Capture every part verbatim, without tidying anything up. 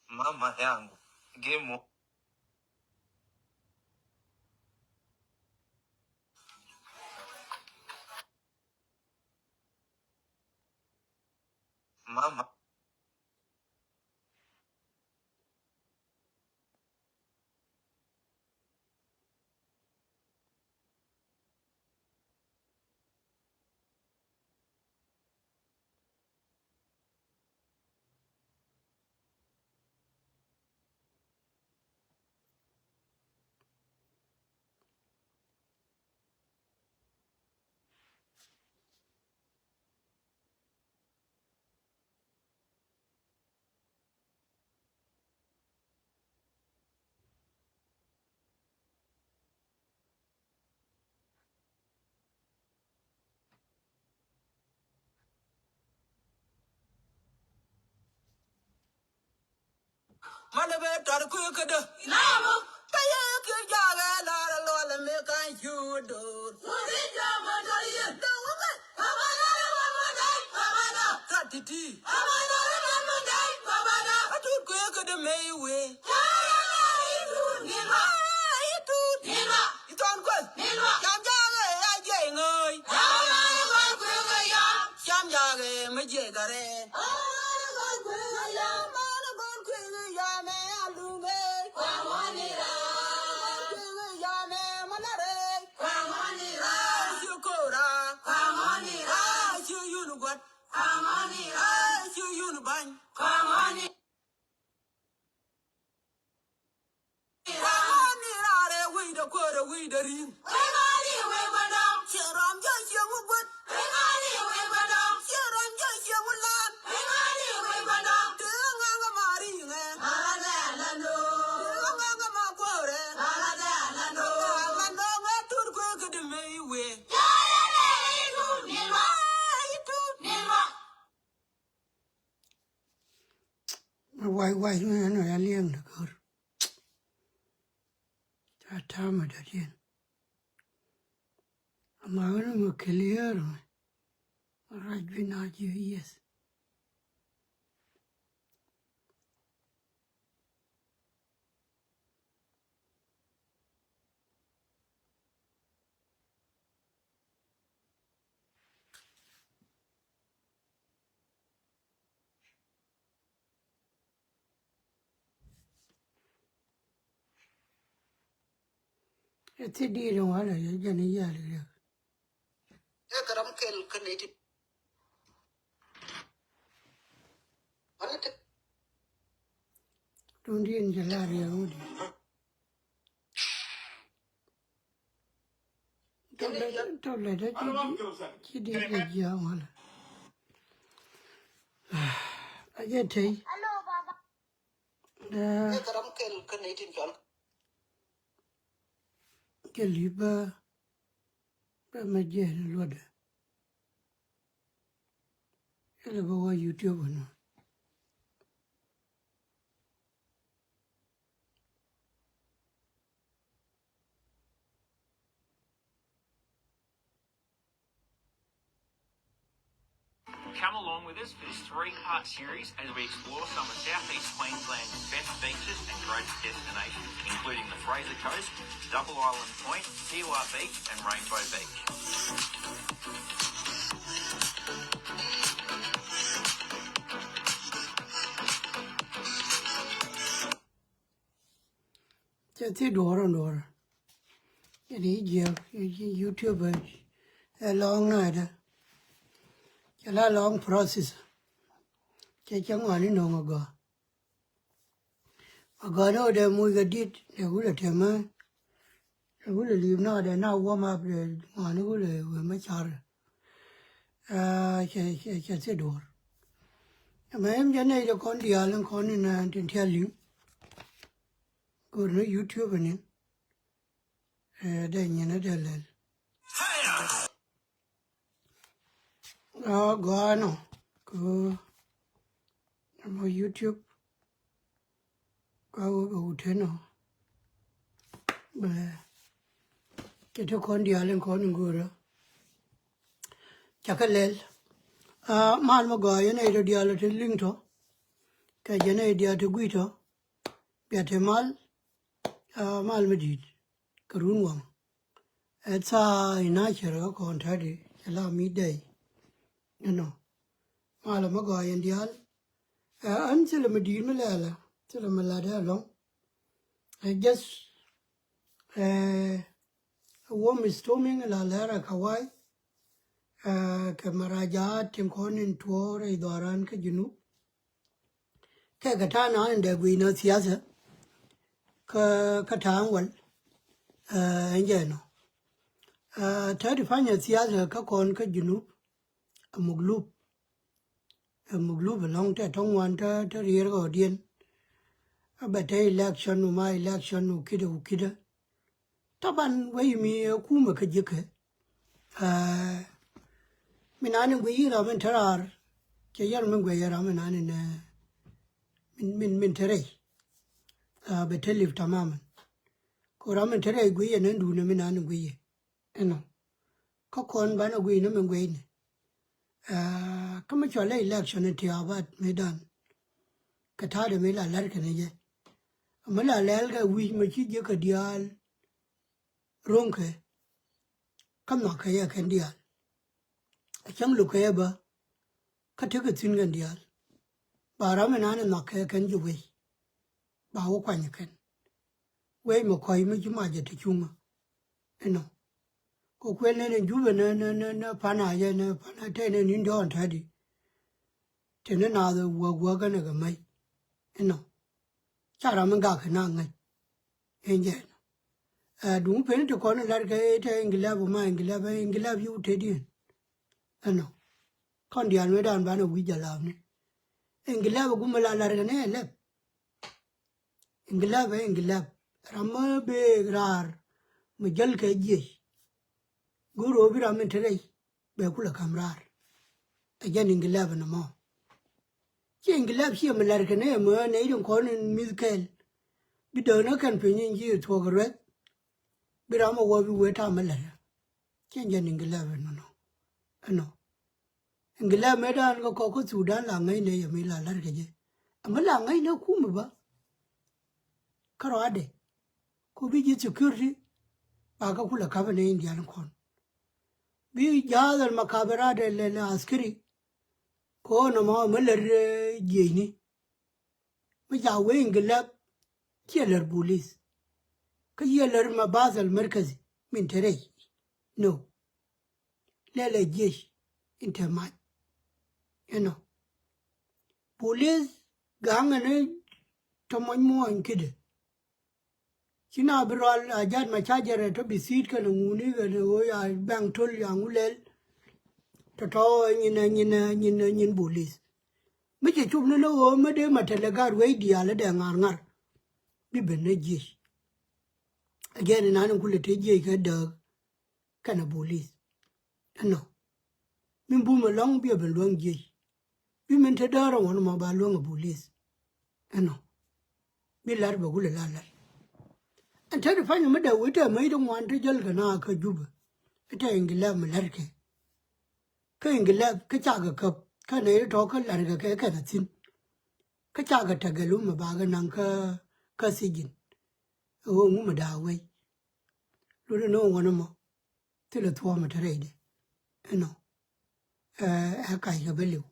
Mama yangu, game o-, mama. Malɛ bɛ tɔr kui̱ kädä. Namu. Kä yɛ kiɛ ja̱a̱kɛ lar luɔl mi ka̱n cu do̱r. Kui̱ ja̱a̱kɛ tɔr yɛ. Dɔ̱ŋ wä bɛ. Baba na rɛ baba na. Baba na. Kä ti̱ti̱. Baba na rɛ baba na. Baba na. A tut kui̱ kädä mey wee. Ja̱a̱kɛ na itut. Nima. Itut. Nima. Ithɔn kueth. Nima. Cam ja̱a̱kɛ a jiɛc ŋööc. Ja̱a̱kɛ na rɛ baba kui̱ kɛ yam. Cam ja̱a̱kɛ mi jiɛc kɛ rɛɛ. Ni raar ɛ wi̱i̱dɛ kuäär ɛ wi̱i̱dɛ ri̱i̱ŋ. Wi̱i̱ ŋa̱a̱n i̱ wi̱i̱ bädɔ̱ŋ. Ciɛ rɔm jɔ̱ ciɛ ŋu guäth. Wi̱i̱ ŋa̱a̱n i̱ wi̱i̱ bädɔ̱ŋ. Ciɛ rɔm jɔ̱ ciɛ ŋu la̱a̱n. Wi̱i̱ ŋa̱a̱n i̱ wi̱i̱ bädɔ̱ŋ. Ti ɣä ŋa̱ŋ kä ma ri̱i̱ŋɛ. Ŋa̱ŋ kä ma kuäärɛ. Ŋa̱ŋ kä ma kuäärɛ. Ŋa̱ŋ kä ma nɔŋɛ tur kuëë kä di mëë i̱ wëë. Ja̱a̱n i̱ tuut ni ma. I̱ tuut ni ma. Wai wai mi ɛn ɔ ya liɛŋ ni kör. Ca ta̱a̱ mi dɔ̱diɛn. Ama ɣän mi clear mi. Ruac bi na ji̱ yes. Ɛ thi diet in walɛ yɛ jɛn i̱ yal riek. Ɛ kɛ ram kɛl kä nɛy ti. Tun diet in jɛ la riek ŋut. Tɔlɛ dee ci di ci di kɛ jiaŋ wala. A jɛ tey. Dee kɛ li̱p bä bä mɛ jiɛn luɔtdɛ. Ilɛ bä wä YouTube nɔ. Come along with us for this three-part series as we explore some of Southeast Queensland's best beaches and greatest destinations, including the Fraser Coast, Double Island Point, Kiwa Beach and Rainbow Beach. Cɛ thi duɔr ɔ duɔr. Cɛ di jiɛk YouTube ɛ lɔŋ na dɛ. Cɛ la lɔŋ process. Cɛ cɛ ŋuani nɔŋ agɔa. Agɔa ni ɔ dɛ muc kɛ dit dɛ wulɛ tɛmɛ. Dɛ wulɛ liip na dɛ na warm up dɛ ŋuani wulɛ wee mɛ car. Cɛ cɛ cɛ thi duɔr. Ɛmɛ ɛm jɛ nɛy dɛ kɔn diaal in kɔn in tin tial liŋ. Go̱o̱r ni YouTube ni. Ɛ dee nyin ɛ dee lɛl. Ɛ gɔaa nɔ kɛ ɣöö ɛmɔ YouTube. Ka wä bɛ wut tënɔ bɛ kɛ ti kɔn diaal in kɔn in go̱o̱rä. Ca kɛ lɛl. Ɛ mal mi gɔaa yɛn ɛ itɔ diaal ti liŋ tɔ. Kɛ jɛn ɛ diaal ti gui̱c tɔ. Bia te mal. Ɛ mal mi di̱i̱t kɛ run waŋ. Ɛ thaa in a cɛr kä kɔn täti cɛ la mi dɛy. Ɛnɔ mal mi gɔaa yɛn diaal. Ɛ ɛn thilɛ mi di̱i̱t mi lɛɛlɛ thilɛ mi latdɛ ɛlɔ̱ŋ. Ɛ just ɛ warm storming la lɛr ɛ kawai. Ɛ kɛ maraja tin kɔn in tuɔɔr ɛ idhɔran kä junub. Kɛ kɛ ta̱a̱ na in dee guiy nɔ thiathɛ. Kä kä ta̱a̱ in wal. Ɛ ɛn jɛ nɔ. Ɛ tɛt i̱ pa̱nyɛ thiathɛ kä kɔn kä junub. Ɛ muk lup. Ɛ muk lup ɛlɔ̱ŋ tɛ tɔ̱ŋ wan tɛ tɛ rier kɛ ɣɔ̱diɛn. Ɛ bɛ tɛ election nu ma election nu kidɛ ku kidɛ. Taban wec mi ɛ kumɛ kä ji̱kɛ. Ɛ min ani guiy i̱ ram in te raar. Cɛ yɛr min guiy ɛ ram in ani nɛ min min min te rɛy. Ɛ bɛ te lip tamaman. Ko ram in te rɛy guiy ɛ nɛ duunɛ min ani guiy ɛ. Ɛnɔ kä kɔn banɛ guiy ni min guiy ni. Ɛ kä mi cɔl ɛ election in ti abat mi dan. Kɛ ta̱a̱dɛ mi la lɛr kɛn jɛ mi la lɛl kɛ wi̱c mi ci ji̱ kɛ diaal. Ro̱ŋkɛ kä nhɔakɛ yɛ kɛn diaal. A cäŋ lo̱kɛ yɛ bä kä tekɛ thi̱n kɛn diaal. Ba ram mi nani nhɔakɛ kɛn ji̱ wec. Ba wä kuany kɛn wec mi kɔc mi ci mac jɛ te cuŋä. Inɔ kɛ kuël nɛn in jupɛ nɛ nɛ nɛ nɛ pan a jɛ nɛ pan a tɛn in in dɔɔn tädi. Te ni naath ɛ wuäk wuäk kɛn ɛ kɛ mäc. Inɔ ca ram mi gak kɛ na ŋäc. Ɛn jɛ nɔ ɛ duŋ pen ti kɔn in lat kɛ tɛ in gilɛp ma in gilɛp in gilɛp yuk te diɛn. Ɛnɔ kɔn diaal mi dan banɛ wi̱c jɛ lapni. In gilɛp ɛ gumɛ la lat kɛ nɛ ɛ lɛp. Ingilɛp ɛ ingilɛp ram mi bek raar mi jäl kɛ jiec. Go̱o̱r ɣöö bi ram min te rɛy bɛ kulɛ ka̱m raar. Ɛ jɛn ingilɛp ɛn ɛmɔ. Ci ingilɛp ci ɛmɛ lɛr kɛn ɛ mɛ nɛy tin kɔn in mi̱th kɛɛl. Bi däk nä kɛn piny in ci thuɔ̱k ruɛth. Bi ram ɛ wä bi wee ta̱a̱ mi lɛr. Ci ɛn jɛn ingilɛp ɛn nɔnɔ ɛnɔ. Ingilɛp mëë dan kɛ kɔk kä Thudan la ŋäcnɛ yɛ mi la la̱t kɛ jɛ. Ɛmɛ la ŋäcnɛ kumɛ bä. Kä rɔadɛ ku bi ji̱ security ba kä kulɛ kapɛ ni Indian kɔn. Bi ja̱a̱th ɛn ma kapɛ radɛ lɛ lɛ askiri. Kɛ ɣöö nɔmɔ ɛmɛ lär jiecni. Mi ca wee ingilɛp ciɛ lär bulis. Kä ciɛ lär ma bathal märkäthi min te rɛy. No. Lɛlɛ jiec in te mac. Inɔ bulis ga̱a̱ŋ ɛn tɔmɔc muɔ̱ɔ̱ny kidɛ. Ci na bi rual a jat ma ca jɛrɛ tɔ bi thi̱i̱t kɛn ŋuni kɛn ɣöö ya bɛŋ to̱l ya ŋu lɛl. Tɔ̱tɔ̱ nyin nyin nyin nyin bulis. Mi cɛ cop ni ni ɣöö mi dee ma tɛlɛ gat wec diaal dee ŋa̱r ŋa̱r. Bi ben ni jiec. A jɛn inan in kulɛ te jiec kɛ dääk kɛnɛ bulis. Ɛnɔ min bum ɛlɔ̱ŋ bi ɛ ben luäŋ jiec. Bi min te däär ɛŋuɔ̱n mɔ ba luäŋ ɛ bulis. Ɛnɔ bi la̱r bɛ wulɛ la la̱r. Ɛn te ti pany mi dee wi̱i̱ te mäc ti ŋuan ti jäl kɛ na kä Jubɛ. Ɛ te ingilɛp mi la̱r kɛ kä ingilɛp kä cakɛ käp. Kä nɛy ti tɔ̱ kä la̱rkɛ kɛ kɛn a thi̱n. Kä cakɛ tekɛ lum ɛ bakɛ naŋ kä, kä thiec ji̱n. Ɛ ɣöö ŋumɛ da̱a̱ wec. Lotdɛ ni ɣöö ŋuɔ̱n ɛmɔ thilɛ thuɔ̱ɔ̱mɛ te rɛydɛ. Ɛnɔ. Ɛ, ɛ kackɛ bä li̱w.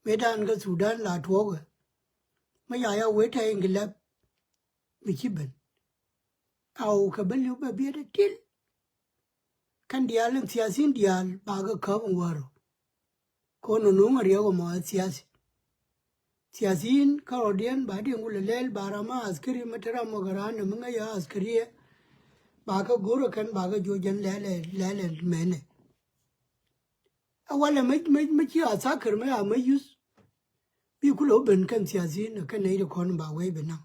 Mëë dan kä Thudan la tuɔɔkɛ. Mi ca ya wee tɛy iŋkilɛp mi ci ben. A wukɛ bä li̱w bɛ biɛt itil. Kɛn diaal in thiathin diaal bakɛ käp in wäärä. Kɔn nɔnɔŋ a riɛk ɛmɔ ɛ thiathi. Thiathin kärɔ̱diɛn ba diɛn kulɛ lɛl ba ram a askari mi te ram mɔ kɛ raan ni mi ŋäc a askari ɛ. Bakɛ go̱rä kɛn bakɛ juɔc jɛn lɛlɛ, lɛlɛ mɛnɛ. A walɛ mi, mi, mi ci a thakir mi a mi yuth. Bi kulɛ wä ben kɛn thiathin kɛn nɛy ti kɔn ba wec bi naŋ.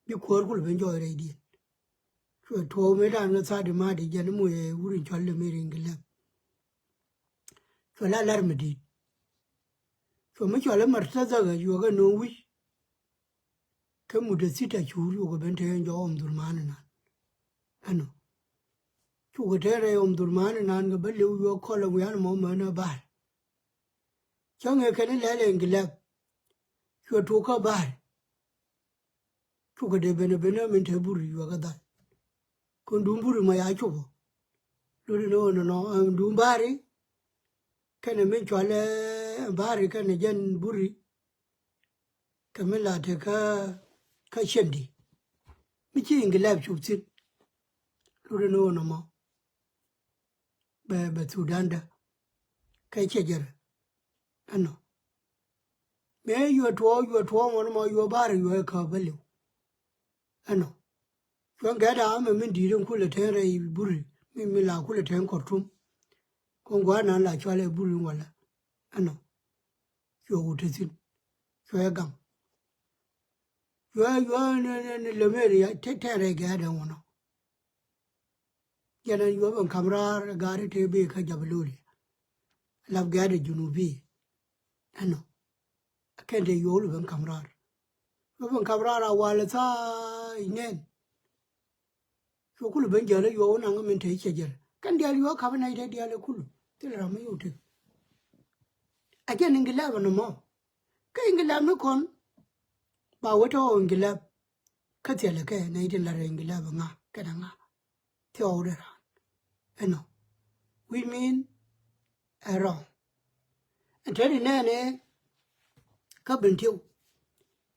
Bi kuäär kulɛ ben jɔɔc rɛydiɛn. Cuɛ tuɔɔk mëë dan kä tha̱a̱t di ma̱a̱t di jɛn i̱ moc ɛ wur in cɔl lɛ mëë rin kɛ lɛp. Cuɛ la lar mi di̱i̱t. Cuɛ mi cɔl i̱ mɛr täthäkɛ yuɔkɛ no̱o̱ŋ wi̱c. Kä mut ɛ thit a cuur yuɔkɛ ben te ɛn jɔɔk ɔm dhurmaani nan. Ɛnɔ. Cukɛ te rɛy ɔm dhurmaani nan kɛ bä liw yuɔk kɔl ɛ wian mɔ män ɛ ba̱a̱r. Cäŋ ëë kɛn ilɛl ɛ iŋkilɛp. Cuɛ tuk kä ba̱a̱r. Cukɛ dee ben ɛ ben ɛ min te buri yuɔk ɛ dhal. Kɔn duun buri mɔ ya cupɔ. Luri ni ɣöö nɔnɔ ɛn duun ba̱a̱ri. Kɛnɛ min cual ɛ ba̱a̱ri kɛnɛ jɛn buri. Kɛ min la te kä, kä ciendi. Mi ci iŋkilɛp cup thi̱n. Luri ni ɣöö nɔmɔ. Bɛ, bɛ Thudan dä. Kɛ cɛ jɛrɛ. Ɛnɔ. Mëë yuɔ tuɔɔk, yuɔ tuɔɔk mɔn mɔ, yuɔ ba̱a̱r, yuɔ ɛ käp bä liw. Ɛnɔ. Cuɔ̱ŋ gɛ̈t a mɛ min di̱i̱t in kulɛ tɛn rɛy buri, mi, mi la kulɛ tɛn Kɔrtum. Kɔn gua̱a̱r nan la cualɛ buri in walɛ. Ɛnɔ. Cuɛ wut te thi̱n. Cuɛ gaŋ. Cuɛ, cuɛ ni, ni, ni lɛ mëë ri tɛn, tɛn rɛy gɛ̈t ɛn wunɔ. Jɛn ɛn yuɔp ɛn ka̱m raar ɛ gaari tëë bëë kä Jabaloli. Lap gɛ̈t ɛ Junubi. Ɛnɔ. Ɛ kɛn tëë yuɔp lɛ ben ka̱m raar. Yuɔp ɛn ka̱m raar a wal ɛ tha̱a̱ i̱ nɛn. Cuɔ kulɛ ben jäl ɛ yuɔp wä naŋ min tëë cɛ jäl. Kɛn diaal yuɔp ka̱m ɛ nɛy tëë diaal ɛ kulɛ. Thilɛ ram mi yuɔp tëë. A jɛn iŋkilɛp ɛn ɛmɔ. Kä iŋkilɛp ni kɔn. Ba wä tɔ̱ iŋkilɛp. Kä thilɛ kɛ nɛy tin la rɛy iŋkilɛp ɛ ŋa kɛnɛ ŋa. Thiɔɔkdɛ raan. Ɛnɔ. Wi̱i̱ min ɛ rɔ̱ŋ. Ɛn te ti nɛɛnɛ kä Bentiu.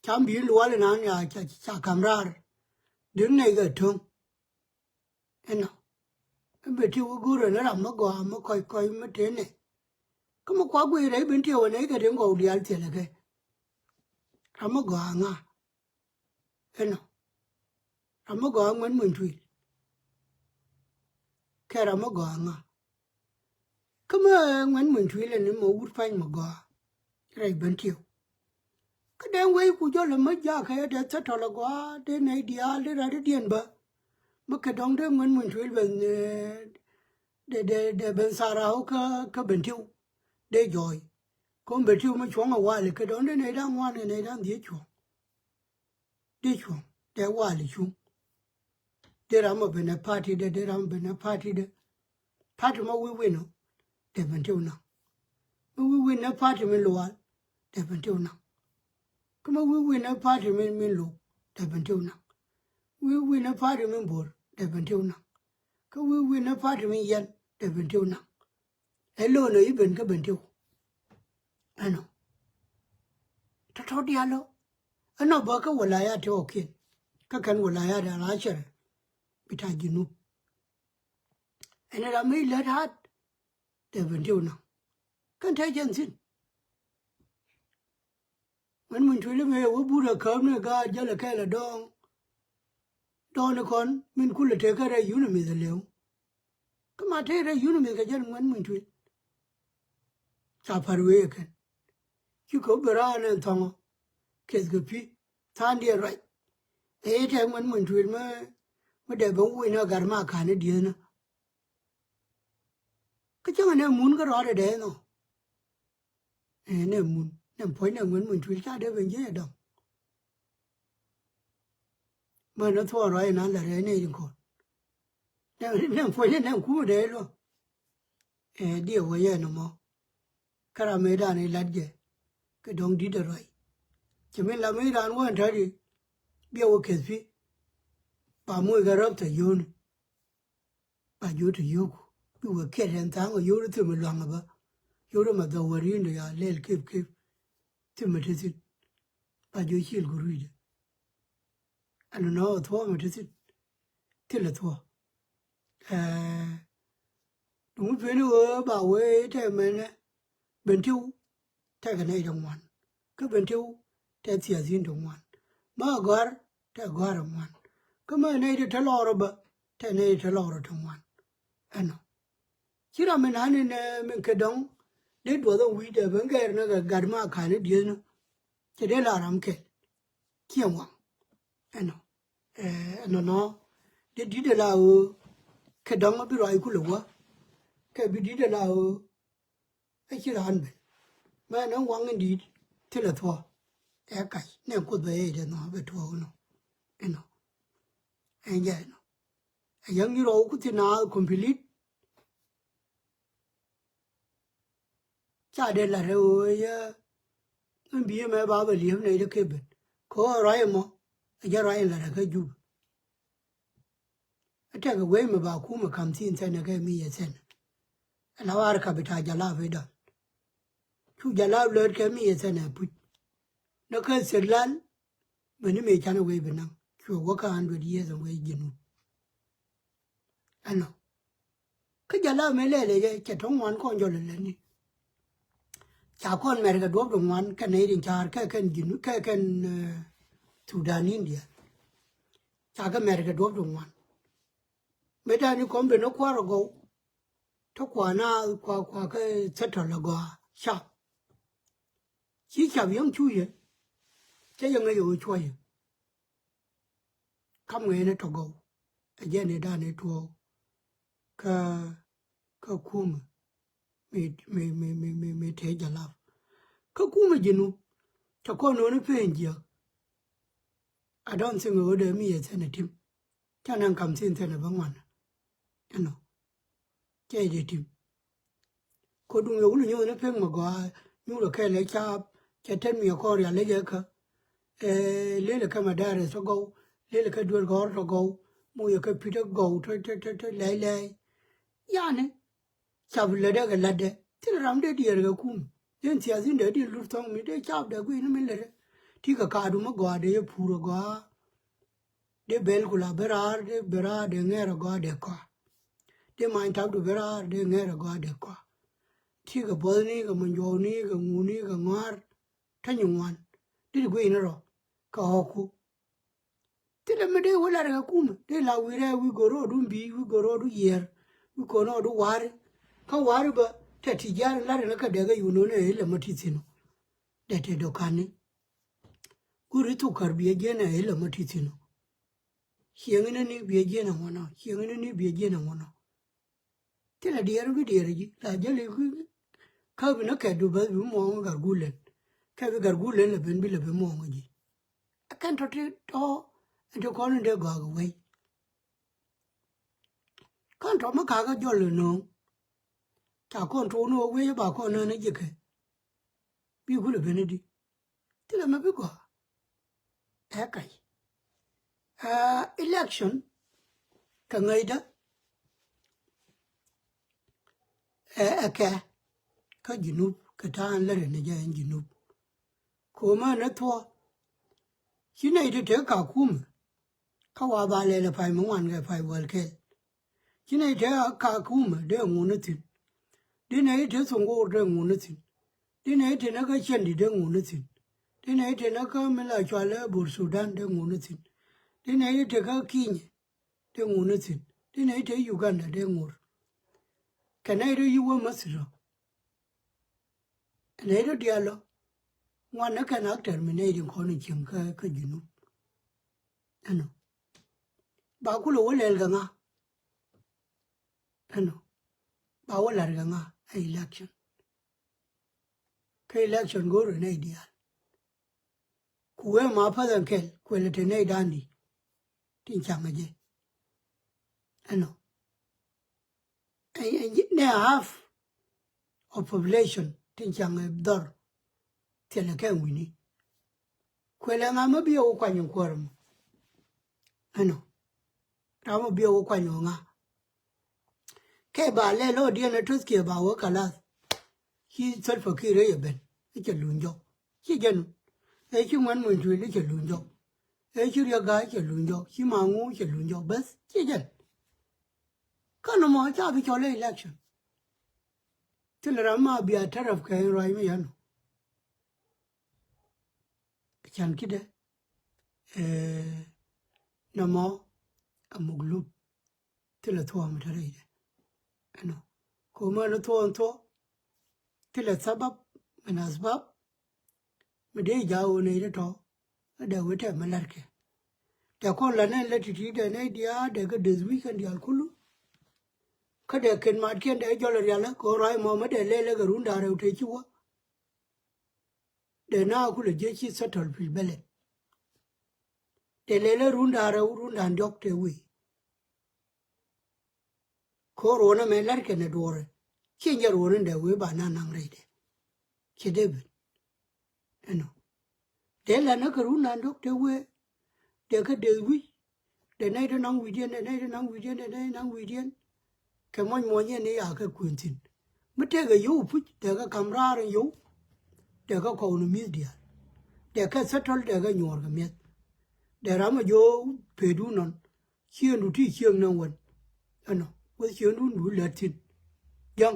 Cam bi̱i̱ luɔl inan ya ca, ca ka̱m raar. Di̱t nɛy kɛ töŋ. Ɛnɔ. Ɛn Bentiu i̱ go̱o̱rɛ ni ram mi gɔaa mi kɔc kɔc mi te nɛ. Kä mi kuak guic rɛy Bentiu ɛ nɛy kɛ tin gɔw diaal thilɛ kɛ. Ram mi gɔaa ŋa. Ɛnɔ. Ram mi gɔaa Ŋuɛn Muny Tuil. Kɛ ram mi gɔaa ŋa. Kä mi Ŋuɛn Muny Tuil ɛn mi wut pa̱ny mi gɔaa. Rɛy Bentiu. Kä dee wec ku jɔl ɛmɛ jakä dee thätɔl ɛ gɔaa dee nɛy diaal dee rɛ̈t diɛn bä. Mi kɛ dɔ̱ŋ dee Ŋuɛn Muny Tuil ben, eh, dee, dee, dee ben tharau kä, kä Bentiu. Dee jɔɔy. Kɔn Bentiu mi cuɔ̱ŋ ɛ wali kɛ dɔ̱ŋ dee nɛy da̱ŋ ŋuan kɛ nɛy da̱ŋ dhiec cuɔ̱ŋ. Dee cuɔ̱ŋ, dee wali cuŋ. Dee ram ɔ ben ɛ party dɛ, dee ram ɔ ben ɛ party dɛ. Party ma wi̱i̱ wi̱n ɔ, dee Bentiu naŋ. Ma wi̱i̱ wi̱n ɛ party min lual, dee Bentiu naŋ. Kä ma wi̱i̱ wi̱n ɛ party min, min luk, dee Bentiu naŋ. Wi̱i̱ wi̱n ɛ party min buɔr, dee Bentiu naŋ. Kä wi̱i̱ wi̱n ɛ party min yɛn, dee Bentiu naŋ. Ɛ lo̱o̱n ɛ i̱ ben kä Bentiu. Ɛnɔ. Tɔ̱tɔ̱ diaal ɔ. Ɛnɔ bä kä walaya ti ɔ kiɛn. Kä kɛn walaya diaal a cɛrɛ. Bita Junub. Ɛn ram mi lät hat. Dee Bentiu naŋ. Kɛn te jɛn thi̱n. Ŋuɛn Muny Tuil mëë wä but ɛ käp ni gaat jälɛ kɛɛl ɛ dɔɔŋ. Dɔɔŋ ni kɔn min kulɛ tek kä rɛy yunimith ɛ lëw. Kä ma tëë rɛy yunimith kɛ jɛn Ŋuɛn Muny Tuil. Ca pa̱r wee ɛ kɛn. Ci kɛ wä ben raan ɛn thɔŋɔ. Keth kɛ pi̱. Tha̱a̱ŋdiɛn ruac. Ëë tɛk Ŋuɛn Muny Tuil mi, mi dee ben wi̱i̱ ni gat ma ka̱n i̱ diethni. Kä cäŋɛ nɛ mun kä rɔɔdɛ dee nhɔ. Ɛ nɛ mun nɛ puɔ̱ny nɛ Ŋuɛn Muny Tuil ca dee ben jiec ɛ dɔ̱ŋ. Män ni thuɔɔk ruac inan lɛ rɛy nɛy tin kɔn. Nɛ, nɛ puɔ̱ny nɛ nɛ kumɛ dee luɔ̱ŋ. Ɛ diɛ wä yɛ nɔmɔ. Kä ram mëëdan i̱ lat jɛ kɛ dɔ̱ŋ di̱t ɛ ruac. Cɛ min la mi raan wä ɛn täti biɛ wä keth pi̱. Ba moc kɛ rɔ̱p tɛ yio̱o̱ni. Ba jiö te yio̱o̱ku bi wee kiɛt ɛn tha̱a̱ŋ ɛ yio̱o̱ ti thimɛ lua̱ŋ ɛ bä. Yio̱o̱ ti ma dhɔk wä ri̱i̱ndɛ ya lɛl kep kep. Thimɛ te thi̱n. Ba jiö cil ku rui̱dɛ. Ɛn nɔ ɛ thuɔ̱ɔ̱mɛ te thi̱n. Thilɛ thuɔ̱ɔ̱. Ɛɛ, duŋ peni ɣöö ba wee tɛ mɛnɛ ben tiw. Tɛkɛ nɛy ti ŋuan. Kä ben tiw tɛ thiathin ti ŋuan. Ma gɔ̱a̱r tɛ gɔ̱a̱r ti ŋuan. Kä ma nɛy ti te lɔɔr ɔ bä tɛ nɛy ti te lɔɔr ɔ ti ŋuan. Ɛnɔ. Ci ram mi nani nɛ min kɛ dɔ̱ŋ dee duɔth ɔ wi̱i̱dɛ ben gɛɛr ni kɛ gat ma ka̱n i̱ dieth ni. Cɛ dee la ram kɛl. Ciɛ ŋuan. Ɛnɔ. Ɛɛ, ɛnɔ nɔ. Dee di̱t ɛ la ɣöö kɛ dɔ̱ŋ bi ruac kulɛ wä. Kɛ bi di̱t ɛ la ɣöö ɛ ci raan ben. Mɛ ni waŋ in di̱i̱t thilɛ thuɔ̱ɔ̱. Ɛ kac ni kuoth bɛ yec dee nhɔk bɛ tuɔɔk inɔ. Inɔ. Ɛn jɛ inɔ. Ɛ yäŋ ni rɔw ku thin naath complete. Ca dee lat rɛ ɣöö yɛ min bi̱i̱ mɛ ba bɛ li̱ep nɛy dee kep ben. Kɛ ɣöö ruac ɛmɔ ɛ jɛ ruac in lat rɛ kä jup. Ɛ tɛkɛ wec mi ba kumɛ kam thi̱n thɛnɛ kɛ mi yɛ thɛnɛ. Ɛ la war ka bi ta̱a̱ jalap i̱ dɔl. Cu jalap lät kɛ mi yɛ thɛnɛ puc. Nä kä thil lal. Beni mi canɛ wec bi naŋ cuɛ wä kä hundred years in wec ji̱n wun. Ɛnɔ. Kä jalap mi lɛl ɛ jɛ cɛ tɔ̱ŋ ŋuan kɔn jɔl ɛ lɛni. Ca kɔn mɛr kɛ duɔ̱p di ŋuan kɛn nɛy rin ca̱a̱r kɛ kɛn ji̱n kɛ kɛn Thudan India. Ca kɛ mɛr kɛ duɔ̱p di ŋuan. Mëë dani kɔn ben ni kua̱r agɔw. Te kua̱r na kua̱r kua̱r kä thätɔl agɔa cap. Ci cap yäŋ cu yɛ. Cä yɛ ŋäc ɛ ɣöö cuɔyɛ. Kam ŋäcnɛ tɔ gɔw. Ɛ jɛn ɛ danɛ tuɔɔk. Kä kä kumɛ. Mi mi mi mi mi mi tëë jalap. Kä kumɛ ji̱n wä. Cɛ kɔn nööni peny jiäk. I don't think ɣöö dee mi yɛ thɛn ɛ tim. Ca naŋ kam thin thɛn ɛ bä ŋuan. Ɛnɔ. Cɛ jɛ tim. Koduŋ yɛ wul nyuuth ni pek mɛ gɔaa nyuuth ɛ kɛɛl ɛ caap cɛ tɛn mi ɛ kɔn rial ɛ jɛ kä. Ɛ lel ɛ kɛ mɛ dɛɛr ɛ tɔ gɔw lel ɛ kɛ duel gɔr tɔ gɔw. Mu yɛ kɛ pit ɛ gɔw tɔ tɔ tɔ tɔ lɛy lɛy. Yani cap lätdɛ kɛ lätdɛ thil ram dee diɛɛr kɛ kum. Yen thiathin dee di lut thɔŋ mi dee cap dee guic ni min lätdɛ. Ti kɛ kaadu mɛ gɔaa dee yɛ pur ɛ gɔaa. Dee bɛl ku la bi raar dee bi raar dee ŋɛɛr agɔaa dee kɔa. Dee many tap du bi raar dee ŋɛɛr agɔaa dee kɔa. Ti kɛ buɔthni kɛ munjuɔwni kɛ ŋuni kɛ ŋɔaar. Tä nyi ŋuan. Dee ti guic ni rɔ kɛ ɣɔku. Thilɛ mi dee wä lar kɛ kumɛ dee la wi̱i̱ rɛɛ wi̱i̱ go̱ro̱o̱du bi wi̱i̱ go̱ro̱o̱du yiɛɛr wi̱i̱ ko̱no̱o̱du wa̱a̱ri. Kä wa̱a̱ri bä tɛ ti jiaar lar ni kä dee kɛ yunoni ɛ ilɛ mɔ ti thi̱n ɔ. Dee tɛ dɔ̱kani. Guri thukar biɛ jiɛn ɛ ilɛ mɔ ti thi̱n ɔ. Cieŋ inä ni biɛ jiɛn ɛ ŋuɔnɔ cieŋ inä ni biɛ jiɛn ɛ ŋuɔnɔ. Thilɛ diɛɛr bi diɛɛr ji̱ la jäli kä bi nä kɛt du bäth bi muɔɔŋ gar gulen. Kɛ bi gar gulen lɛ ben bi lɛ ben muɔɔŋ ji̱. Ɛ kɛn tɔ ti tɔ ɛn ti kɔn in dee gɔak wei. Kɔn tɔ mi kakä jɔl ɛ no̱o̱ŋ. Ca kɔn tuun wä wei ba kɔn nään ji̱ kɛ. Bi kulɛ ben idi. Thilɛ mɛ bi gɔaa. Ɛ kac. Ɛ election kɛ ŋäcdä. Ɛ ɛ kɛ kä Junub kɛ ta̱a̱n lät ɛn jɛ ɛn Junub. Ko̱mä ni thuɔ̱k. Ci nɛy ti tek Kakumɛ. Kä wa ba lɛl ɛ pay mi ŋuan kɛ pay wäl kɛl. Ci nɛy te Kakumɛ dee ŋun ni thi̱n. Di nɛy te Thuŋ Go̱o̱r dee ŋun ni thi̱n. Di nɛy te näkä Cɛndi dee ŋun ni thi̱n. Di nɛy te näkä mi la cual ɛ Bor Sudan dee ŋun ni thi̱n. Di nɛy te kä Kinyɛ dee ŋun ni thi̱n. Di nɛy te Uganda dee ŋur. Kɛ nɛy te yi wä Masir ɔ. Nɛy te diaal ɔ. Ŋuan ni kɛn actor mi nɛy ti kɔn in cieŋ kä kä Junub. Ɛnɔ. Ba kulɛ wä lɛl kɛ ŋa. Ɛnɔ. Ba wä la̱r kɛ ŋa ɛ election. Kä election go̱o̱r nɛy diaal. Ku wee ma päth ɛn kɛl kuɛlɛ te nɛy da̱a̱n di. Tin caŋ ɛ jɛ. Ɛnɔ. Ɛ, ɛ, nɛ half of population tin caŋ ɛ dhɔr. Thilɛ kɛ wi̱ni. Kuɛlɛ ŋa mä bi ɛ wä kuany in kuäär mɔ. Ɛnɔ. Ram mä bi ɛ wä kuany ɔ ŋa. Kɛ ba lɛ lɔ diɛn ɛ tuth kiɛ ba wä kalath. Ci Salva Kiir rɛy ɛ ben. I̱ cɛ luny jɔk. Ci jɛn. Ɛ ci ŋuan muny tuil i̱ cɛ luny jɔk. Ɛ ci Riek Gai cɛ luny jɔk. Ci Maŋu cɛ luny jɔk. Bäth ci jɛn. Kä nɔmɔ ca bi cɔl ɛ election. Thilɛ ram ma bia taraf kɛ in ruac mi yan. Can kidɛ, eh, nɔmɔ a muk lup. Thilɛ thuɔ̱ɔ̱m te rɛydɛ. Ɛnɔ. Komä ni thuɔ̱ɔ̱m thuɔ̱ɔ̱m. Thilɛ sabab min asbab. Mi dee ja̱ ɣöö nɛy ti tɔ̱. Ɛ dee wee tɛm mi la̱rkɛ. Dee kɔn la nɛn lät ti̱ti̱ dee nɛy diaal dee kɛ deth wi̱c kɛn diaal kulu. Kä dee ken matkiɛn dee jɔl rialä kɛ ɣöö ruac mɔ mi dee lɛl ɛ kɛ run da̱ŋ rɛw tëë ci wä. Dee na kulɛ jiɛ ci settle pil bɛlɛ. Dee lɛl ɛ run da̱ŋ rɛw run da̱ŋ diɔ̱k tëë wee. Ko ruɔ̱n ɛmɛ la̱rkɛ nɛ duɔ̱ɔ̱rɛ. Ciɛ nyɛ ruɔ̱n in dee wee ba na naŋ rɛydɛ. Ciɛ dee ben. Ɛnɔ. Dee la na kɛ run na dɔ̱k te wee. Dee kä dee wi̱c. Dee nɛy te naŋ wi̱cdiɛn, dee nɛy te naŋ wi̱cdiɛn, dee nɛy te naŋ wi̱cdiɛn. Kɛ muɔ̱ny muɔ̱ny ɛn i̱ ya kɛ kuën thi̱n. Mi tëëkɛ yio̱w puc, dee kɛ ka̱m raar in yio̱w. Dee kɛ kɔw ni mi̱th diaal. Dee kɛ settle, dee kɛ nyuɔ̱ɔ̱r kɛ mi̱eth. Dee ram a jiö peedu nɔn. Ciëŋdu ti cieŋ ni wän. Ɛnɔ weth cieŋdu du lät thi̱n. Ja̱ŋ.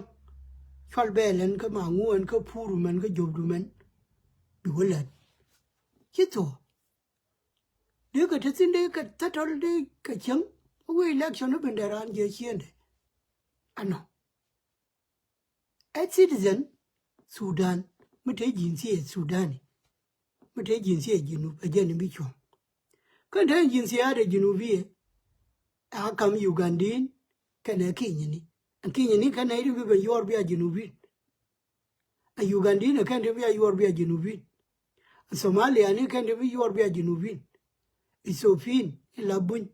Cual bɛɛl ɛn kä Maŋu ɛn kä Pur mɛn kä Jopdu mɛn. Bi wä lät. Ci thuɔ̱k. Dee kɛ te thi̱n dee kɛ thätɔl dee kɛ cieŋ. Wee election ni ben dee raan jiɛ cieŋdɛ. Ɛnɔ. Ɛ citizen Sudan mi te jinsiɛ Sudani. Mi te jinsiɛ Junub ɛ jɛn bi cuɔ̱ŋ. Kä te jinsiɛ ade Junubi ɛ a kam Ugandin kɛnɛ Kinyani. Ɛn Kinyani kɛnɛ iri bi ben yuɔr bia Junubin. Ɛ Ugandin ɛ kɛn te bia yuɔr bia Junubin. Ɛ Somaliani kɛn te bi yuɔr bia Junubin. Ethiopian in la buny.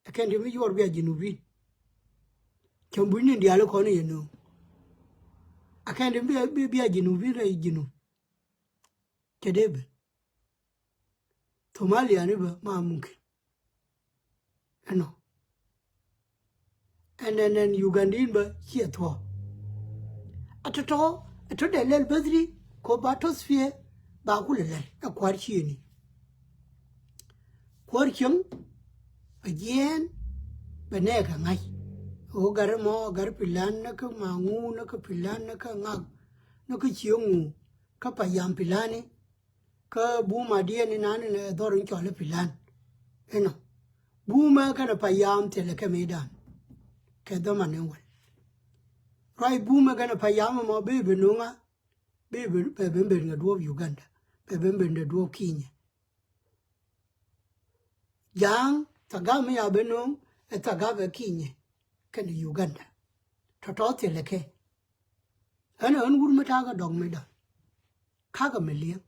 Ɛ kɛn te bi yuɔr bia Junubin. Cäŋ buny ni diaal kɔn yɛ nööŋ. Ɛ kɛn te bi, bi, bia Junubin rɛy Junub. Cɛ dee ben. Somaliani bä ma mumkin. Ɛnɔ. Ɛn, ɛn, ɛn Ugandin bä ciɛ thuɔ̱k. A tɔ̱tɔ̱, a tɔ̱ dee lɛl bäthri, ko ba tɔ̱th piɛ, ba kulɛ lɛl, ɛ kua̱r ciëni. Kuäär cieŋ, bɛ jiɛɛn, bɛ nɛɛkɛ ŋa̱c. Ɣöö gat ɛmɔ, gat Pilan, ni kä Maŋu, ni kä Pilan, ni kä Ŋak, ni kä Cieŋu, kä Payam Pilani, kä Buma diɛn inani nɛ dhɔr in cɔal i̱ Pilan. Inɔ. Bumɛ kɛnɛ Payam thilɛ kɛ mëëdan. Kɛ dhɔman in wäl. Ruac Bumɛ kɛnɛ Payam ɛmɔ bi bi no̱o̱ŋa. Bi bi, bɛ ben ben kɛ duɔ̱ɔ̱p Uganda. Bɛ ben ben kɛ duɔ̱ɔ̱p Kinyɛ. Ja̱a̱ŋ thagam mi ya ben no̱o̱ŋ ɛ thagam ɛ Kinyɛ kɛnɛ Uganda. Tɔ̱tɔ̱ thilɛ kɛ. Ɣän ɣän wur mi ta̱a̱ kɛ dɔ̱ŋ mi dɔ̱ŋ. Ka̱kɛ mi li̱eŋ.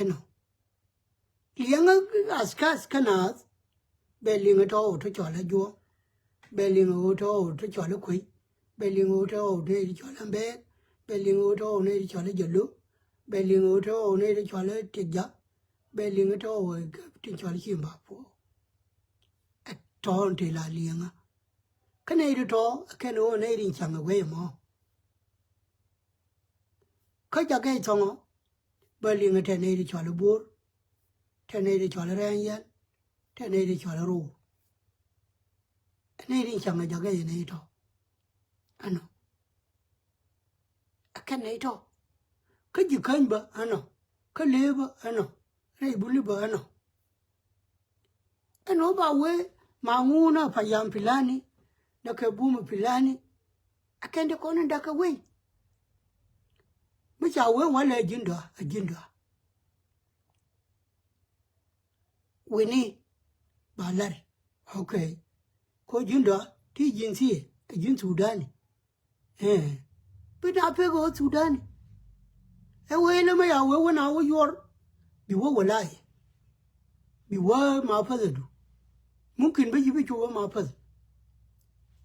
Inɔ. Li̱eŋä askath kä naath. Bɛ liŋ ɛ tɔ̱ ɣöö tɔ̱ cɔal ɛ Juɔ̱ɔ̱ŋ. Bɛ liŋ ɛ ɣöö tɔ̱ ɣöö tɔ̱ cɔal ɛ Kuec. Bɛ liŋ ɛ ɣöö tɔ̱ ɣöö nɛy ti cɔal ɛ Mbɛɛk. Bɛ liŋ ɛ ɣöö tɔ̱ ɣöö nɛy ti cɔal ɛ Jalo. Bɛ liŋ ɛ ɣöö tɔ̱ ɣöö nɛy ti cɔal ɛ Tiɛkjak. Bɛ liŋ ɛ tɔ̱ ɣöö tin cɔal ɛ Ciɛŋ Ba Puɔ̱ɔ̱k. Ɛ tɔ̱ ti la liŋä. Kä nɛy ti tɔ̱ ɛ kɛn ɣöö nɛy tin ca̱ŋ ɛ guey ɛmɔ. Kä jakɛ thɔŋɔ bä liŋ ɛ tɛn nɛy ti cɔal i̱ Bo̱o̱r, tɛn nɛy ti cɔal i̱ Rɛɛny Yɛn, tɛn nɛy ti cɔal i̱ Ro̱o̱r. Ɛ nɛy tin ca̱ŋ ɛ jakɛ yɛ nɛy tɔ̱. Ɛnɔ. Ɛ kɛn nɛy tɔ̱. Kä Ji̱käny bä ɛnɔ. Kä Lëë bä ɛnɔ. Rɛy Buli bä ɛnɔ. Ɛn ɣöö ba wee Maŋu nɛ Payam Pilani, nɛ kɛ Bumɛ Pilani. Ɛ kɛn ti kɔn in da̱k kɛ wei. Mi ca wee walɛ ji̱n dɔ̱a̱, ɛ ji̱n dɔ̱a̱. Wi̱ni ba lar. Okay. Ko ji̱n dɔ̱a̱ ti ji̱n thiee, ɛ ji̱n Thudani. Ɛ bi na pek ɣöö Thudani. Ɛ wee lä mi ya wee wä na wä yuɔr. Bi wä wä la yɛ. Bi wä ma päthädu. Mumkin bä ci bi cuɔ wä ma päth.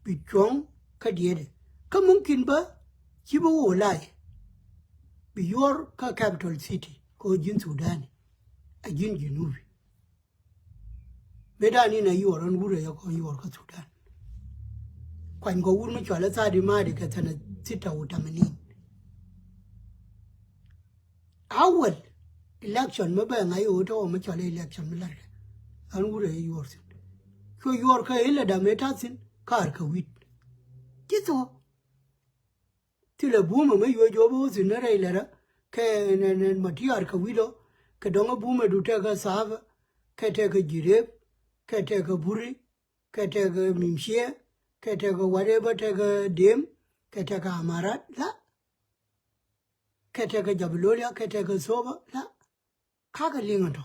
Bi cuɔ̱ŋ kä diɛɛdɛ. Kä mumkin bä ci bi wä wä la yɛ. bi yuɔr kä capital city kɛ ɣöö ji̱n Thudani, a ji̱n Junubi. Mëë dan in a yuɔr ɛn wurɛ yɛ kɔn yuɔr kä Thudan. Kuany kɔ wur mi cɔal ɛ Thaadi Maadi kɛ thanɛ thita wu tamanin. Awal election mi bɛ ŋa̱c ɣöö tɔ̱ mi cɔal ɛ election mi la̱rkɛ. Ɛn wurɛ yɛ yuɔr thi̱n. Cu yuɔr kɛ ilɛ dam ëë ta̱thi̱n ka̱a̱r kɛ wi̱t. Ci thuɔ̱k. Thilɛ bumɛ mi yuɔc jɔp ɣöö thi̱n ni rɛy lɛrä kɛ nɛn nɛn ma ti ar kɛ wi̱lɔ kɛ dɔ̱ŋ bumɛ du tɛkɛ thaapä kɛ tɛkɛ ji̱rep kɛ tɛkɛ buri kɛ tɛkɛ mimciɛ kɛ tɛkɛ whatever tɛkɛ dem kɛ tɛkɛ amarat la kɛ tɛkɛ jabilolia kɛ tɛkɛ thopä la. Kakɛ liŋ ɛn tɔ.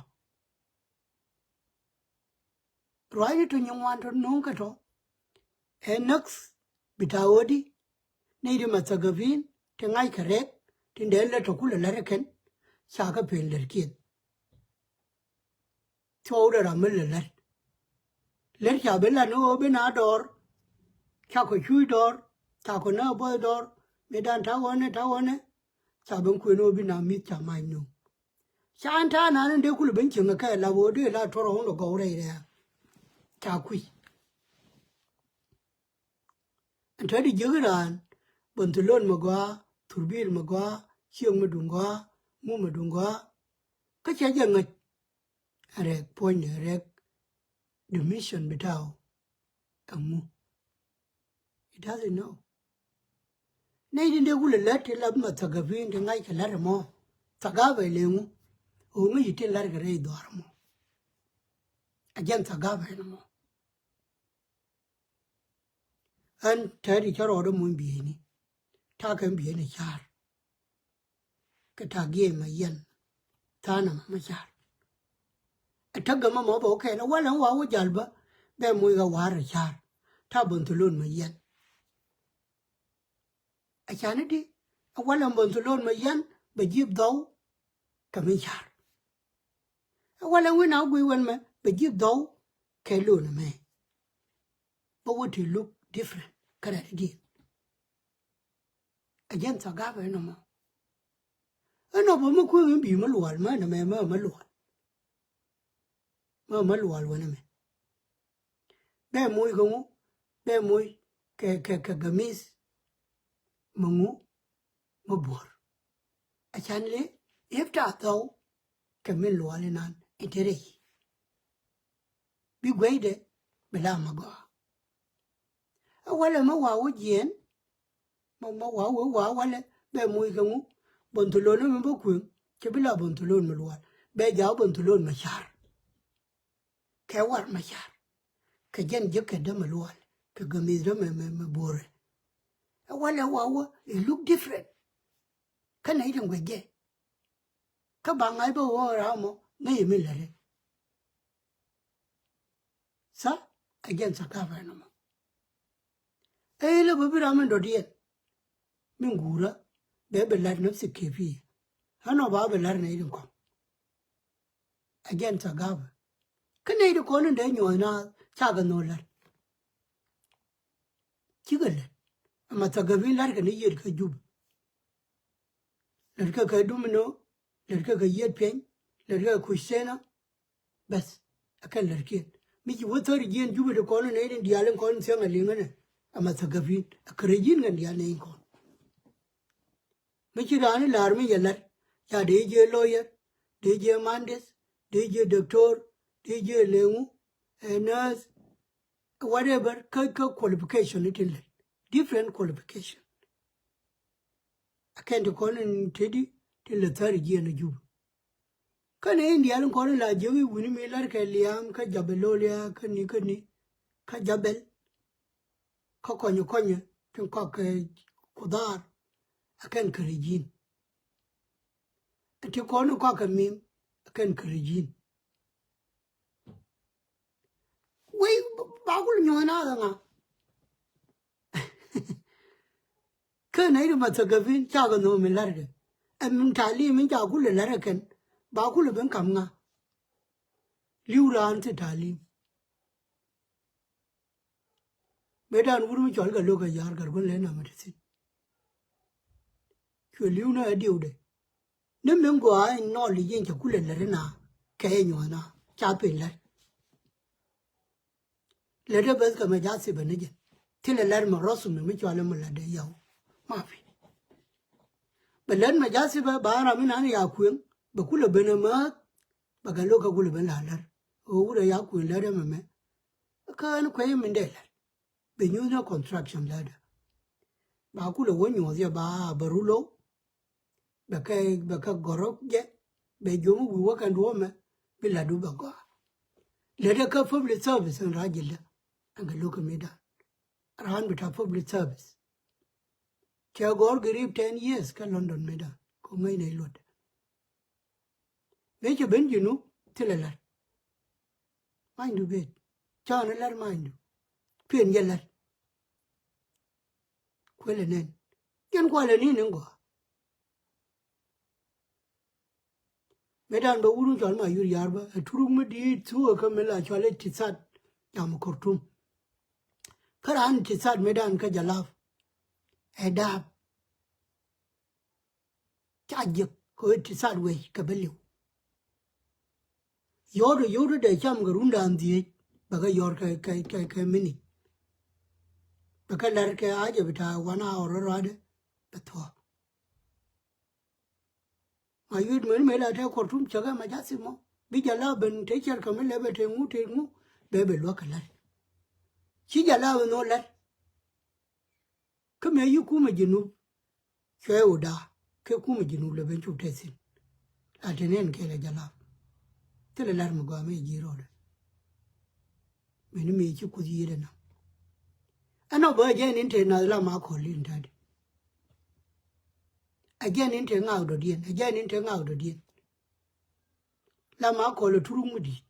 Ruacni tɔ nyin ŋuan tɔ no̱o̱ŋ kɛ tɔ. Ɛ näk bi ta̱a̱ ɣöödi ni ri mathagabin ti ŋa̱ckɛ rɛk tin dee lät tɔ kulɛ la̱t ɛ kɛn. Ca kɛ pen lät kiɛn. Thuɔɔk dee ram mi lɛ la̱t. Lät ca bi lat ni ɣöö bi na dɔɔr. Ca kɔ cuc dɔɔr. Ca kɔ nä buɔth dɔɔr. Mëë dan ta̱a̱ ɣɔnɛ ta̱a̱ ɣɔnɛ. Ca ben kuën ɣöö bi na mi̱th ca mac no̱o̱ŋ. Ca ɛn ta̱a̱ nan in dee kulɛ ben cieŋ kɛ la woo dee la tuɔr ɣɔn kɛ gɔw rɛy rɛ̈ɛ̈. Ca kui̱. Ɛn te di jiäk raan Bɛnthalon mi gɔaa, Thurbil mi gɔaa, Ciëŋ mi duŋ gɔaa, Ŋu mi duŋ gɔaa. Kä cɛ jɛ ŋäc. Rɛk puɔ̱nydɛ rɛk. The mission bi ta̱a̱ ɣöö ɛŋu? He doesn't know. Nɛy tin dee kulɛ lät ti la mathagabin ti ŋa̱ckɛ la̱t ɛmɔ. Thagaba ɛ leŋu. Ɣöö ŋäc yi tin la̱rkɛ rɛy dhɔaar ɛmɔ. A jɛn thagaba ɛn ɛmɔ. Ɛn tɛɛt i̱ cä rɔɔdä muny bieyni. Ta̱a̱ kɛn bieyni ca̱a̱r. Kɛ ta̱a̱ giɛɛm a yɛn. Tha̱a̱n ɛmɛ mɛ ca̱a̱r. Ɛ täk gɛmɛ mɔ bɛ wä kɛɛl ɛ walɛ ŋuak wä jal bä. Bɛ muc kɛ wa̱a̱r ɛ ca̱a̱r. Ta̱a̱ Bɛnthalon mɛ yɛn. A cani di ɛ walɛ Bɛnthalon mɛ yɛn bɛ ji̱ dhɔw. Kɛ mi ca̱a̱r. Ɛ walɛ wi̱n a guiy wän mɛ bɛ ji̱ dhɔw. Kɛ lon ɛmɛ bä wä ti look different kärɛ di. A jɛn thagaba ɛn ɛmɔ. Ɛn ɔ bä mi kueŋ in bi mi lual mɛ ɛn ɛmɛ mɛ mɛ lual. Mɛ mɛ lual wän ɛmɛ. Bɛ moc kɛ ŋu? Bɛ moc kɛ kɛ kɛ gami̱th. Mɛ ŋu? Mɛ buɔ̱r. A can li if ta̱a̱ thɔw kɛ min luɔl inan in te rɛy. Bi gueydɛ bi la ma gɔaa. Ɛ walɛ ma wa wä jiɛn. Ma ma wa wä wa walɛ bɛ moc kɛ ŋu? Bɛnthalon mi bä kueŋ cɛ bi la Bɛnthalon mi luɔl bɛ jaw Bɛnthalon ma ca̱r. Kɛ war ma ca̱r kɛ jɛn jek kɛ dämɛ luɔl kɛ gami̱th dämɛ mɛ mɛ buɔrɛ. Ɛ walɛ wa wä it look different. Kä nɛy tin guɛc jɛ. Kä ba ŋa̱c bä ɣöö ram mɔ ŋäc mi lätdɛ. Tha a jɛn thagaba ɛn ɛmɔ. Ɛ ilɛ bä bi ram in dɔ̱diɛn. Min guurä bɛ bɛ la̱t nafsi kɛpi. Ɣän ɔ ba bɛ la̱t nɛy tin kɔ̱ŋ. A jɛn thagaba. Kä nɛy ti kɔn in dee nyuɔ̱th naath cakɛ nhöö la̱t. Cikɛ lät. Ama thagabin la̱rkɛ ni yiet kä Jup. Lät kɛ kɛ Dumino, lät kɛ kɛ yiet piɛny, lät kɛ kɛ kuc thenä. Bɛth. Ɛ kɛn lät kiɛn mi ci wä thäri jiɛn Jup iti kɔn in nɛy tin diaal in kɔn in thiäŋ a liŋä nɛ. Ama thagabin a kärɛ ji̱n kɛn diaal nɛy in kɔn. Mi ci raan in la̱r mi yɛ la̱t ca dee jiɛ lawyer, dee jiɛ mandis, dee jiɛ doctor, dee jiɛ leŋu, ɛ nurse, whatever kä kä qualification itin lät different qualification. A kɛn ti kɔn in teti ti lɛ thäri jiɛn a Jup. Kä ni in diaal in kɔn in la jiök i̱ wi̱ni mi la̱rkɛ lia̱a̱ŋ kä Jabɛl Lolia kä ni kä ni kä Jabɛl. Kä kɔnyɛ kɔnyɛ tin kɔakɛ kudhaar a kɛn kärɛ ji̱n. Ti kɔn in kɔakɛ mim a kɛn kärɛ ji̱n. Wei ba kul nyuɔ̱th naath ɛŋa? Kä nɛy ti mathagabin cakɛ nhöö mi la̱rkɛ. Ɛ min talim in ca kulɛ la̱rkɛ kɛn ba kulɛ ben kam ŋa? Li̱w raan thi talim. Mëë dan wur mi cɔl kɛ lo̱k kɛ ya̱r kɛ ruɔ̱n lɛ namɛ ti thi̱n. Cuɛ li̱w ni ɛ diwdɛ. Ni min gɔaa in nɔɔl i̱ yin cɛ kulɛ lät ina kɛ inyuɔ̱ɔ̱na ca pen lät. Lät ɛ beth kɛ mɛ jathi bɛ ni jɛ thilɛ lät mɛ rɔth mi mi cual ɛ mɛ lät ɛ yaw. Ma pi bɛ lät mɛ jathi bɛ ba ram inan ya kueŋ bɛ kulɛ ben ɛ määth. Bɛ kɛ lo̱k kɛ kulɛ ben la lät ɣöö wurɛ ya kueŋ lät ɛ mɛ mɛ. Kä ɛn kuec min dee lät. Bɛ nyuuth ni construction ladder. Ba kulɛ wä nyuɔth yɛ ba bɛ ru low. Bɛ kɛ bɛ kɛ gɔrɔ jɛ bɛ jom wi̱i̱ wä kɛn duɔ̱ɔ̱mɛ bi lat du bɛ gɔaa. Lät ɛ kä public service in rac jilä. Ɛn kɛ lo̱k kɛ mi dan raan bi ta public service. Cɛ gɔr girip ten years kä London mi dan kɛ ŋäc nɛy luɔt. Mëë cɛ ben Junub thilɛ lät. Manydu bet cɔɔn ɛ lät manydu. Piɛn jɛ lät. Kuëlɛ nɛn jɛn kualɛ ni ni gɔaa. Mëë dan bɛ wurun cɔl ma yur yar bä ɛ turuk mi di̱i̱t thuɔɔk kä mi la cɔl ɛ tisat. Jam Khartoum. Kä raan tisat mëë dan kä Jalap ɛ daap. Ca jiɛk kɛ ɣöö ti thaat wec kɛ bä li̱w. Yɔ̱ɔ̱t ɛ yio̱w ti dee cam kɛ run da̱a̱n dhieec bɛ kɛ yɔ̱ɔ̱r kɛ kɛ kɛ kɛ minit. Bɛ kɛ lɛr kɛ a jɛ bi ta̱a̱ wan a ɣɔr rɔ̱ ruaadɛ bɛ thuɔ̱ɔ̱k. Ma yuet meni mëë la te Khartoum cäkɛ ma jathi mɔ bi jɛ la ben te ciɛr kɛ mi lɛ bɛ te ŋu te ŋu bɛ bɛ luäk kɛ lɛr. Ci jɛ la ben nhɔ lɛr. Kä mëë yi kumɛ Junub cuɛ wä da̱a̱ kɛ kumɛ Junub lɛ ben cop tɛth thi̱n. La te nɛn kɛɛl ɛ Jalap. Thilɛ la̱r mi gɔaa mi ji̱ rɔɔdɛ. Mëni mëë ci Kuoth yiëëdɛ nam. Ɛn ɔ bä ɛ jɛn in te nath la ma kɔl in ta̱di. Ɛ jɛn in te ŋaak dɔ̱diɛn ɛ jɛn in te ŋaak dɔ̱diɛn. La ma kɔl ɛ turuk mi di̱i̱t.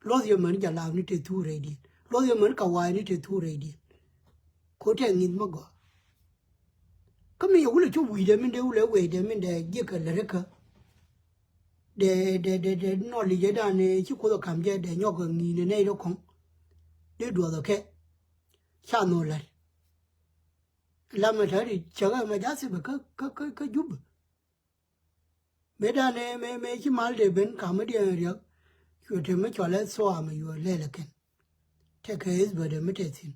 Luɔth yɛ män Jalap ni te thuk rɛydiɛn. Luɔth yɛ män Kawaii ni te thuk rɛydiɛn. Ko tɛ ŋi̱th mä gɔaa. Kä mi yɛ wulɛ cop wi̱i̱dɛ min dee wulɛ wecdɛ min dee ji̱ kɛ lät rikä. Dee dee dee dee nɔl i̱ jɛ dan ci Kuoth ɛ ka̱m jɛ dee nyɔk kɛ ŋi̱i̱n ɛ nɛy rɔ kɔ̱ŋ. Dee duɔth ɛ kɛ ca nhol la̱t. Lamɛ ta̱t i̱ cäkä mɛ jathi bɛ kä kä kä kä Jubɛ. Mëë danɛ mëë mëë ci mal dee ben kamädiɛn riäk. Cuɛ te mi cɔl ɛ thuaam ɛ yuɔ lɛl ɛ kɛn. Tɛkɛ ith bädɛ mi tɛ thi̱n.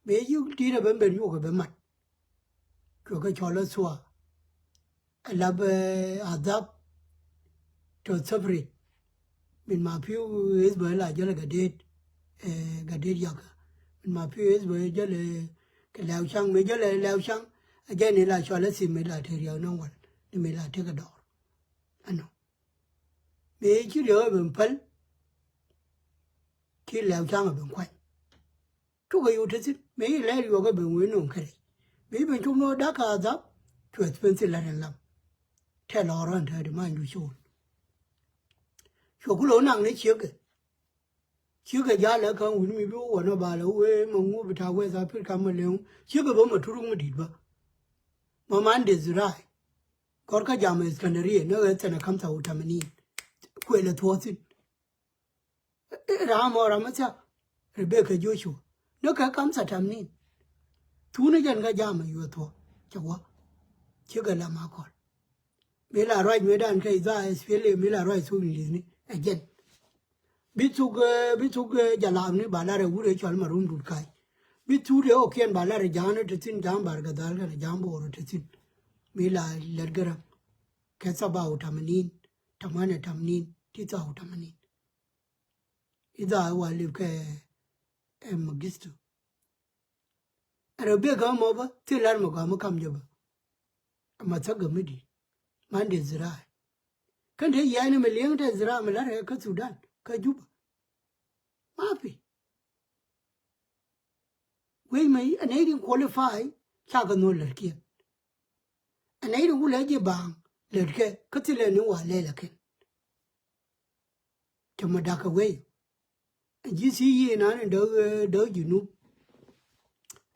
Mëë ci di̱t ɛ ben ben yuɔk ɛ ben mat. Cuɛ kɛ cɔl ɛ thuaam. Ɛ lap ɛ adhap. Tɔ thäprit. Min ma pi̱w ith bä la jäl ɛ gadet. Ɛ gadet yakä. Min ma pi̱w ith bä jäl ɛ kɛ lɛw caŋ mëë jäl ɛ lɛw caŋ. Ɛ jɛn ila cɔl ɛ thim mëë la te riäk ni wal ni mëë la tekɛ dɔɔr. Ɛnɔ mëë ci riäk ɛ ben päl. Ci lɛw caŋ ɛ ben kuany. Cukɛ yio̱w te thi̱n mëë ci lɛr yuɔk ɛ ben wee no̱o̱ŋ kɛ rɛc. Mëë ci ben cop no̱o̱ŋ da̱k kɛ adhap. Cuɛ thi̱n ben thil la̱t ɛn lam. Tɛ lɔɔr ɣän te di many du cool. Cuɛ ku lo̱o̱ŋ naŋ ni ciekɛ. Cikɛ jal ɛ kä wut mi bi wä wä nɔ bal ɛ wee mɛ ŋu bi ta̱a̱ West Africa mɛ leŋ. Cikɛ bä mɛ turuk mi di̱t bä. Mɛ man dee zirai. Kɔr kä jam ɛ Iskandariya ni ɣɛ thɛnɛ kamtha wut tamanin. Kuël ɛ thuɔ̱ɔ̱thin. Ram ɔ ram ɛ thiak. Rebecca Joshua ni kɛ kamtha tamanin. Thuni jɛn kä jam ɛ yuɛ thuɔ̱ɔ̱ cɛ wä. Cikɛ la ma kɔl. Mi la ruac mi dan kä idhaa S P L A mi la ruac thuk English ni ɛ jɛn. Bi thuk, eh, bi thuk, eh, Jalap ni ba lar ɛ wut ɛ cɔal ma rum dut kac. Bi thuk ɛ ɣɔkiɛn ba lar ɛ ja̱a̱n ɛ te thi̱n, ja̱a̱n bar kɛ dhal kɛnɛ ja̱a̱n bo̱o̱r ɛ te thi̱n. Mi la lɛt gɛ ram. Kɛ thabaw tamanin, tamania tamanin, ti thaw tamanin. Idhaa ɛ wa lip kɛ, eh, Mengistu. Rebecca mɔ bä thil lar mɛ gɔaa mi kam jɛ bä. Ama thäk gɛ mi di̱i̱t. Man dee zirai. Kɛn te yia̱a̱ ni mɛ li̱eŋ te zirai mɛ lar ɛ kä Thudan kä Juba. Mapi. Wec mɛ ɛ nɛy tin qualify. Cakɛ nhol lät kiɛn. Ɛ nɛy tin wulɛ ji̱ baaŋ lät kɛ kä thilɛ ni wa lɛl ɛ kɛn. Cɛ mɔ da̱k kɛ wee. Ɛ ji̱ thiec yiëë nan in däk, eh, däk Junub.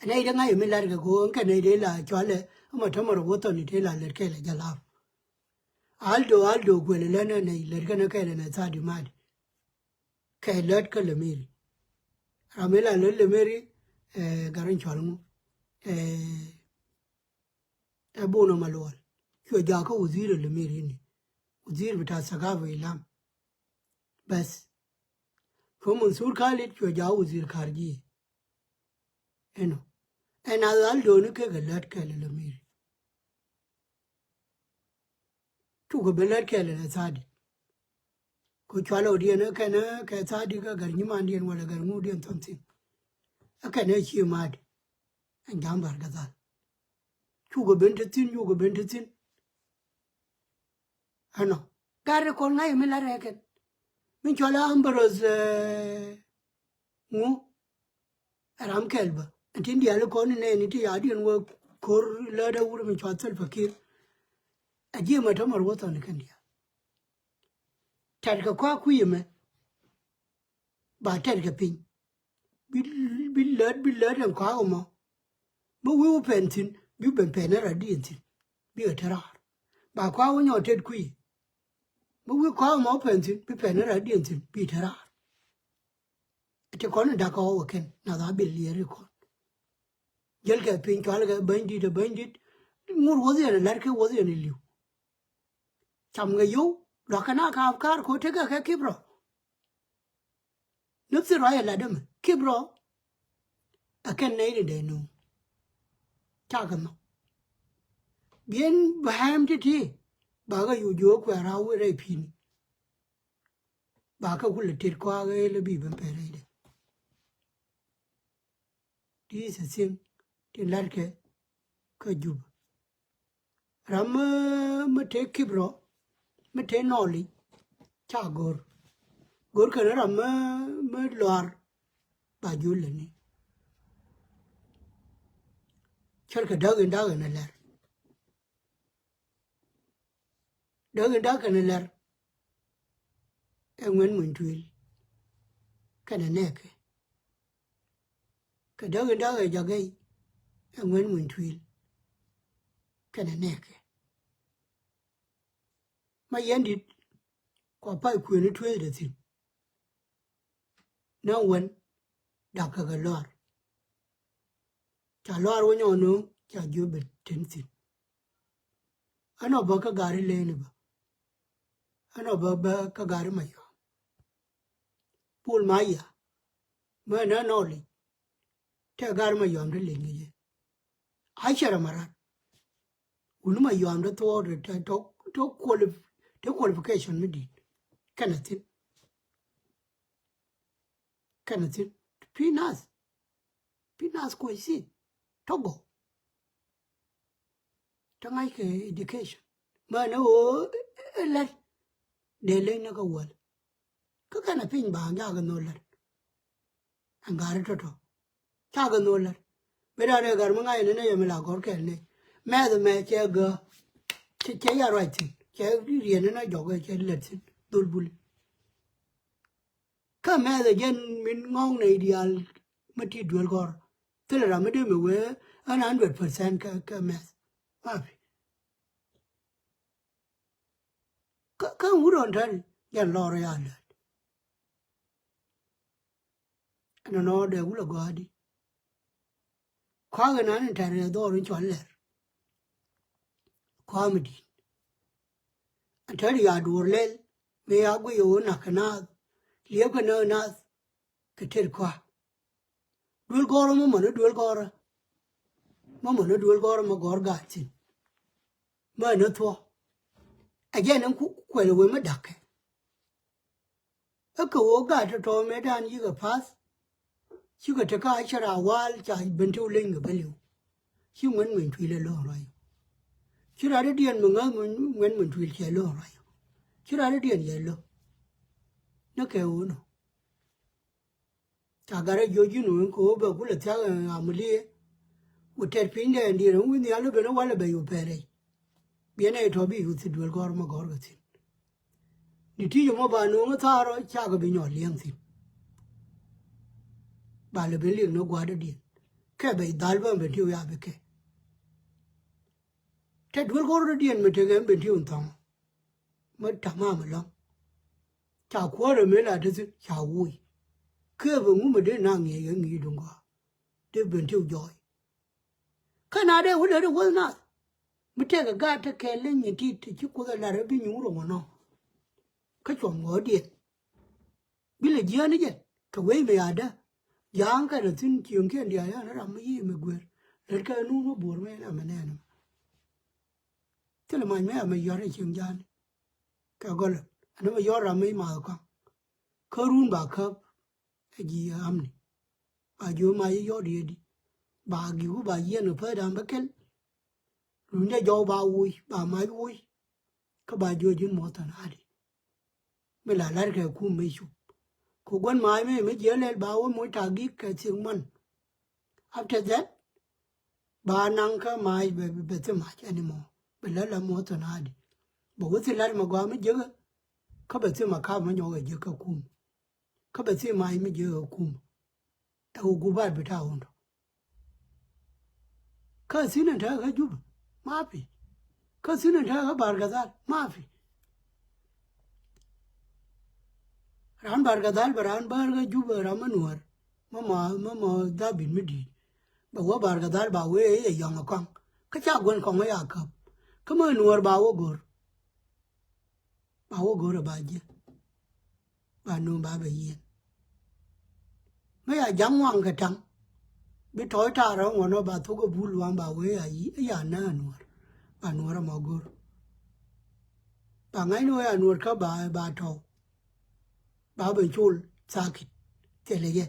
Ɛ nɛy dee ŋa̱c ɛ mi la̱t kɛ go̱o̱r ɛn kɛ nɛy dee la cɔalɛ. Ɛmɔ tämɛ rɔ wä thɔn in te la lät kɛɛl ɛ Jalap. Aldo, Aldo kuël ɛ lät nɛ nɛy lät kɛn ɛ kɛɛl ɛ nɛ tha̱a̱ dimaat. Kɛ lät kä Lemeri. Ram mi la lät Lemeri, eh, gat in cɔal ŋu. Eh, Ɛ Bono Maluɔl. Cuɛ jakä wazir Lamir ini. Wazir bita thakafa ilam. Bas. Kɛ Mansur Khalid cuɛ jakä wazir karji. Ɛnɔ. Ɛn a dhal do̱ni kɛ kɛ lät kɛl Lamir. Cukɛ ben lät kɛl ɛ Thadik. Kɛ cual ɛ diɛn ɛ kɛn ɛ kɛ Thadik ɛ gɛr nyimandiɛn wala gɛr ŋuudiɛn thɔn thin. Ɛ kɛn ɛ cie mat. Ɛn jam bar kɛ dhal. Cukɛ ben te thin, cukɛ ben te thin. Ɛnɔ. Gat rɛ kɔn ŋa̱c mi lat rɛ kɛn. Mi cɔl a Ambrose, eh, ŋu. Ɛ ram kɛl bä. Ɛn tin diaal kɔn ni nɛɛni ti ya̱diɛn wä ko̱r lät a wur mi cɔl Salva Kiir. A jiɛ mɛ tɔmɔr wä thɔn kɛn diaal. Tɛtkɛ kɔak kui̱ ɛmɛ. Ba tɛtkɛ piny. Bi, bi lät, bi lät ɛn kɔak ɛmɔ. Bä wi̱i̱ wä pɛn thi̱n, bi ben pɛn ɛ rat diɛn thi̱n. Bikɛ te raar. Ba kɔak wä nyɔk tet kui̱. Bä wi̱i̱ kɔak ɛmɔ wä pɛn thi̱n, bi pɛn ɛ rat diɛn thi̱n, bi te raar. Ti kɔn in da̱k kɔak wä kɛn, nath a bil liɛɛr i kɔn. Jälkɛ piny cualkɛ bänydit ɛ bänydit. Ŋur wuɔth yɛn ɛ la̱t kɛ wuɔth yɛn ɛ li̱w. Cam kɛ yio̱w, luakä na ka̱a̱p ka̱a̱r ko̱ tekɛ kɛ Kibro. Ni thil ruac ɛ lat dämɛ Kibro. Ɛ kɛn nɛy ni dee nuŋ. Cakɛ nhɔk. Biɛn bɛ hɛm ti̱ti̱. Bakɛ yu jiök kuɛ raw rɛy pi̱ni. Bakɛ kulɛ tet kɔakɛ lɛ bi ben pɛn rɛydɛ. This is a thing tin latkɛ kä Juba. Ram mi, mi te Kibro, mi te Nɔɔli, ca go̱r. Go̱r kɛn ram mi, mi luaar ba jul lɛ ni. Cärkɛ däk in da̱k in a lɛr. Däk in da̱k kɛn a lɛr. Ɛ ŋuɛn muny tuil kɛnɛ nɛɛkɛ. Kɛ däk in da̱k ɛ jak gɛy ɛ ŋuɛn muny tuil kɛnɛ nɛɛkɛ. Ma yɛn dit kua pay kuëni tueecdɛ thi̱n. Nä wän da̱k kɛ kɛ lɔaar. Ca lɔaar wä nyɔk no̱o̱ŋ ca jiöp ben ten thi̱n. Ɛn ɔ bä kä gari leni bä. Ɛn ɔ bä bä kä gari Mayɔm. Pul Maya. Mɛ nä Nɔɔli. Tɛ gari Mayɔm te leny kɛ jɛ. A cɛ rɛ ma rat. Wuni Mayɔm te thuɔɔk te, te, te qualif-, te qualification mi di̱i̱t. Kɛnɛ thi̱n. Kɛnɛ thi̱n. Pi nath. Pi nath kuɔc thi̱n. Tɔ gɔw. Te ŋa̱ckɛ education. Mänɛ ɣöö ɛ lät dee leny ni kä wäl. Kä kɛnɛ piny ba jakɛ nhol lät. Ɛn gari tɔtɔ cakɛ nhol lät. Mëë dan ɛ gari mi ŋa̱c ni nɛ yɛ mi la gɔ̱r kɛl ni mɛth mɛ cɛ gä. Cɛ, cɛ ya ruac thi̱n cɛ riɛn ni na jɔk cɛ lät thi̱n dhol buli. Kä mɛth ɛ jɛn min ŋɔ̱ŋ nɛy diaal mi ti duel gɔ̱r. Thilɛ ram mi dee mi wee ɛn hundred percent kä, kä mɛth. Mafi. Kä, kä wut ɔn tɛn jɛn lɔr ya lät. Ɛn nɔ dee wulɛ gɔ̱a̱di. Kɔakɛ nan in tɛn rɛ dhɔr in cual lɛr. Kɔam di̱t. Ɛn tɛn ya duɔr lɛl mi ya guiy ɣöö nak kɛ naath. Liɛpkɛ näk naath kɛ tëër kɔa. Duel gɔ̱rä mä mɔnä duel gɔ̱rä. Mä mɔnä duel gɔ̱rä mä gɔ̱r gat thi̱n. Mä nä thuɔ̱k. Ɛ jɛn ɛn ku kuɛl ɛ wee mä da̱kɛ. Ɛ kɛ ɣöö gat tɔ̱tɔ̱ mëëdan yikɛ pa̱th. Cikɛ te kä a cɛ ra wa̱a̱l ca ben te wä leny kɛ bä li̱w. Ci ŋuɛn meny tuil ɛ lo̱o̱ŋ ruac. Ci rat i̱ diɛn mi ŋäth meny, ŋuɛn meny tuil cɛ lo̱o̱ŋ ruac. Ci rat i̱ diɛn yɛ lo̱. Ni kɛ ɣöö nɔ. Ca gat rɛ jiɔc ji̱n wen kɛ ɣöö bɛ kulɛ thia̱k ɛn amiliɛ. Wä tɛt piny dɛ ɛn diɛn wen wi̱n nhial i̱ ben i̱ walɛ bɛ yo̱ pɛn rɛy. Biɛn ɛ tɔ̱ bi yuth thi duel gɔ̱r mɛ gɔ̱r kɛ thi̱n. Ni ti̱i̱c ɛmɔ ba no̱o̱ŋ i̱ thaarɔ cakɛ bi nyɔɔl liɛŋ thi̱n. Ba lɛ ben liɛŋ ni gua̱a̱r dɔ̱diɛn kɛ bɛ dhal bä ben tiw ya bi kɛ. Te duel gɔ̱r dɔ̱diɛn mɛ tekɛ ben tiw in thɔ̱ŋ. Mä tamam ɛlɔ̱ŋ. Ca kuäärä mëë la te thi̱n ca woc. Kɛ bɛ ŋu mɛ dee na ŋiɛc kɛ ŋi̱i̱c duŋ gɔaa. Dee ben tiw jɔɔc. Kä na dee wä lät i̱ wäth nath. Mi tëëkɛ gaat te kɛɛl leny nyin ti ti ci Kuoth ɛ lar ɛ bi nyuur ɛ ŋuɔ̱nɔ. Kä cuɔm ɣɔɔdiɛn bi lɛ jiääni jɛ kɛ wec mi ya̱a̱dä. Ja̱a̱ŋ kɛn ɛ thi̱n cieŋkiɛn diaal yan ram mi yiëë mi guer. Lät kɛ nun mi buɔ̱ɔ̱r mi ɛn amɛ nɛɛn ɛmɛ. Thilɛ mac mi amɛ yɔ̱a̱r ɛ cieŋ ja̱a̱ni. Kɛ gɔlɛ ɛn amɛ yɔ̱a̱r ram mi math kɔaŋ. Kä run ba käp ɛ ji̱ amni. Ba jiö mac i̱ yɔ̱ɔ̱t yɛ di. Ba gi̱ku ba yiɛn kɛ päthdan bä kɛl. Lunydɛ jɔw ba woc ba mac woc. Kä ba jiö ji̱n muɔth than adi. Mi la la̱rkɛ kum mi cup. Kɛ gua̱n mac mi mi jiɛ lɛl ba wä moc tak gi̱k kɛ thiek man. After that ba naŋ kä mac bɛ bɛ thim mac anymore. Bɛ lät la muɔth than adi. Bɛ wä thil lat mɛ gɔaa mi jiäkä. Kä bɛ thim a kap mi nyɔk ɛ jiäkä kum. Kä bɛ thim mac mi jiäkä kum. Ɛ wä gup bat bi ta wundɔ. Kä thi̱n ɛn tekɛ kä Jubɛ mafi. Kä thi̱n ɛn tekɛ kä Bar Gadhal mafi. Raan Bar Gadhal bɛ raan bäär kä Jubɛ ram mi nuäär. Mä ma mä ma dhabit mi di̱i̱t. Bɛ wä Bar Gadhal ba wee ɛ yɔ̱ŋ ɛ kɔaŋ. Kä ca guɛn kɔaŋ ɛ ya käp. Kä mä nuäär ba wä go̱r. Ba wä go̱rɛ ba jiɛ. Ba nööŋ ba bɛ yiɛn. Mi ya ja̱ŋ waŋ kɛ taŋ. Bi tɔ̱ɔ̱c ta̱a̱ rɔ̱ŋ ɣɔnɔ ba thok ɛ bul waŋ ba wee ya yi ya nä anuɔr. Ba nuɔr ɛmɔ go̱r. Ba ŋa̱cni wee anuɔr kä ba ba tɔ̱w. Ba bɛ col thakit. Thilɛ yɛ.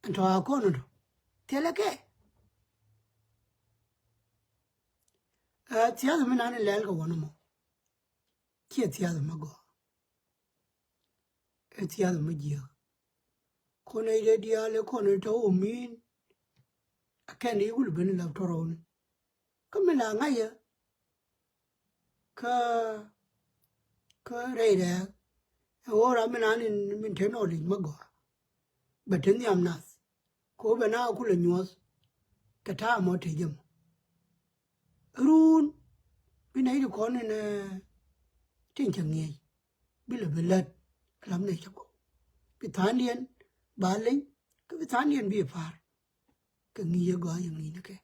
Ɛn tɔ̱ a kɔn ɔtɔ. Thilɛ kɛ. Ɛ thiath mi nani lɛl kɛ wän ɛmɔ. Ciɛ thiath mi gɔaa. Ɛ thiath mi jiääk. Kɔn ɛ yɛ diaal ɛ kɔn ɛ tɔ̱ ɔ mi̱i̱n. A kɛn i̱ wul ben lap tɔrɔwni. Kä mi la ŋa̱cä. Kä kä rɛy rɛɛk. Ɛ ɣöö ram mi nani min te nɔɔlic mi gɔaa. Bɛ te nhiam nath. Kɛ ɣöö bɛ na kulɛ nyuɔ̱th. Kɛ ta̱a̱ mɔ te jɛ mɔ. Run bi nɛy ti kɔn in tin cɛ ŋiɛc bi lɛ bi lät lam nɛ cɛ gɔw. Bi tha̱a̱ŋdiɛn ba leny kä bi tha̱a̱ŋdiɛn bi pa̱a̱r. Kɛ ŋi̱i̱c ɛ gɔaa yɛ ŋi̱i̱c ni kɛ.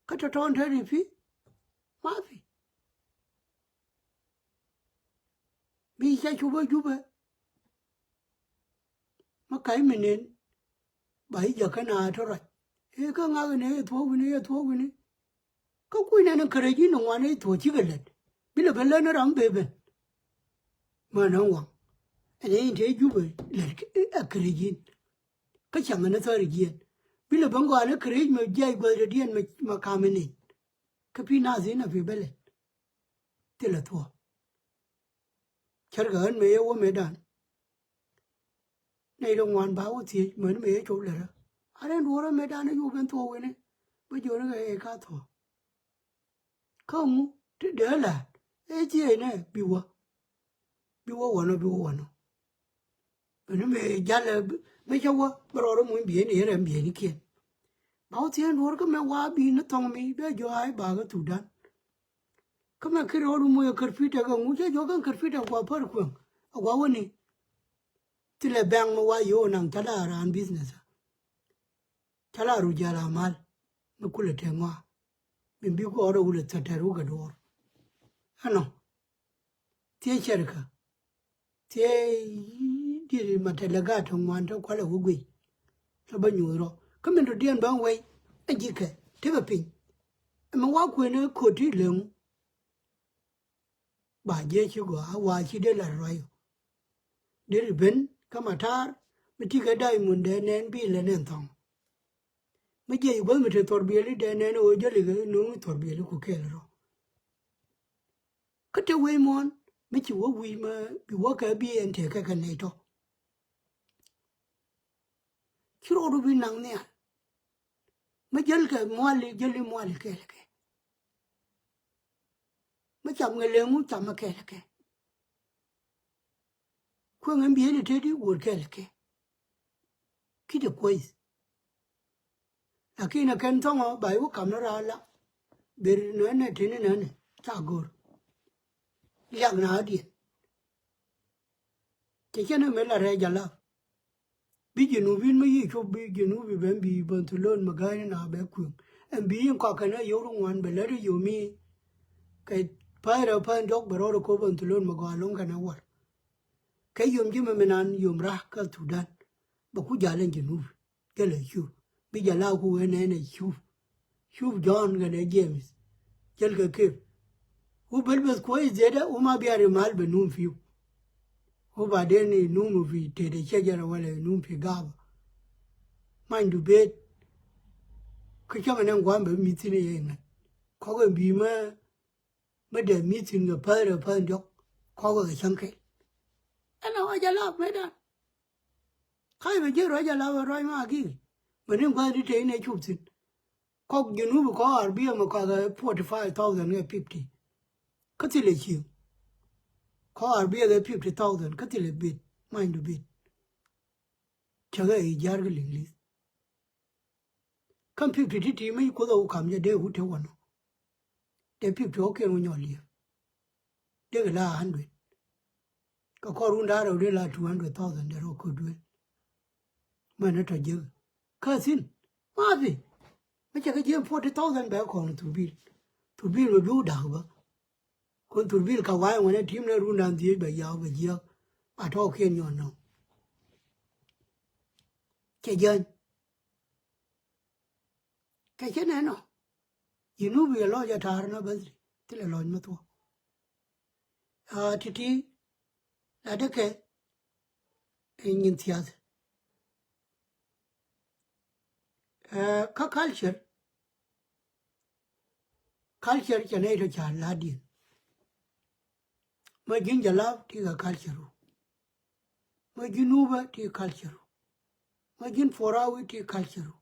Kä tɔ̱tɔ̱ in te ri pi̱ ma pi̱. Bi cɛ cupä jupä. Ma ka̱c mi nen ba i̱ jakä na tɔ ruac. Ëë kä ŋak in ëë thuɔ̱k wi̱ni ëë thuɔ̱k wi̱ni. Kä kui̱ nɛn in kärɛc in ŋuan ëë thuɔ̱k cikɛ lät. Bi lɛ ben lät ni ram bee ben. Män ɛ waŋ ɛn ëë in te jupä lät a kärɛc in. Kä caŋ ɛn ɛ thäri jiɛn bi lɛ ben gɔaa ni kärɛc mɛ jiac guäth dɔ̱diɛn mɛ kam in nen. Kä pi̱i̱ nath in a pi̱ bä lät. Thilɛ thuɔ̱k. Cärkɛ ɣän mëë yɛ wä mëëdan. Nɛy ti ŋuan ba wä thiec mäni mëë yɛ cop lärä. A rɛn duɔ̱ɔ̱rä mëëdan i̱ yop ben thuɔ̱k wini bä jiɔni kɛ ɛ ka thuɔ̱k. Kä ŋu ti dee la̱a̱t ëë thiec nɛ bi wä. Bi wä wänɔ bi wä wänɔ. Beni mëë jalɛ mi cä wä bä rɔɔdä muny bieyni yɛn rɛm bieynikiɛn. Ba wä thiec duɔ̱ɔ̱r kä mɛ wa bi ni thɔŋ mi bɛ jɔaac bakä thukdan. Kä mɛ ki rɔɔdu muc ɛ kärpi̱t ɛ kɛ ŋu cä jɔk kɛn kärpi̱t ɛ gua pär kueŋ ɛ gua wäni. Thilɛ bɛŋ mi wa yo̱o̱ naŋ thäla raan business. Thäla ru jal amal mi kulɛ te ŋɔa. Min bi kuɔɔr ɛ wulɛ thätɛr wukɛ duɔ̱ɔ̱r. Ɛnɔ. Thiec cɛrkä. Thiec diet ma te lɛ gaat te ŋuan te kualɛ wä guic. Te bä nyuuth rɔ kä min dɔ̱diɛn bä wei ɛ ji̱kɛ tekɛ piny. Ɛmɛ wa kuënɛ ko̱t ti leŋ. Ba jiɛ ci gɔaa a wa ci dee lat ruac ɔ. Dee ri ben kä ma ta̱a̱r mi ti kɛ da̱c mun dee nɛn bi lɛ nɛn thɔŋ. Mi jiɛ ci guäth mi te thɔr biɛli dee nɛn ɣöö jäli kɛ no̱o̱ŋ thɔr biɛli ku kɛɛl rɔ. Kä te wec muɔ̱ɔ̱n mi ci wä wi̱i̱ mi bi wä kɛ bi ɛn tëë kɛ kɛ nɛy tɔ. Ci rɔɔdu bi naŋ nhial. Mi jäl kɛ muali jäli muali kɛɛl kɛ. Mi cam kɛ leŋu cam kɛɛl kɛ. Kueŋ ɛn bieyni teti wuɔt kɛɛl kɛ. Ki̱t ɛ kuɔth. Lakin ɛ kɛn thɔŋɔ ba i̱ wä kam ni raar la. Ber nɛnɛ tini nɛnɛ ca go̱r. Liak na diɛn. Cɛ cɛ ni mëë la rɛɛc ala. Bi Junubin mi yi cop bi Junubi ben bi Bentalon mi ga̱a̱c ni na bɛ kueŋ. Ɛn bi yin kɔak kɛn a yio̱w ri ŋuan bɛ lät ri yo̱mi. Kɛ pa̱a̱c rɛw pa̱a̱c diɔ̱k bɛ rɔɔd ri ko̱ Bentalon mi gɔaa lo̱ŋ kɛn a wal. Kɛ yom ji̱ mi mi nan yom ra̱a̱k kä Thudan. Bɛ ku jal ɛn Junubi. Jälɛ cup. Bi jal a ku ɣän ɛn ɛ cup. Cup Jɔ̱ɔ̱n kɛnɛ Jemith. Jälkɛ kep. Wu bel beth kuɔ̱c dhietdä wu ma bia ri mal bɛ num pi̱w. Wu ba den i̱ num pi tëëdɛ ciɛ jɛn a wälɛ num pi gaabä. Manydu bet. Kä cäŋ ɛn ɛn gua̱a̱m bɛ mi̱th thi̱n i̱ yɛ ŋa̱c. Kɔk ɛn bi̱i̱ mä mä dee mi̱th thi̱n kɛ päth rɛw päth diɔ̱k. Kɔk ɛ kɛ cäŋ kɛl. Ɛn a wa jɛ lap mëëdan. Ka̱c bɛ ji̱ ruac ala ruac ma akiri. Bɛ ni gua̱th ni tey ni cup thi̱n. Kɔk Junub kɔk arbiɛ mɛ kɔk ɛ forty five thousand kɛ fifty. Kä thilɛ cieŋ. Kɔk arbiɛ kɛ fifty thousand kä thilɛ bit. Manydu bit. Cäkɛ i̱ ja̱r kä liŋ li̱th. Kä fifty ti ti mi kuoth ɛ wä kam jɛ dee wut te wanɔ. Dee fifty ɣɔ̱kiɛn wä nyɔl liɛp. Dee kɛ la a hundred. Kɛ kɔr run da̱a̱ rɛw dee la two hundred thousand dee rɔ ko̱t duel. Mɛn ni tɔ jiäk kä thi̱n. Ma thi. Mi cɛ kɛ jiäk forty thousand bɛ kɔn thurbil. Thurbil bɛ bi wä da̱k bä. Kun thurbil ka wa̱a̱ ŋuɛn ɛ ti̱m ni run da̱a̱n dhieec bɛ yaw bɛ jiäk. A tɔɔkiɛn nyɔn nɔ. Cɛ jäny. Kɛ cɛ nɛn ɔ. Junub yɛ lɔc a ta̱a̱r na bäthri thilɛ lɔc mi thuɔ̱k. A ti̱ti̱ la dee kɛ ɛ nyin thiath. Ɛ kä culture. Culture cɛ nɛy tɔ ca la̱tdiɛn. Mä ji̱n jɛ la̱p ti kɛ culture ru. Mä ji̱n nupä ti culture ru. Mä ji̱n forawi ti culture ru.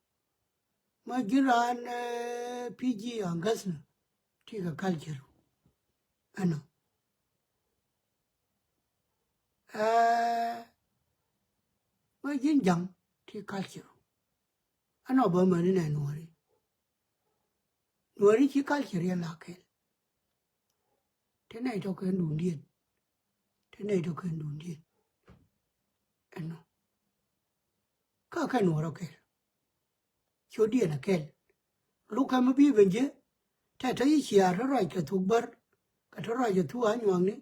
Mä ji̱n raan ɛ P G aŋgäthnä ti kɛ culture ru. Ɛnɔ. Ɛ mä ji̱n ja̱ŋ ti culture ru. Ɛnɔ bä mäni nɛ nuɔ̱ɔ̱ri. Nuɔ̱ɔ̱ri ci culture yɛn la kɛl. Te nɛy tɔ kɛn duundiɛn. Te nɛy tɔ kɛn duundiɛn. Ɛnɔ. Kä kɛn nuɔ̱ɔ̱r ɔ kɛl. Cotdiɛn ɛ kɛl. Luk kɛ mi bi ben jiɛ. Tɛ tɔ yi ciaar tɔ ruac kɛ thuk bär. Kɛ tɔ ruac kɛ thuk anyuakni.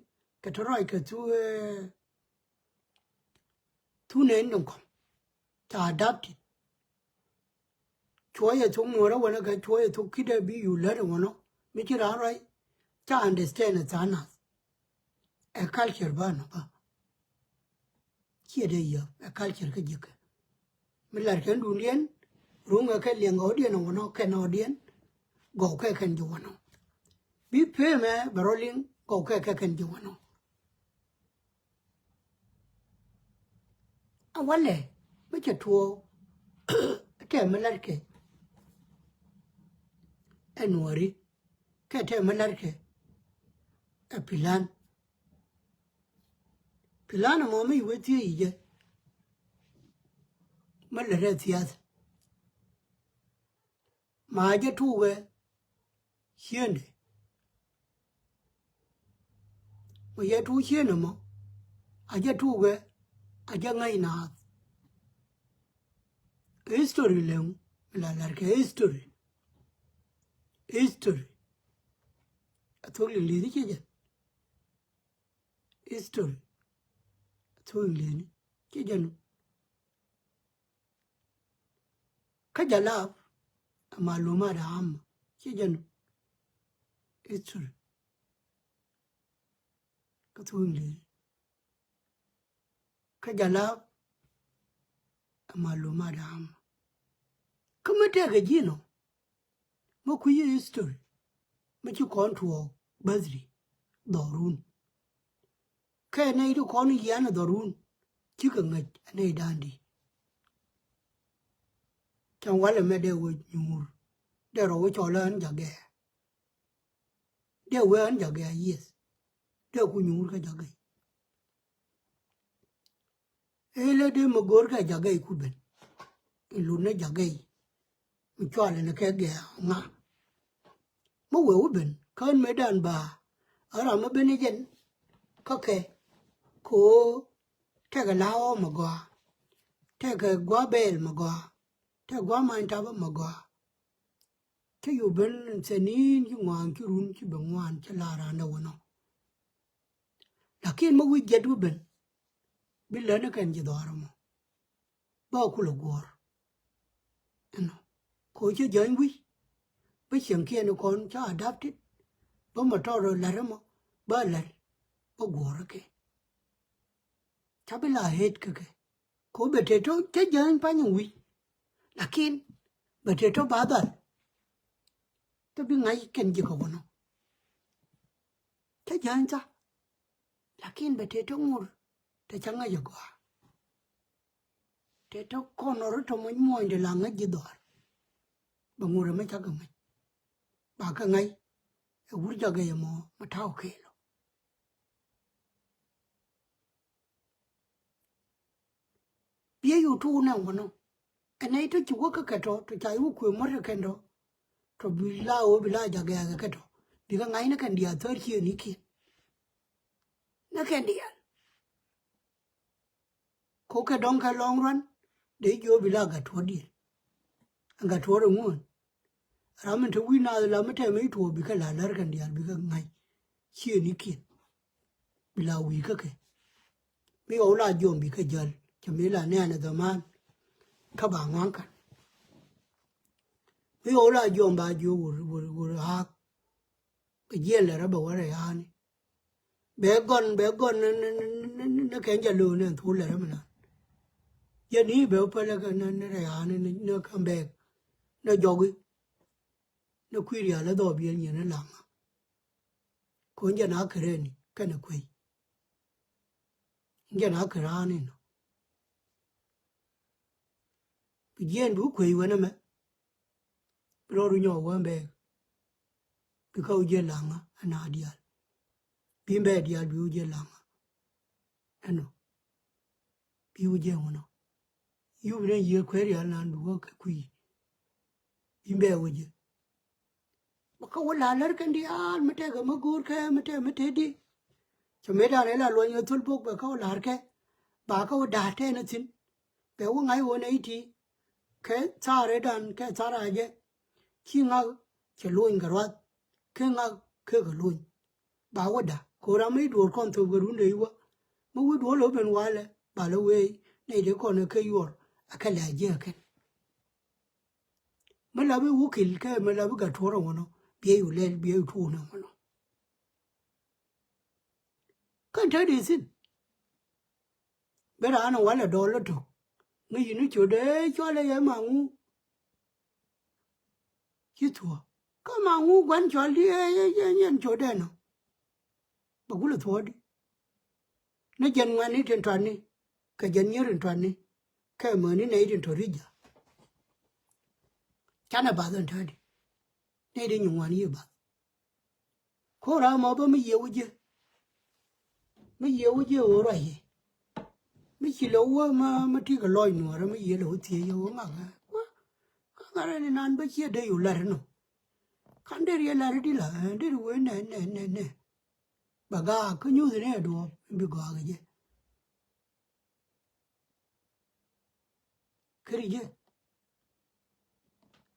Kɛ tɔ ruac kɛ thuk ɛ thuk nɛn ni kɔm. Ca adapted. Cuɔyɛ thuk nuɔrä wänä kɛ cuɔyɛ thuk ki̱dɛ bi yu lät ɛ wänɔ mi ci raan ruac. Ca understand ɛ tha̱a̱ŋ nath. Ɛ culture bä nɔ bä. Ciɛ dee yɛ ɛ culture kä jiäkä. Mi la̱r kɛn duundiɛn ruŋɛ kɛ liɛŋ gɔwdiɛn ɛ wänɔ kɛn ɔɔdiɛn. Gɔw kɛ kɛn ji̱ wänɔ. Bi pemɛ bɛ rɔ liŋ gɔw kɛ kɛ kɛn ji̱ wänɔ. A walɛ mi cɛ tuɔɔk. Tɛ mi la̱rkɛ ɛ nuɔri kɛ tɛ mi la̱rkɛ ɛ pilan. Pilan ɛmɔ mi wee thiee yi jɛ mi lät ɛ thiath. Ma jɛ tuukɛ ciëndɛ. Ma jɛ tuuk ciëndɛ mɔ a jɛ tuukɛ a jɛ ŋäc naath. History lɛŋ mi la la̱rkɛ history. History a thok liŋ li̱thi ci jɛ. History a thok liŋ li̱thi ci jɛ nu. Kä jalab a malumat a ama ci jɛ nu. History kä thok liŋ li̱thi. Kä jalab a malumat a ama. Kä mi tɛkɛ ji̱n ɔ mi kui̱ history mi ci kɔn tuɔɔk bäthri dhɔrun. Kɛ nɛy ti kɔn yian dhɔrun cikɛ ŋäc a nɛy da̱a̱n di. Cäŋ walɛ mɛ dee wä nyuur dee rɔ wä cɔl ɣän jakɛ. Dee wee ɣän jakɛ a yieth. Dee ku nyuur kä jakɛ. Ëë lɛ dee mi go̱o̱r kɛ jakɛ ku ben. In lut ni jakɛ mi cual in kɛ gɛɛ ŋa. Mi wee wä ben kä ɣän mëëdan ba ɣän ram mi ben i̱ jɛn kä kɛ. Kɛ ɣöö tɛkɛ la ɣɔɔ mi gɔaa. Tɛkɛ gua̱a̱ bɛɛl mɛ gɔaa. Tɛkɛ gua̱a̱ many tapä mɛ gɔaa. Cä yo̱o̱ ben thɛni̱i̱n ci ŋuan ci run ci ben ŋuan cä la randɛ wänɔ. Lakin mi wi̱c jɛt wi̱ ben, bi lät ni kɛn ji̱ dhɔaar ɛmɔ. Bä kulɛ guɔ̱ɔ̱r. Ɛnɔ. Ko cä jäny wi̱c. Bä cieŋkiɛn kɔn cä adapted. Bä mɔ tɔr la̱t ɛmɔ. Bä la̱t. Bä guɔ̱ɔ̱r kɛ. Cä bi la het kɛ kɛ. Ko bɛ te tɔ cä jäny pany wi̱c. Lakin bɛ te tɔ ba dhal. Kä bi ŋa̱c kɛn ji̱ kɛ wänɔ. Cä jäny tha. Lakin bɛ te tɔ ŋur te cä ŋäc ɛ gɔaa. Te tɔ kɔn ɔ ri tɔ muɔ̱c muɔ̱ny de la ŋäc ji̱ dhɔaar. Bɛ ŋur ɛmɛ cä kɛ ŋäc. Ba kɛ ŋa̱c ɛ wur jakɛ yɛ mɔ mɛ ta̱w kɛɛl ɔ. Biɛ yo̱o̱ tuun ɛ wänɔ. Ɛn nɛy tɔ ci wä kä kɛ tɔ tɔ ca i̱ wä kuëë muɔ̱t kɛ kɛn tɔ. Tɔ bi la ɣöö bi la jak gɛɛk kɛ tɔ bikɛ ŋa̱cnä kɛn diaal thäär ciëënikiɛn. Nä kɛn diaal. Ko kɛ dɔ̱ŋ kɛ lɔŋ ruan dee jiök bi la gat tuɔ̱ɔ̱r diɛl. Ɛn gat tuɔ̱ɔ̱r ɛŋuɔ̱n. Ram min te wi̱i̱ naath la mi tɛmɛ i̱ tuɔɔk bikɛ la lär kɛn diaal bikɛ ŋa̱c. Ciëënikiɛn. Bi la wi̱i̱ kä kɛ. Mi ɣɔw la jiɔm bikɛ jäl cɛ mi la nɛɛnɛ dhɔman. Kä ba ŋua̱ŋ kan. Mi ɣɔw la jiɔm ba jiök wur wur wur aak. Bɛ jiɛn lɛ rɔ bɛ wä rɛ ya̱a̱ni. Bɛ gɔn bɛ gɔn ni ni ni ni ni kɛn jɛ lo̱o̱ ni thul lɛ rɛ mi nan. Jɛ ni bɛ wä pälɛ kɛ ni ni rɛ ya̱a̱ni ni ni kɛn bɛɛk ni jɔki. Ni kui̱ rial ni dhɔɔp yɛn nyɛn ni laŋa. Ko̱n jɛ na kɛ rɛni kɛn ni kuey. Jɛ na kɛ raani nɔ. Bi jiɛn bi wä kuey wänɛ mɛ. Bi rɔɔdu nyɔk wä mbɛɛk. Bi kä wä jiɛ laŋä ɛn a diaal. Bi mbɛɛk diaal bi wä jiɛ laŋä. Ɛnɔ. Bi wä jiɛ wänɔ. Yup ni yiëë kueer yal nan bi wä kɛ kui̱. Bi mbɛɛk wä jiɛ. Bä kä wä la̱r lär kɛn diaal mi tɛkɛ mi go̱o̱r kɛ mi tɛk mi tëëdi. Cɛ mëë da̱a̱n ɛ la luɔ̱ny ɛ thul bok bɛ kä wä la̱r kɛ. Ba kä wä da̱a̱r tɛn ɛ thi̱n. Bɛ wä ŋa̱c wä nɛy ti. Kɛ tha̱a̱r ëëdan kɛ tha̱a̱r a jɛ. Ci ŋak cɛ luɔ̱ny kɛ ruath. Kɛ ŋak kɛ kɛ luɔ̱ny. Ba wä da̱a̱r ko̱r ram mi duɔ̱ɔ̱r kɔn thop kɛ rundɛ i̱ wä. Mi wi̱i̱ duɔ̱ɔ̱r lɛ wä ben walɛ ba lɛ wee nɛy dee kɔn ɛ kɛ yuɔr. Ɛ kɛ lɛ a jiɛ kɛn. Mi la bi wä kil kɛ mi la bi gat tuɔ̱ɔ̱r ɛŋɔnɔ. Biɛ yu lɛl biɛ yu tuɔ̱ɔ̱r ɛŋɔnɔ. Kä te di thi̱n. Bi raan walɛ dɔɔl lɔ tok. Ŋäc yini cot dee cɔl ɛ yɛ maŋu. Ci thuɔ̱ɔ̱ kä maŋu gua̱n cɔl di ɛ yɛ yɛ yɛn cot dee nɔ. Bɛ gulɛ thuɔ̱ɔ̱ di. Ni jɛn ŋuani tin tɔatni kɛ jɛn nyier tin tɔatni kɛ mäni nɛy tin tɔt ri̱c ja̱. Canɛ bath ɛn täädi. Nɛy tin nyi ŋuani yi bath. Ko̱ra mɔ bä mi yiëë wä jiɛ. Mi yiëë wä jiɛ ɣöö ruac yɛ. Mi ci lɛ wä ma ma tikɛ lɔc nuɔɔrä mi yiëë lɛ wä thiec yɛ ɣöö ŋakä. Wä ŋakä rɛn inan bä ciɛ dee yu lar inɔ. Kan der yɛ lar idi la ɛn der wee nɛ nɛ nɛ nɛ. Bɛ gaak kä nyuuth ni ɛ duɔɔp in bi gɔaa kɛ jɛ. Kä ri jɛ.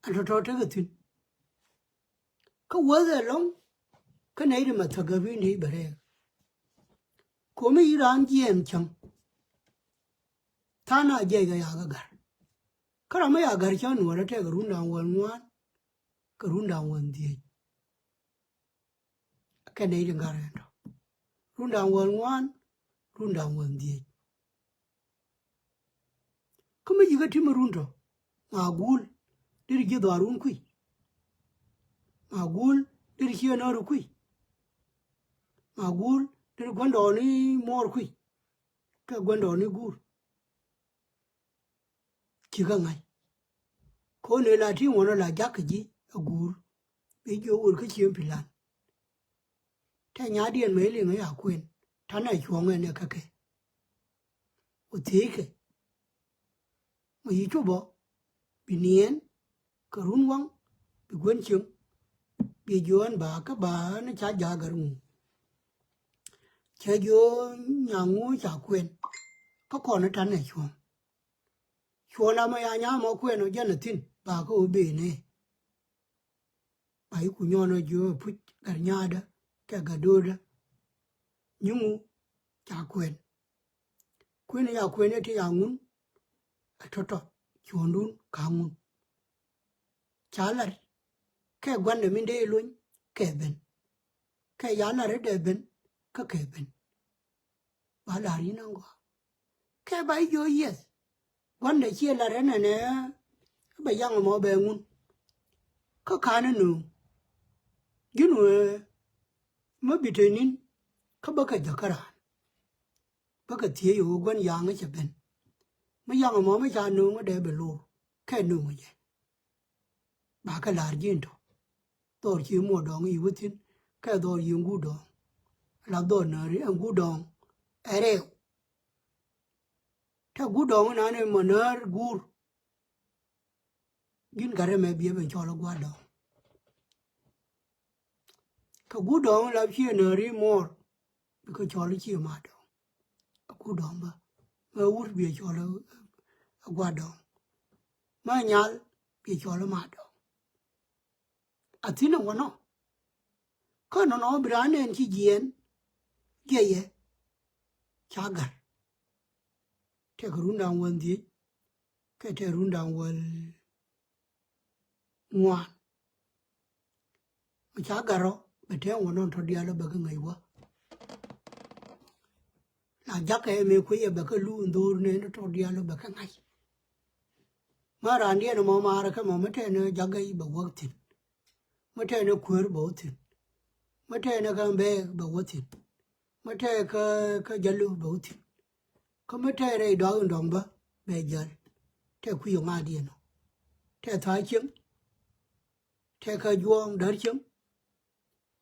Ɛn tɔ̱tɔ̱ tekɛ thi̱n. Kä wäth ɛlɔ̱ŋ kä nɛy ti ma thäk gäp in ti bɛ rɛɛk. Komi yi raan jiɛɛm cäŋ. Tha̱a̱ŋ a jiɛc kɛ yakä ga̱r. Kä ram mi ya ga̱r cä nuɔ̱ɔ̱rä tɛk kɛ run da̱ŋ wäl ŋuan kɛ run da̱ŋ wäl dhiec. Kɛ nɛy ti ŋa̱r ɛn tɔ. Run da̱ŋ wäl ŋuan, run da̱ŋ wäl dhiec. Kä mi ji̱ kä ti mi run tɔ. Ŋa guul, deri ji̱ dhɔaar run kui̱. Ŋa guul, deri ciɛ nɔɔri kui̱. Ŋa guul, deri gua̱ndɔɔŋni muɔɔr kui̱. Kɛ gua̱ndɔɔŋni guur. Ci kä ŋa̱c. Ko̱n ëë la ti ŋuɔ̱n ɔ la jakä ji̱ a guur. Bi jiök wër kä ciem pi̱lan. Tɛ nyadiɛn mëë liŋ ɛ ya kuën. Ta̱nɛ cuɔ̱ŋ ɛn ɛ kä kɛ. Wä thiec kɛ. Mɔ yi cop ɔ. Bi niɛɛn. Kɛ run waŋ. Bi guän cieŋ. Bi jiök ɛn ba kä ba ɛn ca jakä ŋu. Cɛ jiök nyaŋu ca kuën. Kä kɔn ɛ ta̱nɛ cuɔ̱ŋ. Cuɔ̱ɔ̱ŋ lam ɛ ya nya̱a̱ mɔ kuɛn ɔ jɛn a thi̱n ba kä ɣöö ben ɛ. Ba i̱ ku nyɔn ɔ jiö ɛ puc gat nya̱a̱dä kɛ gat do̱o̱dä. Nyiŋu ca kuɛn. Kuën ya kuɛn ɛ ti ya ŋun. Ɛ tɔ̱tɔ̱ cuɔ̱ɔ̱ŋdun ka ŋun. Ca lat kɛ gua̱ndɛ min dee luny kɛ ben. Kɛ ya lat rɛ dee ben kä kɛ ben. Ba lar yïn aŋgɔ. Kɛ ba i̱ jiö yieth. Gua̱ndɛ ciɛ lat rɛ nɛnɛ. Bɛ yaŋ mɔ bɛ ŋun. Kä ka̱n ɛ nööŋ. Ji̱n wee mä bi te ni̱n. Kä bä kɛ jäk kä raan. Bä kɛ thiec ɣöö gua̱n yaŋ cɛ ben. Mä yaŋ mɔ mä ca nööŋ dee bɛ lo̱r kɛ nööŋ jɛ. Ba kɛ la̱r ji̱n tɔ. Dhɔr ci muɔ dɔ̱ŋ i̱ wä thi̱n kɛ dhɔr yi ŋut dɔ̱ŋ. La dhɔr nääri ɛn ŋut dɔ̱ŋ ɛ rɛw. Tɛ ŋut dɔ̱ŋ nan ɛn mɔ näär guur. Ji̱n gat ɛmɛ biɛ ben cɔl ɛ gua̱a̱r dɔ̱ŋ. Kɛ ŋut dɔ̱ŋ la ciɛ nääri muɔɔr. Bikɛ cɔl i̱ ci ma dɔ̱ŋ. A ŋut dɔ̱ŋ bä. Mɛ wur biɛ cɔl ɛ gua̱a̱r dɔ̱ŋ. Mɛ nyal biɛ cɔl ɛ ma dɔ̱ŋ. A thi̱n ɛ wä nɔ. Kä nɔnɔ bi raan nɛn ci jiɛɛn. Jiɛyɛ. Ca ga̱r. Tɛkɛ rundan wäl dhiec. Kɛ tɛk rundan wäl ŋuan. Mi ca gat rɔ bɛ tɛm wä nɔn tɔ diaal ɔ bɛ kɛ ŋäc wä. La jakä ɛ mëë kuecɛ bɛ kɛ luun dho̱o̱r nɛn tɔ diaal ɔ bɛ kɛ ŋa̱c. Ma raandiɛn ɛmɔ maarä kä mɔ mi tɛn ɛ jakä i̱ bɛ wäk thi̱n. Mi tɛn ɛ kuäär bɛ wä thi̱n. Mi tɛn ɛ kä mbɛɛk bɛ wä thi̱n. Mi tɛn kä kä jäl bɛ wä thi̱n. Kä mi tɛn rɛy dɔak in dɔ̱ŋ bä bɛ jäl. Tɛ kui̱ ɔ ŋa̱diɛn ɔ. Tɛ tha̱a̱c cieŋ. Tɛ kä juɔ̱ɔ̱ŋ däär cieŋ.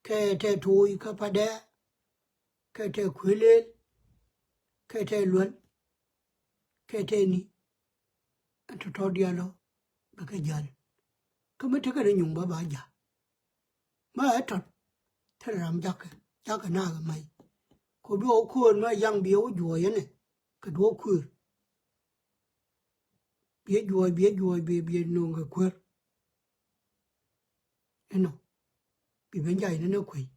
Kɛ tɛ to̱o̱c kä padɛ. Kɛ tɛ kuëlëël. Kɛ tɛ luäl. Kɛ tɛ ni. Ɛn tɔ̱tɔ̱ diaal ɔ bɛ kɛ jäl. Kä mi tekɛ ni nyuŋ bä ba ja̱. Ma ɛ tɔt. Thil ram jakä jakä nakä mac. Kɛ bi wä ko̱o̱r ma yaŋ bi wä juɔc ɛnɛ kɛ duɔ̱ɔ̱k kuëër. Biɛ juɔc biɛ juɔc biɛ biɛ no̱o̱ŋ kɛ kuëër. Ɛnɔ bi ben jac ni nɛ kuec.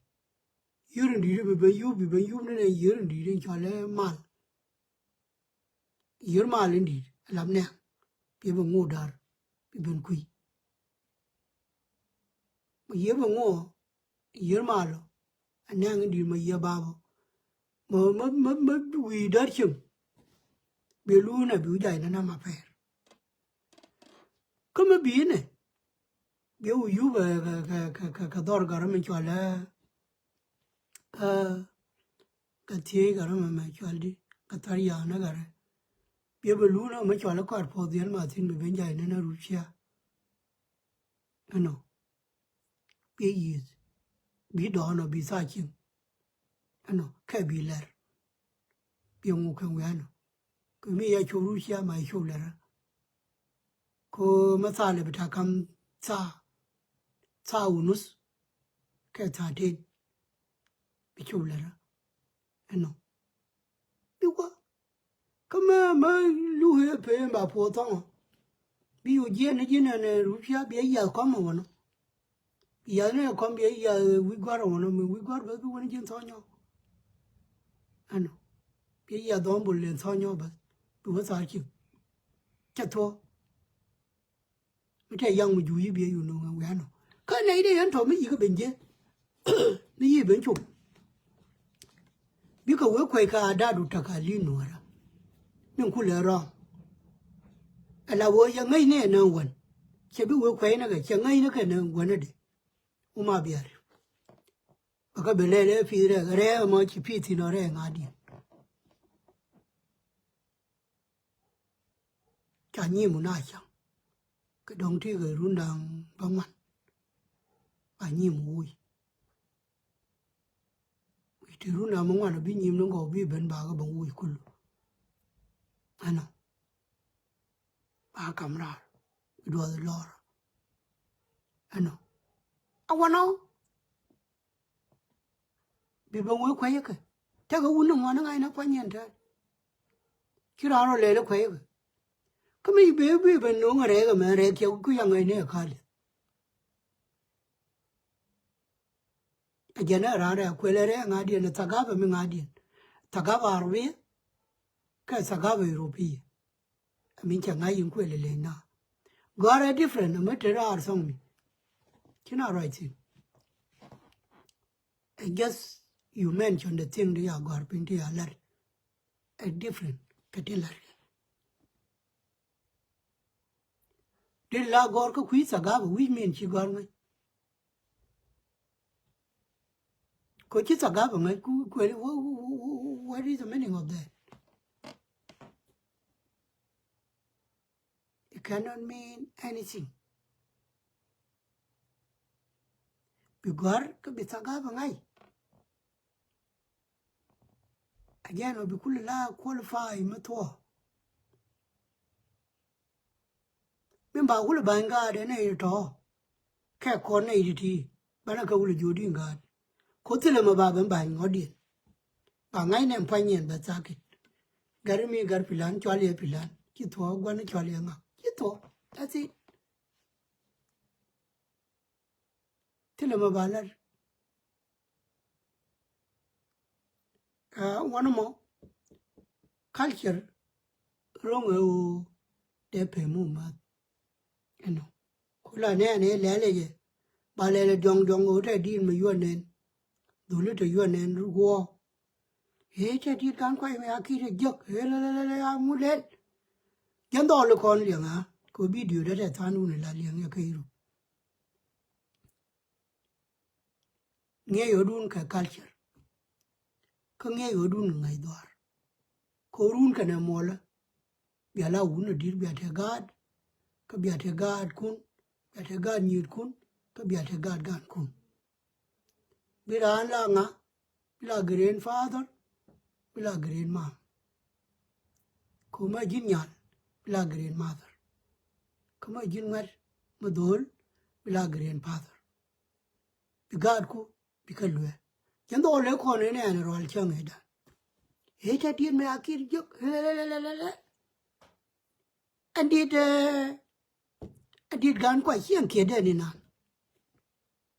Yier in di̱i̱t bi ben yup bi ben yup ni nɛ yier in di̱i̱t in cɔal ɛ mal. Yier mal in di̱i̱t ɛ lap nɛɛŋ. Biɛ ben ŋo̱o̱k da̱r bi ben kui̱. Mɛ yier ben ŋo̱o̱k yier mal ɔ. Ɛ nɛɛŋ in di̱i̱t mɛ yier bap ɔ. Mɛ mɛ mɛ mɛ wi̱i̱ da̱r cieŋ. Biɛ luun ɛ bi wi̱c jac ni nɛ ma pɛɛr. Kä mi bi̱i̱nɛ biɛ wä yup ɛ kɛ kɛ kɛ kɛ dhɔr gärä mi cual ɛ kä kɛ thiec gärä mɛ mɛ cual di kɛ thar ya̱a̱n ɛ gärä. Biɛ bɛ luun ɛ mi cual ɛ kɔaar puɔth dhiɛl ma thi̱n bi ben jac nɛn ɛ rup cia. Ɛnɔ biɛ yieth bi dɔɔn ɔ bi thaar cieŋ. Ɛnɔ kɛ bi lɛr. Biɛ ŋuk kɛn wi̱i̱ ɛnɔ. Kɛ mi ya cop rup cia ma cop lɛrä. Ko mɛ thaal bi ta kam thaa thaa wä nuth. Kɛ thaa ten bi cop lɛrä. Ɛnɔ bi wä. Kä mɛ mɛ luk ëë pee ba puɔth thɔŋɔ. Bi yu jiɛn ni ji̱n ɛn rup cia bi a yiath kɔm ɛ wä nɔ. Yath ni kɔn bi ya wi̱c gua̱r ɛ wä nɔ mi wi̱c gua̱r bäth bi wä ni ji̱n thɔ̱ nyɔk. Ɛnɔ bi ya dhɔm bol len thɔ̱ nyɔk bäth bi wä thar cieŋ. Cɛ thuɔ̱k mi tɛ yaŋ mi juuc i̱ bi ya yun nöŋ ɛ wi̱i̱ ɛnɔ. Kä nɛy dee yɛn tɔ̱ mi yi̱k ɛ ben jiɛ mi yi̱k ben cop. Bikɛ wee kuɛc kä a da̱a̱du ta̱k a li̱n nuɔ̱ɔ̱rä. Min kulɛ rɔ̱ɔ̱ŋ. Ala wee yɛ ŋäcni ɛ näŋ wän. Cɛ bi wee kuɛcni kɛ cɛ ŋäcni kɛ näŋ wän ɛ dee. Wuma biar. Bä kä bi lɛl ɛ pi̱i̱th rɛk rɛk ɛmɔ ci pi̱i̱th thi̱n ɔ rɛk ŋa̱diɛn. Ca nyim wun a caŋ. Kɛ dɔ̱ŋ ti kɛ run da̱ŋ bä ŋuan. Ba nyim wuc. Wi̱i̱ ti run da̱ŋ bä ŋuan a bi nyim ni gɔw bi ben ba kɛ bä wuc kulu. Ɛnɔ. Ba kam raar. Bi duɔth lɔr. Ɛnɔ. A wanɔ. Bi ben wee kuɛcä kɛ. Tekɛ wun ni ŋuan ni ŋa̱c ni kuany yɛn tɛɛl. Ci raan rɔ lɛl i̱ kuɛcä kɛ. Kä mi bee bi ben no̱o̱ŋ a rɛɛk ɛmɛ rɛɛk cɛ ku yaŋ ɛ ni ɛ kali. A jɛn ɛ raan rɛɛ kuɛl ɛ rɛɛ ŋa̱diɛn ɛ thagapɛ mi ŋa̱diɛn. Thagapɛ Arabia kɛ thagapɛ Europia. Ɛ min cɛ ŋa̱c in kuɛl ɛ leny na. Gɔ̱a̱r ɛ different ɛ mi te raar thɔŋ mi. Ci na ruac thin. Ɛ just you mention the thing di ya gɔ̱a̱r piny ti ya lar. Ɛ different kɛ ti lar. Di la gɔ̱r kä kui̱ thagapɛ wi̱c min ci gɔ̱r ŋäc. Ko ci thagapɛ ŋäc ku kuɛli, what is the meaning of that? It cannot mean anything. Bi gɔ̱r kä bi thagapɛ ŋa̱c. Again, ɔ bi kulɛ la qualify mi thuɔ̱k. Min ba kulɛ ba̱ny gaat ɛn ɛ tɔ̱. Kɛ kɔn nɛ iti ti banɛ kɛ kulɛ ji̱ ɔ di̱n gaat. Ko thilɛ mɛ ba ben ba̱ny ŋɔ̱diɛn. Ba ŋa̱c nɛ pua̱ny yɛn bɛ thakit. Gari mi gar pilan cual yɛ pilan ci thuɔ̱k gua̱n cual yɛ ŋak ci thuɔ̱k. That's it. Thilɛ mɛ ba lar. Wanɛ mɔ culture ro̱ŋ ɛ ɣöö dee pem wä math. Ɛnɔ ku la nɛɛnɛ lɛl ɛ jɛ ba lɛl ɛ diɔŋ diɔŋ ɣöö tɛ di̱i̱t mɛ yuɔn nɛn. Dhuli tɛ yuɔn nɛn guɔ. Ëë tɛ di̱i̱t kan kuay mɛ a ki̱i̱t ɛ jiäk ëë lɛl lɛl lɛl a ŋu lɛl. Jɛn dhɔl kɔn liɛŋ a kɛ video dee tɛ than wun ɛ la liɛŋ yɛ kä Europe. Ŋiɛc ɣöödun kɛ culture. Kä ŋiɛc ɣöödun kɛ ŋäc dhɔaar. Kɛ ɣöödun kɛnɛ muɔlä. Bia la wun a di̱t bia te gaat. Kä bia te gaatkun. Bia te gaat nyitkun. Kä bia te gaat gankun. Bi raan la ŋa. Bi la grandfather. Bi la grandmom. Kä ma ji̱n nyal bi la grandmother. Kä ma ji̱n ŋuɛ̈t ma dho̱o̱l bi la grandfather. Bi gaatku bi kä luee. Jɛn dhɔl ëë kɔn ëë nɛɛn rual cäŋ ëëdan. Ëë ca diet mɛ a kiɛt jiök. Ɛn diet, ɛn diet gan kua ciɛŋ kiɛt dee ni nan.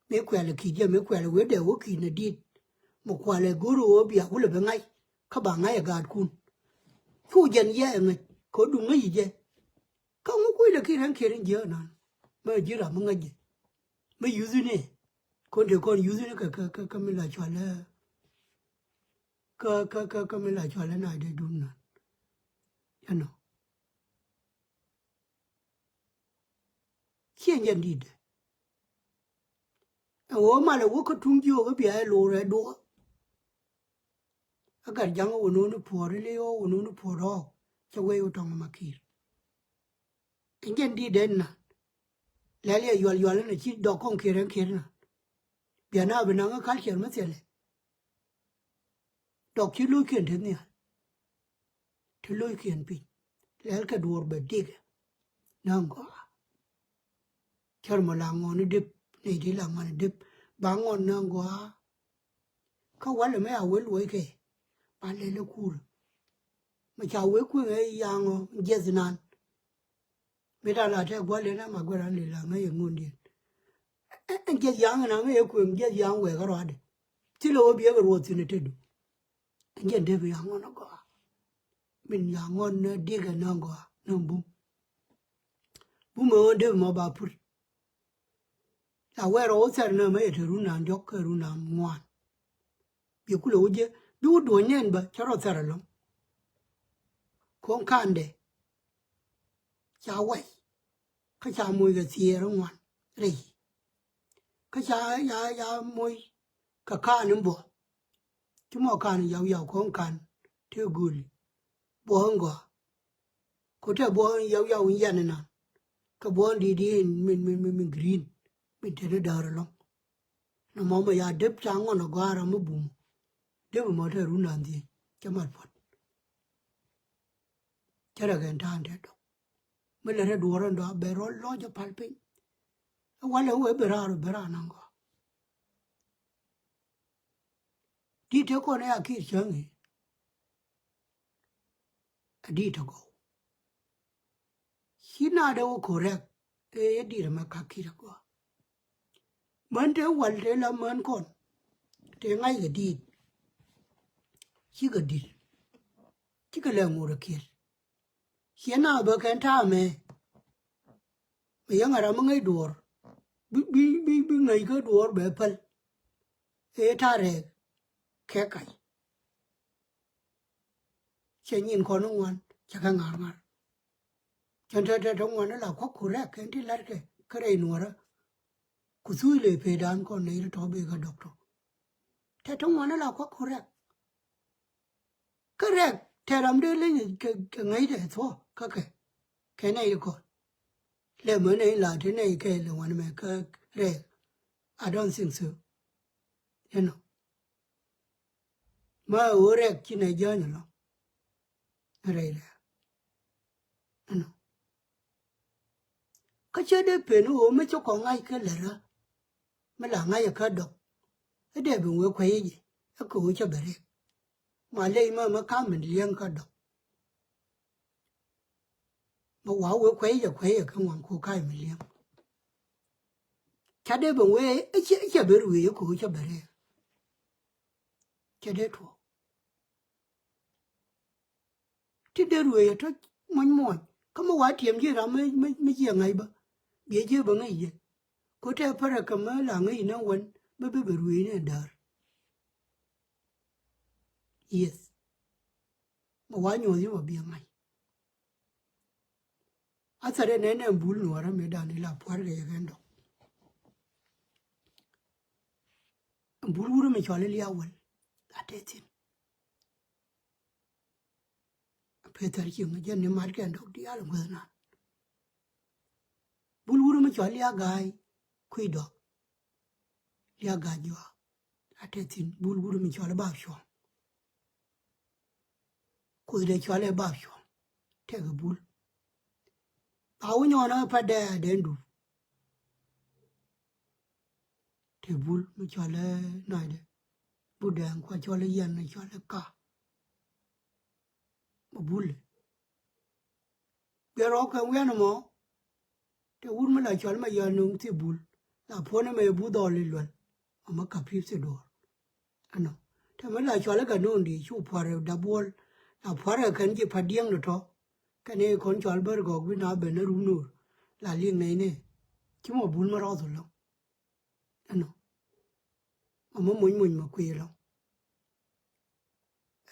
Mëë kuɛl ki̱i̱t jɛ mëë kuɛl wee dee wä ki̱i̱t ni diet. Mɛ kual ɛ go̱r ɣöö bia wulɛ bi ŋa̱c. Kä ba ŋa̱c ɛ gaatkun. Cu jɛn yɛ ɛ ŋäc kɛ duŋ ŋäc jɛ. Kä ŋu kuc lɛ ki̱i̱t ɛn kiɛt in jiɛ nan. Mɛ ji̱ ram mi ŋäc jɛ. Mɛ yuthini. Kɔn te kɔn yuthini kɛ kɛ kɛ mi la cual ɛ. Kä kä kä kä mi la cual ɛ na dee dun nan. Ɛnɔ. Ciɛ jɛn di̱t. Ɛ ɣöö malɛ wä kä tuŋ jiök i̱ bia ɛ lo̱r ɛ duɔ̱ɔ̱r. Ɛ gat ja̱ŋ ɛ wä no̱o̱ni puɔ̱ɔ̱r i̱ li̱ ɣɔw wä no̱o̱ni puɔ̱ɔ̱r ɣɔw. Cɛ wee wä tɔŋ ɛ ma ki̱i̱r. Ɛn jɛn di̱t ɛn na. Lɛl yɛ yual yual ɛn a ci dɔk kɔŋ kiɛt ɛn kiɛt na. Bia na bi naŋ ɛ culture mi thilɛ. Dɔk ci lo̱ckiɛn te nhial. Te lo̱ckiɛn piny lɛl kɛ duɔ̱ɔ̱r bɛ dikɛ. Naŋ gɔaa. Cär mɔ la ŋɔn ni dep nɛy ti la ŋɔn ni dep ba ŋɔn naŋ gɔaa. Kä walɛ mɛ a wel wec kɛ ba lɛl ɛ kur. Mɛ ca wek kueŋ ɛ yaŋɔ jiɛth nan. Mi ta la tɛ gua̱l in ama gua̱l an lila ŋäc ɛ ŋundiɛn. Ɛn jiɛth yaŋ in aŋäc ɛ kueŋ jiɛth yaŋ wɛɛk ɛ ruaadɛ. Thilɛ wä biɛkɛ ruɔth thi̱n ɛ tetdu. Ɛn jiɛn dee bi yaŋ ŋɔn ɛ gɔaa. Min yaŋ ŋɔn ni dikɛ ni ɛ gɔaa ni bum. Bum ɛ ɣöö dee bi mɔ ba pur. La wɛɛr ɔ wä thɛr näämɛ yɛ te run naan diɔ̱k kɛ run naan ŋuan. Bi kulɛ wä jiɛ bi wä duɔ̱ny nɛn bä cä rɔ thɛr ɛlɔ̱ŋ. Ko̱ŋ ka̱ndɛ ca wac kä ca moc kɛ thieer ŋuan rɛy. Kä ca ya ya moc kɛ ka̱n in buɔ. Ci mɔ ka̱n yaw yaw ko̱ŋ ka̱n te gööli buɔ in gɔaa. Ko tɛ buɔ in yaw yaw in yan inan kɛ buɔ in di̱i̱t in min min min min green min te ni däär ɛlɔ̱ŋ. Nɔmɔ mɛ ya dep ca ŋɔn ɛ gɔaa ram mi bum. Dep mɔ te run an dhieec cɛ mat puɔt. Cɛ rɛ kɛn ta̱a̱n te dɔk mi lɛ rɛ duɔ̱ɔ̱r ɛn dɔaa bɛ rɔ lɔc ɛ pal piny. Ɛ walɛ wee ben raar ben raar naŋ gɔaa. Di̱t te kɔn ɛ a kiɛt cäŋ i̱ a di̱t te gɔw. Di̱t na dee wä correct ëë yɛ di̱t ɛmɛ kak ki̱t ɛ gɔaa. Män te wal te la män kɔn te ŋa̱ckɛ di̱i̱t. Cikɛ di̱t. Cikɛ lɛ ŋot ɛ kiɛt. Ciɛ na bä kɛn ta̱a̱ mɛ. Mɛ yäŋ a ram mi ŋäc duɔ̱ɔ̱r bi bi bi bi ŋäc kä duɔ̱ɔ̱r bɛ päl. Ëë ta̱a̱ rɛɛk kɛ kac. Cɛ nyin kɔn ni ŋuan cɛ kɛ ŋa̱r ŋa̱r. Cɛn tɛ tɛ tɛ ŋuan ni la kuak correct kɛn ti la̱tkɛ kä rɛy nuɔ̱ɔ̱rä. Ku thuc lëë pee dan kɔn nɛy ti tɔ̱ bee kä dɔktɔ. Tɛ tɛ ŋuan ni la kuak correct. Kä rɛk tɛ ram dee leny kɛ kɛ ŋäcdɛ thuɔ̱k kä kɛ kɛ nɛy ti kɔn. Lɛ mɛ nɛy la ti nɛy kɛ lɛ wan mɛ kä rɛk. I don't think so. You know. Ma ɣöö rɛk ci nɛ jäny ɛlɔ̱ŋ. Rɛy rɛk. You know. Kä cä dee pen ɣöö mi ci kɔn ŋa̱c kä lärä. Mi la ŋa̱c ɛ kä dɔk. Ɛ dee ben wee kuɛy ji̱ ɛ kɛ ɣöö cä bɛ rɛk. Ma ley ma ma ka̱m min li̱eŋ kä dɔk. Ma wa wee kuɛy jɛ kuɛy jɛ kä ŋuan ku ka̱m min li̱eŋ. Ca dee ben wee ɛ cɛ ɛ cɛ ben ruëë ku cɛ ben rɛɛ. Cɛ dee tuɔɔk. Ti dee ruëë tɔ muɔ̱ny muɔ̱ny kä ma wa tiɛm ji̱ ram mi mi jiɛ ŋa̱c bä. Biɛ jiɛ bä ŋäc yɛ. Ku tɛ pärɛ kɛ mä la ŋäc inɛ wän bä bä bɛ ruëëni ɛ däär. Yes. Mɛ wa nyuɔ̱th yɛ mɛ biɛ ŋa̱c. A thɛrɛ nɛn ɛn bul nuɔ̱ɔ̱rä mëë dan ila pua̱r kɛ yɛ kɛn dɔ̱k. Ɛn bul wurä mɛ cɔal ilia wäl a tɛ thi̱n. Pethɛr cieŋ jɛn ni mat kɛn dɔk diaal in guäth nan. Bul wut mi cɔal lia ga̱a̱c kui̱ dɔk. Lia ga̱a̱c juaak a tɛ thi̱n bul wut mi cɔal i̱ bap cuɔ̱ŋ. Kuoth dee cɔal i̱ bap cuɔ̱ŋ tɛk i̱ bul. Ba wä nyɔɔn ɛ pa dɛɛ a dee dup. Te bul mi cɔl ɛ na̱cdɛ. Bul dɛɛŋ kua cɔl ɛ yɛn cɔl ɛ ka. Mɛ bul ɛ. Biɛ rɔɔk kɛ wiɛn ɛmɔ. Te wur mi la cɔl mɛ yɔl nuŋ thi bul la puɔ̱n ɛmɛ ɛ bul dhɔl i̱ luɛl. Mɛ mɛ ka pi̱i̱th thi duɔɔr. Ɛnɔ te mi la cual i̱ kɛ no̱o̱ŋdi cu pua̱r ɛ dabuɔl la pua̱r ɛ kɛn ji̱ pa̱t diɛŋ ni tɔ̱. Kɛn i̱ kɔn cual bär gɔk bi na ben ni rum no̱o̱r la liŋ nɛy ni. Ci mɔ bul mi rɔɔth ɛlɔ̱ŋ. Ɛnɔ mɔ mɔ mony mony mɔ kui̱ ɛlɔ̱ŋ.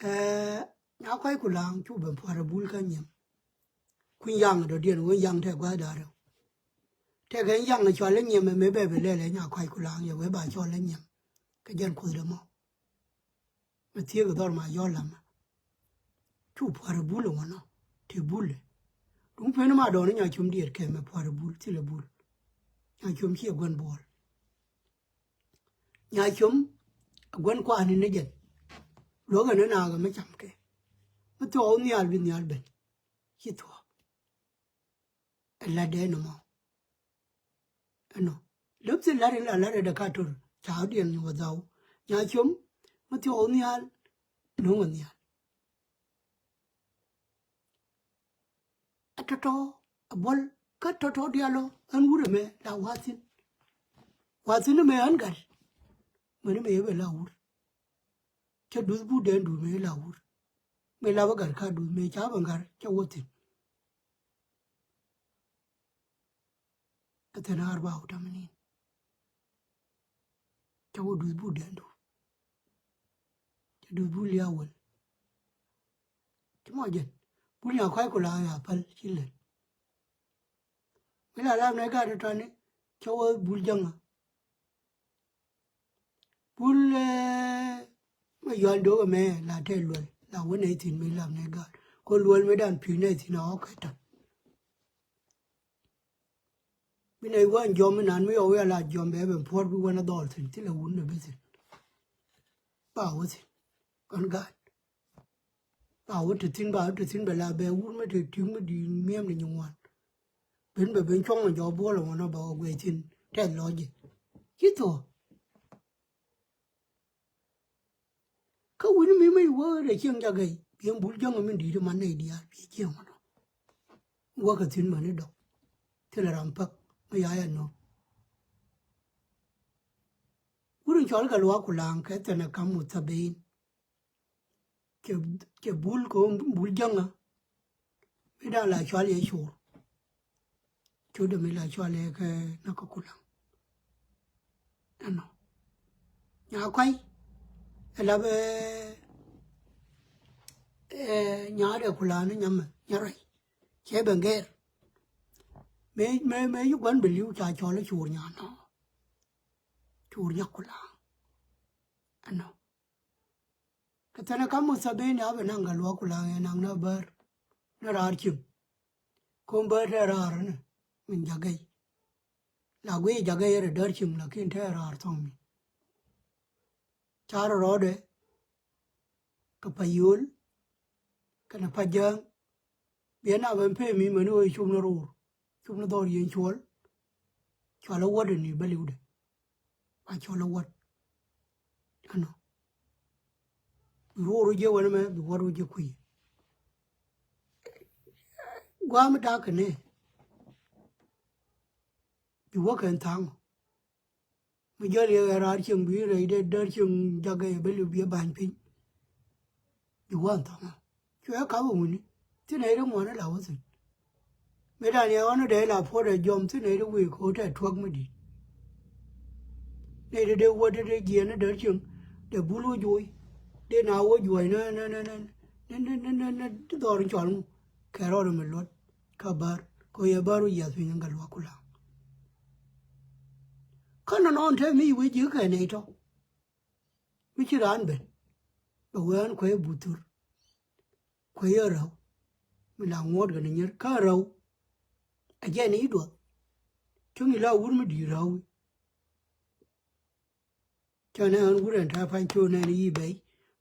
Ɛɛ nya kɔc ku la̱a̱ŋ cu ben pua̱r ɛ bul kä nyiɛm. Kuny yaŋ dɔ̱diɛn wen yaŋ tɛ gua̱a̱th da̱a̱r rɛw. Tɛkɛ yaŋ cual i̱ nyiɛm ɛmɛ bɛ bi lɛl ɛ nya kɔc ku la̱a̱ŋ yɛ wee ba cɔl i̱ nyiɛm. Kɛ jɛn kuoth dɛ mɔ. Mɛ thiek dhɔr ma yɔl lamɛ. Cu pua̱r i̱ bul i̱ wänɔ ti bul i̱. Duŋ pen ma dɔɔni nya com diet kɛ mɛ pua̱r i̱ bul thilɛ bul. Nya com ciɛ guän buɔl. Nya com a guän kuani ni jɛn. Luɔkɛ ni naakɛ mi cam kɛ mi thuɔɔk nhial bi nhial ben. Ci thuɔɔk. Ɛ lat dee nɔmɔ. Ɛnɔ lep thil lat in la lat ɛ dee ka tor ca wä diɛn ni wä dhau. Nya com mi thiɔɔk nhial. No̱o̱ŋ wä nhial. A tɔ̱tɔ̱ a buɔl kä tɔ̱tɔ̱ dialɔ ɣän wut ɛmɛ la wathin. Wathin ɛmɛ ɣän gat. Mɛn ɛmɛ yɛ bɛ la wut. Cä duth but dɛn duth mëë la wur. Mëë la bä gat ka duth mëë ca bä gat cä wä thi̱n. Kä thi̱n arba u tamanin. Cä wä duth but dɛn duth. Cä duth but lia wäl. Ci mɔ jɛn bul nya kɔc ku la ya päl ci lɛl. Mëë la lam nɛ gat tɔni cä wä bul jäŋä. Bul mɛ yual do̱k ɛmɛ la tɛ luɛl la wä nɛ thi̱n mi lam nɛ gaat. Ko luɛl mi dan pi̱i̱ nɛ thi̱n a ɣɔk kɛ tɔn. Mi nɛ wä ɛn jɔm mi nan mi yɔ wi̱i̱ a la jɔm bɛ ben puɔ̱r bi wän a dhɔl thi̱n thilɛ wun nɛ bi thi̱n. Ba wä thi̱n kɔn gaat. Ba wä te thi̱n ba wä te thi̱n bɛ la bɛ wur mi te ti̱ŋ mi di̱i̱t miɛm ni nyin ŋuan. Ben bɛ ben cuɔ̱ŋ mi jɔk buɔl ŋuan bɛ wä guɛc thi̱n tɛth lɔc ji̱. Ci thuɔ̱k. Kä wi̱ni mi mi wä rɛ cieŋ jak gɛy biɛ bul jäŋ mi di̱i̱t man nɛy diaal biɛ cieŋ ŋuan. Wä kɛ thi̱n mani dɔk. thilɛ ram päk mi ya yɛ nööŋ. Wut in cɔl kɛ luaak ku la̱a̱ŋ kɛ thiɛn ɛ kam muthabin. Cɛ, cɛ bul kɛ ɣöö bul jäŋä. Mi da̱ŋ la cual yɛ cor. Cot dee mi la cual yɛ kɛ näk kä kulaŋ. Ɛnɔ. Nya kuay. Ɛ la bɛ, ɛ, nya dee kulaŋ ni nyamɛ, nya ruac. Cɛ ben gɛr. Mëë, mëë, mëë yi gua̱n bɛ li̱w ca cɔl i̱ cor nya nɔ. Cor nya kulaŋ. Ɛnɔ. Kɛ thɛnɛ ka muthabin ya bɛ naŋ kɛ luaak kulaŋ yɛ naŋ ni bär ni raar cieŋ. Ko̱n bär tɛ raar ni min jakɛy. La guiy jakɛy rɛ där cieŋ lakin tɛ raar thɔŋ mi. Car rɔɔdɛ kɛ pa yol kɛnɛ pa jäŋ. Biɛ na ben pee mi mɛni ɣöö cop ni roor, cop ni dhɔr yien cuɔl. Cual a wätdɛ ni bä li̱wdɛ. Ba cual a wät. Ɛnɔ. Bi roor wä jiɛ wänɛ mɛ, bi wät wä jiɛ kui̱. Gua̱a̱m mi da̱a̱k kɛ nɛ. Bi wä kɛn tha̱a̱ŋ. Mi jäl yɛ ɣän raar cieŋ bi rɛy dee däär cieŋ jakɛ yɛ bä li̱w bi ɛ ba̱ny piny. Bi wä ɛn tha̱a̱ŋ. Cuɛ kap ɛ wuni. Thin ɛ ri ŋuan ɛ la wä thi̱n. Mëë dan yɛ ɣɔn ɛ dee la puɔt ɛ jɔm thin ɛ ri wëë ko̱o̱t ɛ tuäk mi di̱i̱t. Nɛy ti dee wä ti dee jiɛɛn ni däär cieŋ dee bul wä juɔy. Dee na wä juɔy ni, ni, ni dhɔr in cɔl ŋu kɛ rɔɔd mi luɔt. Kä bär kɛ yɛ bär wä yiath piny kä luaak kulaŋ. Kä nɔnɔn te mi wee ji̱ kɛ nɛy tɔ. Mi ci raan ben bɛ wee ɣän kuɛ buthur. Kuɛ yɛ räw mi la ŋuɔ̱t kɛ ni nyier kä räw. A jɛ ni i̱ duɔth. Cäŋ i̱ la wur mi di̱i̱t räw i̱. Cä nɛ ɣän wur ɛn ta̱a̱ pa̱ny cio̱o̱k nɛn i̱ yi bɛy.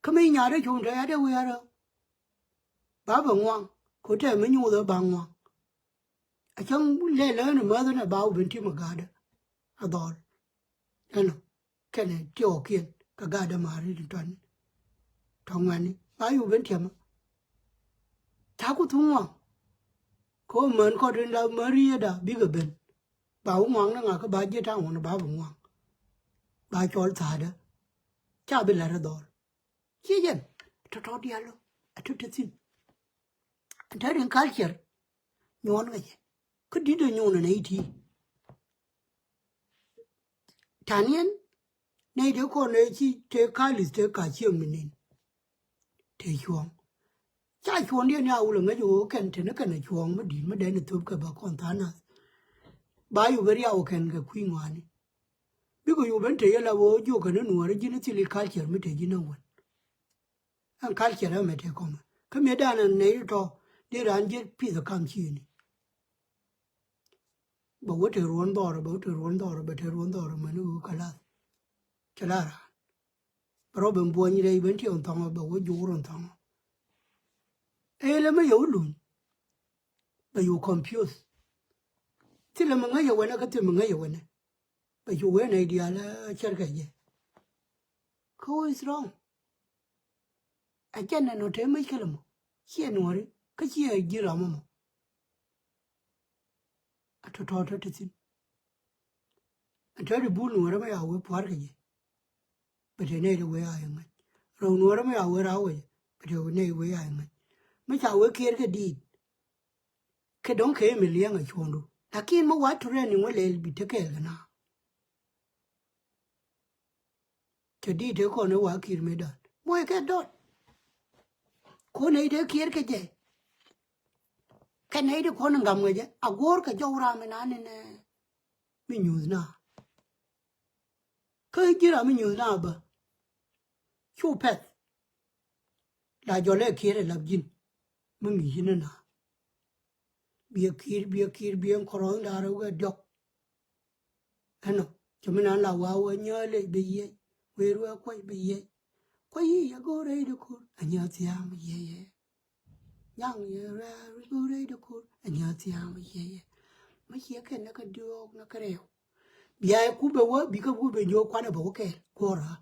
Kä mi nyaat ɛ cio̱o̱k tɛ ya dee wee a räw. Ba bɛ ŋuaŋ ko̱ tɛ mi nyoth ɛ ba ŋuaŋ. A cäŋ lɛl ɣän imäth ɛn ɛ ba wä ben tim ɛ ga̱a̱dä. A dhɔl ɛnɔ kɛnɛ tiɔɔkiɛn kɛ ga̱a̱dä ma̱a̱ri ti tɔ̱ni. Tɔ̱ ŋuɛ̈ni ba yɛ wä ben tiɛmä. Ca ku thuk ŋuaŋ. Ko̱ män kɔt in la män rietda bikɛ ben. Ba wä ŋuaŋ ni ŋa̱kä ba ji̱ ta̱a̱ŋ wun ba bi ŋuaŋ. Ba cɔl tha̱a̱dä. Ca bi la̱t ɛ dhɔl. Ciɛ jɛn tɔ̱tɔ̱ diaal ɔ a tut te thi̱n. Te rin culture nyuɔn ŋäcɛ kä di̱t ɛ nyuɔn ɛ nɛy ti. Taniɛn nɛy te kɔn ɛ ci te ka̱li̱th te ka cieŋ mi nin. Te cuɔ̱ɔ̱ŋ ca cuɔ̱ɔ̱ŋdiɛn ni a wulɛ ŋäc ɣöö kɛn te ni kɛn ɛ cuɔ̱ɔ̱ŋ mi di̱i̱t mi dɛn ɛ thöp kɛ bä kɔn tha̱a̱ŋ nath. Ba yop ɛ riaw kɛn kɛ kui̱ ŋɔaani. Bikɛ yop ben te yɛ la ɣöö jiökɛ ni nuɔɔri ji̱n thil i̱ culture mi te ji̱n ɛ wän. Ɛn culture ɛmɛ te kɔmɛ kä mietdan ɛn nɛy tɔ̱ dee raan ji̱ pith ɛ kam ciëëni. Bɛ wä te ruɔ̱n dhɔr bɛ wä te ruɔ̱n dhɔr bɛ te ruɔ̱n dhɔr mäni ɣöö kɛ lath. Cɛ la raan bɛ rɔ ben buɔ̱ny rɛy ben tiɛw thɔŋɔ bɛ wä juur thɔŋɔ. Ëë lɛ mi yɛ wä luny bɛ yɛ wä confuse. Thilɛ mi ŋäc yɛ wɛnɛ kä thil mi ŋäc yɛ wɛnɛ. Bɛ cu wen nɛy diaal ɛ cärkɛ jɛ. Kä wä is wrong. Ɛ jɛn ɛn ɔ te mec kɛlɛ mɔ ciɛ nuɔ̱ɔ̱ri kä ciɛ ji̱ ram mɔ. A tɔ̱tɔ̱ tɔ̱ te thi̱n. Ɛn tɔ̱ di bul nuɔ̱ɔ̱ri mɛ ya wee pua̱a̱r kɛ jɛ. Bɛ te nɛy di wee a yɛ ŋäc. Rɛw nuɔ̱ɔ̱ri mɛ ya wee raw wee bɛ te nɛy wee a yɛ ŋäc. Mi ca wee kiɛɛr kɛ diit. Kɛ dɔ̱ŋ kɛ mi liɛŋ a cuɔ̱ɔ̱ŋdu. Lakin mi wa training wä lɛl bi te kɛɛl kɛ na. Cɛ di̱i̱t te kɔn i̱ wa ki̱i̱r mëë dɔ̱t muɔc kɛ dɔ̱t. Kuɔn nɛy te kiɛɛr kɛ jɛ. Kɛ nɛy te kuɔn in gam kɛ jɛ a guɔ̱ɔ̱r kɛ jɔw ram inan in mi nyuuth na. Kä ji̱ ram mi nyuuth na bä cu pɛth. La jɔl ɛ kiɛɛr ɛ lap ji̱n mi ŋi̱i̱c ji̱n ina. Biɛ ki̱i̱r biɛ ki̱i̱r biɛ kɔrɔth in da̱a̱r ɛ wee diɔ̱k. Ɛnɔ cɛ mi nan la wa wee nyääl ɛ bi yiɛc wee ruɛ kuɔc bi yiɛc. Kuɔc yic a go̱o̱r rɛy di ko̱r a nyääl thia̱a̱ŋ bi yiɛc ɛ. Nyaŋ yɛ rɛɛ ri go̱o̱r rɛy di ko̱r a nyääl thia̱a̱ŋ bi yiɛc ɛ. Mi ciɛ kɛn nɛ kɛ diɔ̱ɔ̱k nɛ kɛ rɛw. Bia ɛ ku bɛ wä bikɛ ku bɛ nyɔk kuanɛ bɛ wä kɛɛl guɔ̱ɔ̱r a.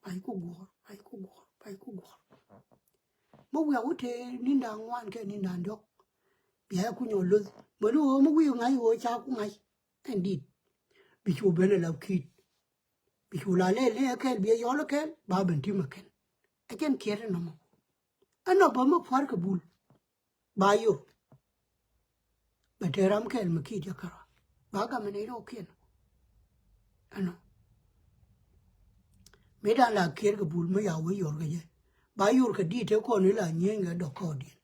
Pay ku guɔ̱ɔ̱r pay ku guɔ̱ɔ̱r pay ku guɔ̱ɔ̱r. Mi wiak wä tëë nindan ŋuan kɛ nindan diɔ̱k. Bia ku nyɔk loth. Mɛ ni ɣöö mi wi̱i̱ ŋa̱c ɣöö ca ku ŋa̱c. Ɛn dit. Bi cu ben ɛ lap ki̱i̱t. Bi cu la lɛl ni ɛ kɛl, bi ɛ yɔl ɛ kɛl, ba ben ti̱m ɛ kɛl. Ɛ jɛn kiɛt ɛnɔmɔ. Ɛnɔ bä mi pua̱r kɛ bul. Ba yor. Bɛ te ram kɛl mi ki̱i̱t jɛ kärɔa. Ba gamɛ nɛy rɔɔkiɛn. Ɛnɔ. Mëë dan la kiɛt kɛ bul mi ya wee yor kɛ jɛ. Ba yor kɛ di̱i̱t te kɔn ila nyieny kɛ dɔk kɔɔdiɛn.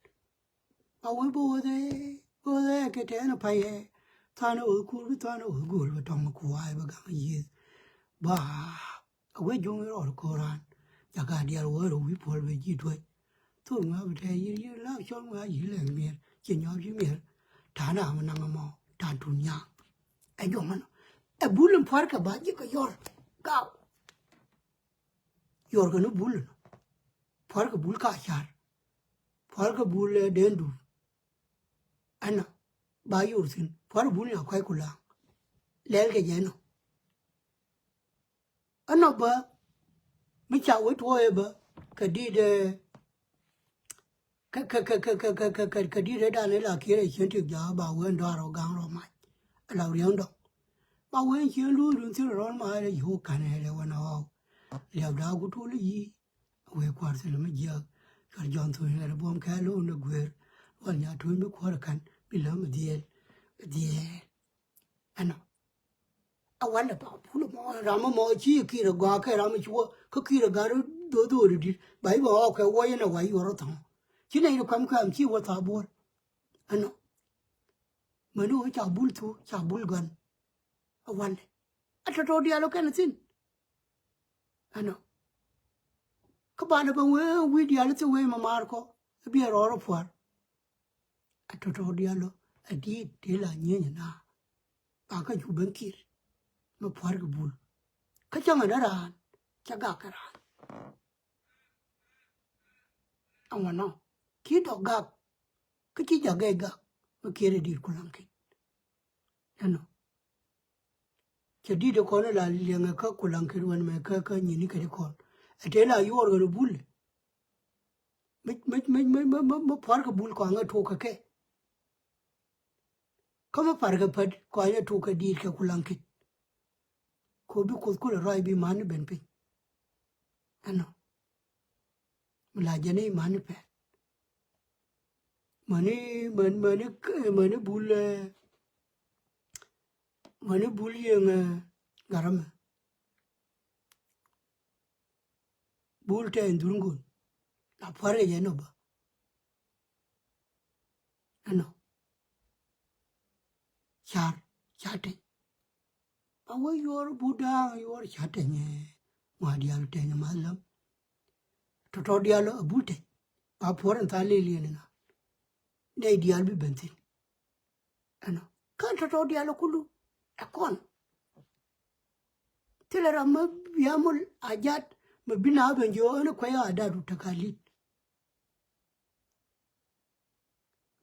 A wee bä wee dhee, wee dhee kɛ tɛn a payɛ. Than a wee kur bi than a wee go̱o̱l bä tɔŋ a kuay bä gaŋ a yieth. Ba a wee juŋ rɔɔd ko̱ran. Ca ka diaal wee rɔ wi̱i̱ puɔl bɛ ji̱ tuɔc. Thok ŋuɛ bi tɛɛ yi̱r yi̱r la cɔl ŋuɛ a yi̱r lɛŋ miɛr ci nyɔɔp ci miɛr. Ta̱a̱ na mi naŋ ɛmɔ ta̱a̱ tun nyaŋ. Ɛ jɔŋ ɛnɔ ɛ bul in pua̱rkɛ ba ji̱ kɛ yɔr. Gaw. Yɔr kɛ ni bul ɛnɔ. Pua̱rkɛ bul ka ca̱r. Pua̱rkɛ bul ɛ den duur. Ɛnɔ ba yor thi̱n pua̱rkɛ bul ni a kua̱c ku la̱a̱ŋ. Lɛl kɛ jɛ ɛnɔ. Ɛnɔ bä mi ca wee tuɔɔyɛ bä kɛ di̱t ɛ kɛ kɛ kɛ kɛ kɛ kɛ kɛ kɛ kɛ di̱t ɛ dan ila kiɛɛr ɛ cien tik ja̱a̱ ba wee ɛn dɔaar ɔ ga̱a̱ŋ rɔ mac. Ɛ la riäŋ dɔ̱ŋ ba wee ɛn cien luuc run thil rɔl ma ɛ lɛ yio̱o̱k ka̱n ɛ lɛ wän ɛ ɣɔw. Liɛp da̱a̱ ku tuul i̱ yi̱. Wee kua̱r thilɛ mi jiääk. Cual jɔ̱ɔ̱n thuny ɣɛr buɔ̱m kɛ lo̱o̱n ɛ guer. Luɔl nya tuny mi kuäär ɛ ka̱n bi läm ɛ dhieel. Ɛ dhieel. Ɛnɔ. A walɛ pa pul mɔ ram mɔ ci ki̱i̱r a gɔaa kɛ ram cuɔ kä ki̱i̱r a gar dho̱o̱dho̱o̱d di̱t ba i̱ bɛ ɣɔɔk kɛ wuɔc ɛn a wa yuɔr ɔ tha̱a̱ŋ. Ci nɛy ri kuɛm kɛ am ci wä tha̱a̱ buɔ̱ɔ̱r. Ɛnɔ. Mäni ɣöö ca bul thuk ca bul gɔ̱n. A walɛ. A tɔ̱tɔ̱ diaal ɔ kɛn thi̱n. Ɛnɔ. Kä banɛ bɛ wee wi̱i̱ diaal thil wee mɛ maar kɔ. Ɛ biɛ rɔɔr ɔ pua̱r. A tɔ̱tɔ̱ diaal ɔ a di̱i̱t tëë la nyieny ɛna. Ba kä cu ben ki̱i̱r. Mɛ pua̱r kɛ bul. Kä cäŋ ɛn raan cä gak kɛ raan. Ɛŋu nɔ ci dɔ̱k gak. Kä ci jak gɛc gak mɛ kiɛɛr ɛ di̱i̱t ku laŋ ki̱n. Ɛnɔ. Cɛ di̱t ɛ kɔn ila liɛŋɛ kä ku laŋ ki̱n wän mɛ kä kä nyin i̱ kɛ di kɔn. Ɛ tëë la yuɔr ɣän ɛ bul. Mi mi mi mi mi mi pua̱rkɛ bul kɔaŋ ɛ tuɔk kɛ kɛ. Kä mi parkɛ pät kɔaŋ ɛ tuɔk kɛ di̱i̱t kɛ ku laŋ ki̱n. Ko bi kuoth kulɛ ruac bi mani ben piny. Ɛnɔ. Mi la jɛn i̱ mani pɛt. Mani mani mani mani bul ɛ mani bul yieŋ ɛ garamɛ. Bul tɛn dhurŋun la pua̱rkɛ jɛ nɔ bä. Ɛnɔ. Car car tɛny. A wä yuɔr but da̱a̱ŋ yuɔr car tɛny ɛ ŋua̱ diaal tɛny ɛ math läm. Tɔ̱tɔ̱ diaal a but tɛny ba puɔ̱r in tha̱a̱ŋ lëëliɛn ina. Nɛy diaal bi ben thi̱n. Ɛnɔ. Kä tɔ̱tɔ̱ diaal a kulu ɛ kɔn. Thilɛ ram mi bia mul a jat mi bi na ben jiɔ ɛn kuɛy a datu takalit.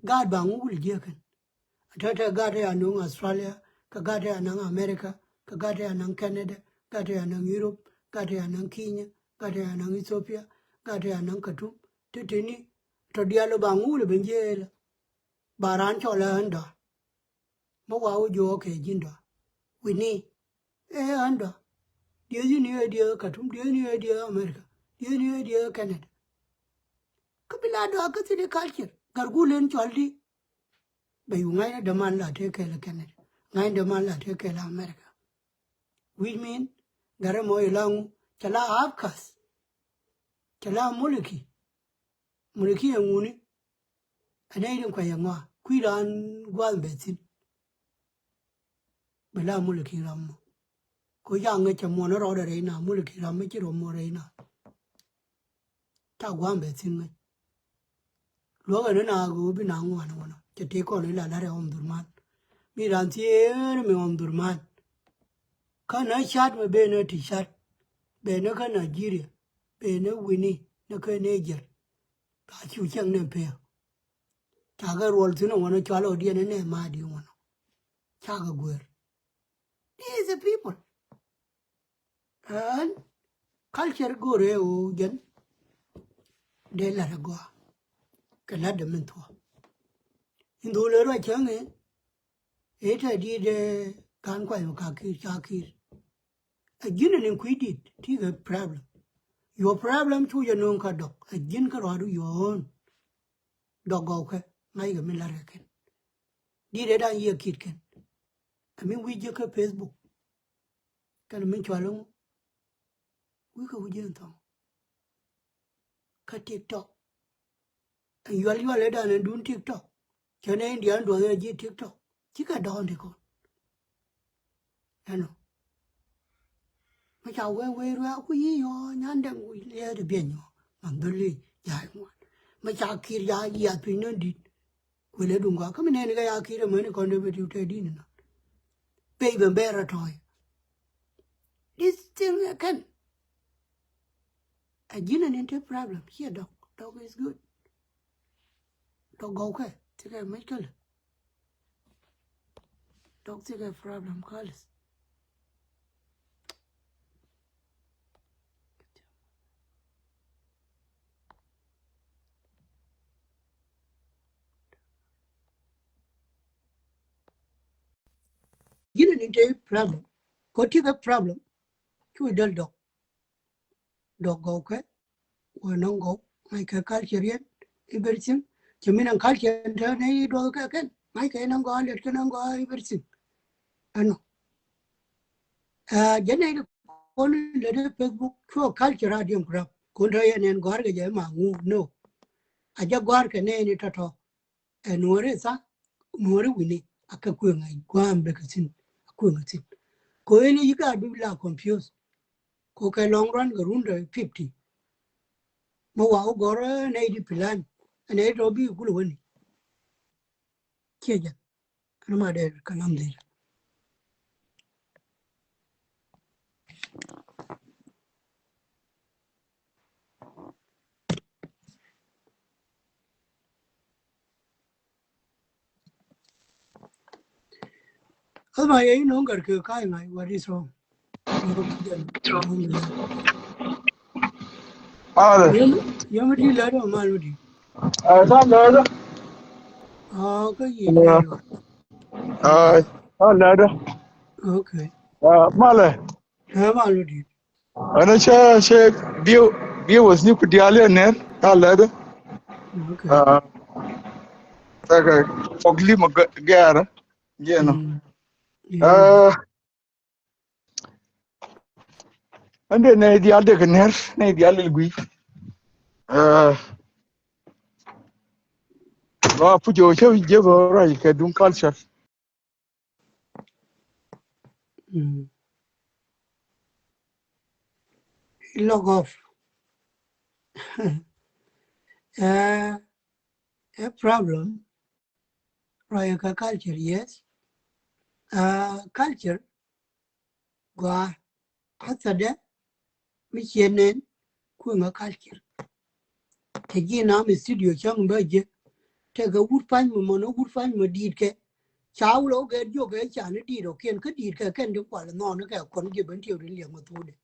Gaat ba ŋuk li jiɛ kɛn. A tɛtɛ gaat tɛ a no̱ŋ Australia, kɛ gaat tɛ a naŋ America, kɛ gaat tɛ a naŋ Canada, gaat tɛ a naŋ Europe, gaat tɛ a naŋ Kenya, gaat tɛ a naŋ Ethiopia, gaat tɛ a naŋ Khartoum. Tɛ teni tɔ diaal ba ŋuk li ben jiɛ la. Ba raan cɔl ɛ ɣän dɔa. Mi wa wä jiɔɔk kɛ ji̱n dɔa. Wi̱ni. Ɛ ɣän dɔa. Dieth ni ɛ dieth Khartoum, dieth ni ɛ dieth America, dieth ni ɛ dieth Canada. Kä bi la dɔa kä thil i̱ culture. Gat gul in cɔl di. Bɛ yu ŋa̱cnɛ däman la tëë kɛl Canada. Ŋa̱cnɛ däman la tëë kɛl America. Which mean gat ɛmɔ i̱ la ŋu cɛ la half caste. Cɛ la muliki. Muliki ɛ ŋuni. Ɛ nɛy tin kuɛc ɛ ŋɔa kui̱ raan gua̱a̱th bɛ thi̱n. Bɛ la muliki ram mɔ. Ko ca ŋäc cɛ muɔ̱n rɔɔdɛ rɛy na muliki ram mi ci rɔ muɔ̱n rɛy na. Ca gua̱a̱th bɛ thi̱n ŋäc. Luɔ̱kɛ ni na ɣöö bi na ŋuan wänɔ cɛ tëë kɔn ila la̱rɛ Omdurman. Mi raan thieer mi Omdurman. Kä na ca̱t mɛ ben ɛ ti ca̱t. Ben ɛ kä Nigeria. Ben ɛ wi̱ni ni kä Niger. Ba cu cäŋ ni pek. Cakɛ ruɔl thi̱n ɛ wänɔ cual ɔ diɛn ɛ nɛ ma̱a̱ di wänɔ. Cakɛ guer. These are people. Ɛn culture go̱o̱rɛ ɣöö jɛn dee la̱t agɔaa kɛ la̱t dee min thuɔ̱k. Dhulɛ ruac cäŋ ɛ ëë tɛ di̱t ɛ ka̱n kuany ɔ ka ki̱i̱r ca ki̱i̱r. Ɛ ji̱n ɛn in kui̱ di̱t ti kɛ problem. Your problem cu jɛ no̱o̱ŋ kä dɔk ɛ ji̱n kä ruaadu your own. Dɔk gɔwkɛ ŋa̱ckɛ min la̱rkɛ kɛn. Di̱t ɛ da̱ŋ yiëë ki̱t kɛn. Ɛ min wi̱c ji̱ kä Facebook. Kɛn min cual ɛŋu wi̱i̱ kɛ wi̱c ji̱ ɛn thɔŋ. Kä TikTok. Ɛn yual yual ëë da̱n ɛn duun TikTok. Cɛ nɛ India ɛn duɔth ɛ ji̱ TikTok. Cikɛ dɔ̱ɔ̱n ti kɔn. Ɛnɔ. Mɛ ca wee wee ruɛ ku yi̱ yɔ nyan dɛŋ wi̱i̱ liɛɛt ɛ biɛny yɔ. Man dholi ja̱a̱c ŋuan. Mɛ ca ki̱i̱r ja̱a̱c yiath piny nän di̱t. Kuël ɛ duŋ gɔaa kä mi nɛɛni kɛ ya ki̱i̱r ɛmɛni kɔn dee bɛ ti wutɛ di̱n inɔ. Pey ben bɛɛr ɛ tɔ̱ɔ̱c. This thing ɛ kɛn. Ɛ ji̱n ɛn in te problem ciɛ dɔk. Dɔk is good. Dɔk gɔwkɛ cikɛ mec kälɛ. Dɔk cikɛ problem kalis. Ji̱n ɛn in te problem. Kɔ ti kɛ problem. Cu däl dɔk. Dɔk gɔwkɛ. Wä nɔŋ gɔw. Ŋa̱ckɛ culture yɛn. Everything. Cɛ min ɛn culture in te nɛ i̱ duɔth kɛ kɛn. Ŋa̱ckɛ nɔŋ gɔw lɛt kɛ nɔŋ gɔw everything. Ɛnɔ. Ɛ jɛ nɛ i̱ kɔn lɛt i̱ Facebook. Cuɔ culture a diɛm grab. Kun te yɛn ɛn gɔ̱a̱r kɛ jɛ ma ŋu no. A jɛ gɔ̱a̱r kɛ nɛ ni tɔ̱tɔ̱. Ɛ nuɔ̱ɔ̱ri tha nuɔ̱ɔ̱ri wi̱ni a kɛ kueŋ a gua̱a̱m bɛ kɛ thi̱n a kueŋ a thi̱n. Ko ɛn i̱ yi̱ gaat bi la confuse. Ko kɛ long run kɛ run dɛ fifty. Mɛ wa wä gɔ̱r ɛ nɛy di plan ɛ nɛy tɔ bi kulɛ wäni. Ciɛ jɛ ɛn ma dee kɛ lam dhil. Ama yɛ inɔ ŋa̱r kɛ ka̱a̱c ŋa̱c, what is wrong? Mal. Yɛ mi di lɛ dɔ mal mi di. Ɛ, ta lɛ dɔ. Aa, kä yɛ. Ɛ, ta lɛ dɔ. Okay. Ɛ, malɛ. Ɛ, mal mi di. Ɛn cä cä view, viewers ni ku diaal yɛ nɛr ta lɛth. Okay. Ah, ta kɛ pɔk lim gɛɛrä. Yɛn ɔ. Mm. Yeah. Ah, ɛn dee nɛy diaal dee kɛ nɛr, nɛy diaal lil guiy. Ah, lɔ puc ɔ cä jek ɔ ruac kɛ duŋ culture. Mm. Log off. Uh, a problem. Rɔy kä culture, yes. Uh, culture. Gua. Hasa de mi ciɛ nɛn kueŋä culture. Te ji̱ nam studio cäŋ bä ji̱. Tekɛ wut pany mɛ mɔnɔ wut pany mɛ di̱i̱t kɛ. Ca wulɛ wä gɛɛt jiök kɛ can i̱ di̱i̱t ɔ kiɛn kä di̱i̱t kɛ kɛn ti kual inɔɔn kɛ kɔn ji̱ ben tiɛw ti liɛŋ mɛ thuudɛ.